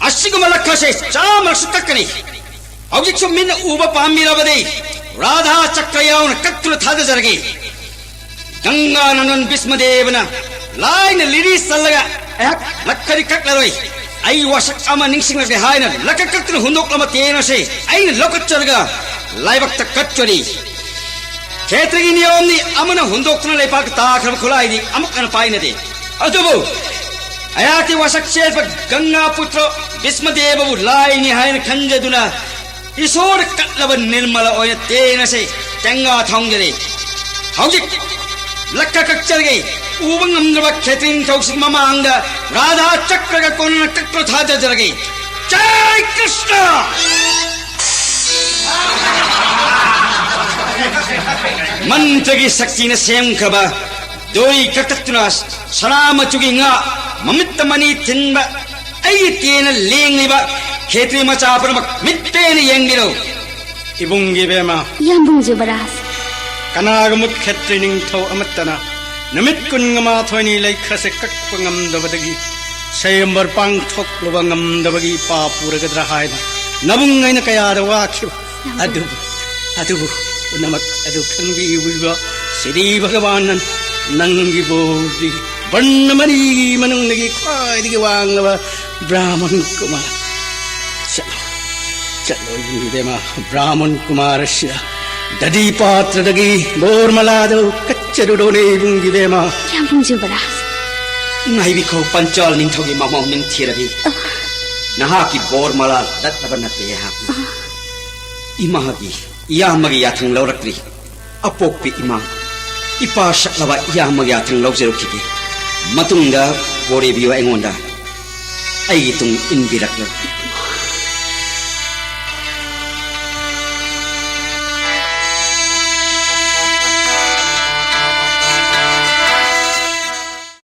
ꯑꯁꯤꯒꯨꯝꯕ ꯂꯛꯈꯁꯦ ꯆꯥꯝꯃꯔꯛꯁꯨ ꯀꯛꯀꯅꯤ꯫ ꯍꯧꯖꯤꯛꯁꯨ ꯃꯤꯠꯅ ꯎꯕ ꯄꯥꯝꯕꯤꯔꯕꯗꯤ ꯔꯥꯙꯥ ꯆꯀ꯭ꯔ ꯌꯥꯎꯅ ꯀꯛꯇꯨꯅ ꯊꯥꯗꯖꯔꯒꯦ꯫ ꯒꯪꯒꯥ ꯅꯟꯗꯟ ꯚꯤꯁꯃꯗꯦꯕꯅ ꯂꯥꯏꯅ ꯂꯤꯔꯤ ꯆꯜꯂꯒ ꯑꯩꯍꯥꯛ ꯂꯛꯈꯗꯤ ꯀꯛꯂꯔꯣꯏ꯫ ꯑꯩ ꯋꯥꯁꯛ ꯑꯃ ꯅꯤꯡꯁꯤꯡꯂꯛꯂꯦ ꯍꯥꯏꯅ ꯂꯛꯈ ꯀꯛꯇꯨꯅ ꯍꯨꯟꯗꯣꯛꯂꯕ ꯇꯦꯡ ꯑꯁꯤ ꯑꯩꯅ ꯂꯧꯈꯠꯆꯔꯒ ꯂꯥꯏꯕꯛꯇ ꯀꯠꯆꯔꯤ꯫ ꯈꯦꯇ꯭ꯔꯤꯒꯤ ꯅꯤꯌꯣꯝꯅꯤ, ꯑꯃꯅ ꯍꯨꯟꯗꯣꯛꯇꯨꯅ ꯂꯩꯄꯥꯛꯇ ꯇꯥꯈ꯭ꯔꯕ ꯈꯨꯠꯂꯥꯏꯗꯤ ꯑꯃꯨꯛ ꯍꯟꯅ ꯄꯥꯏꯅꯗꯦ꯫ ꯑꯗꯨꯕꯨ ꯑꯩꯍꯥꯛꯀꯤ ꯋꯥꯁꯛ ꯆꯦꯟꯕ ꯒꯪꯒꯥ ꯄꯨꯇ꯭ꯔ ꯚꯤꯁꯃꯗꯦꯕꯕꯨ ꯂꯥꯏꯅꯤ ꯍꯥꯏꯅ ꯈꯟꯖꯗꯨꯅ ꯏꯁꯣꯔꯗ ꯀꯠꯂꯕ ꯅꯤꯔꯃꯂ ꯑꯣꯏꯅ ꯇꯦꯡ ꯑꯁꯤ ꯇꯦꯡꯒꯥ ꯊꯣꯡꯖꯔꯤ꯫ ꯍꯧꯖꯤꯛ ꯂꯛꯈ ꯀꯛꯆꯔꯒꯦ꯫ ꯎꯕ ꯉꯝꯗ꯭ꯔꯕ ꯈꯦꯇ꯭ꯔꯤ ꯅꯤꯡꯊꯧꯁꯤꯡ ꯃꯃꯥꯡꯗ ꯔꯥꯙꯥ ꯆꯀ꯭ꯔꯒ ꯀꯣꯟꯅꯅ ꯀꯛꯄ ꯊꯥꯖꯖꯔꯒꯦ꯫ ꯖꯥꯏ ꯀ꯭ꯔꯤꯁꯅ! ꯃꯟꯇ꯭ꯔꯒꯤ ꯁꯛꯇꯤꯅ ꯁꯦꯝꯈ꯭ꯔꯕ ꯗꯣꯏ ꯀꯛꯊꯠꯇꯨꯅ ꯁꯅꯥ ꯃꯆꯨꯒꯤ ꯉꯥ ꯃꯃꯤꯠꯇ ꯃꯅꯤ ꯊꯤꯟꯕ ꯑꯩꯒꯤ ꯇꯦꯟꯅ ꯂꯦꯡꯂꯤꯕ ꯈꯦꯇ꯭ꯔꯤ ꯃꯆꯥ ꯄꯨꯝꯅꯃꯛ ꯃꯤꯠ ꯄꯦꯟꯅ ꯌꯦꯡꯕꯤꯔꯣ꯫ ꯏꯕꯨꯡꯒꯤ ꯕꯦꯝꯃ, ꯌꯥꯝꯕꯨꯡ ꯖꯨꯕꯔꯥꯖ꯫ ꯀꯅꯥꯒꯨꯝꯕ ꯈꯦꯇ꯭ꯔꯤ ꯅꯤꯡꯊꯧ ꯑꯃꯠꯇꯅ ꯅꯨꯃꯤꯠ ꯀꯨꯟꯒ ꯃꯥꯊꯣꯏꯅꯤ ꯂꯩꯈ꯭ꯔꯁꯦ ꯀꯛꯄ ꯉꯝꯗꯕꯗꯒꯤ, ꯁꯌꯝꯕꯔ ꯄꯥꯡꯊꯣꯛꯂꯨꯕ ꯉꯝꯗꯕꯒꯤ ꯏꯄꯥ ꯄꯨꯔꯒꯗ꯭ꯔꯥ ꯍꯥꯏꯅ ꯅꯕꯨꯡ ꯑꯩꯅ ꯀꯌꯥꯗ ꯋꯥꯈꯤꯕ꯫ ꯑꯗꯨꯕꯨ, ꯑꯗꯨꯕꯨ ꯄꯨꯝꯅꯃꯛ ꯑꯗꯨ ꯈꯪꯕꯤꯕ ꯁꯤꯔꯤ ꯚꯒꯋꯥꯟꯅ ꯅꯪꯒꯤ ꯕꯣꯔꯗꯤ ꯕꯔꯅ ꯃꯔꯤꯒꯤ ꯃꯅꯨꯡꯗꯒꯤ ꯈ꯭ꯋꯥꯏꯗꯒꯤ ꯋꯥꯡꯂꯕ ꯕ꯭ꯔꯥꯍꯃꯟ ꯀꯨꯃꯥꯔ꯫ ꯆꯠꯂꯣ, ꯆꯠꯂꯣ ꯏꯕꯦꯝꯃ, ꯕ꯭ꯔꯥꯍꯃꯟ ꯀꯨꯃꯥꯔ ꯑꯁꯤꯅ ꯗꯗꯤ ꯄꯥꯇ꯭ꯔꯗꯒꯤ ꯕꯣꯔꯃꯂꯥꯗꯨ ꯀꯠꯆꯔꯨꯔꯣꯅꯦ ꯏꯕꯨꯡꯒꯤ ꯕꯦꯝꯃ꯫ ꯌꯥꯝꯕꯨꯡ ꯖꯨꯕꯔꯥꯖ꯫ ꯉꯥꯏꯕꯤꯈꯣ ꯄꯟꯆꯥꯜ ꯅꯤꯡꯊꯧꯒꯤ ꯃꯃꯧ ꯅꯤꯡꯊꯤꯔꯕꯤ꯫ ꯑ꯫ ꯅꯍꯥꯛꯀꯤ ꯕꯣꯔꯃꯂꯥ ꯂꯠꯂꯕ ꯅꯠꯇꯦ ꯑꯩꯍꯥꯛꯅ꯫ ꯑ꯫ ꯏꯃꯥꯒꯤ, ꯏꯌꯥꯝꯕꯒꯤ ꯌꯥꯊꯪ ꯂꯧꯔꯛꯇ꯭ꯔꯤ꯫ ꯑꯄꯣꯛꯄꯤ ꯏꯃꯥ, ꯏꯄꯥ ꯁꯛꯂꯕ ꯏꯌꯥꯝꯕꯒꯤ ꯌꯥꯊꯪ ꯂꯧꯖꯔꯨꯈꯤꯒꯦ꯫ ꯃꯇꯨꯡꯗ ꯕꯣꯔꯦꯕꯤꯌꯨ ꯑꯩꯉꯣꯟꯗ꯫ ꯑꯩꯒꯤ ꯇꯨꯡ ꯏꯟꯕꯤꯔꯛꯂꯣ꯫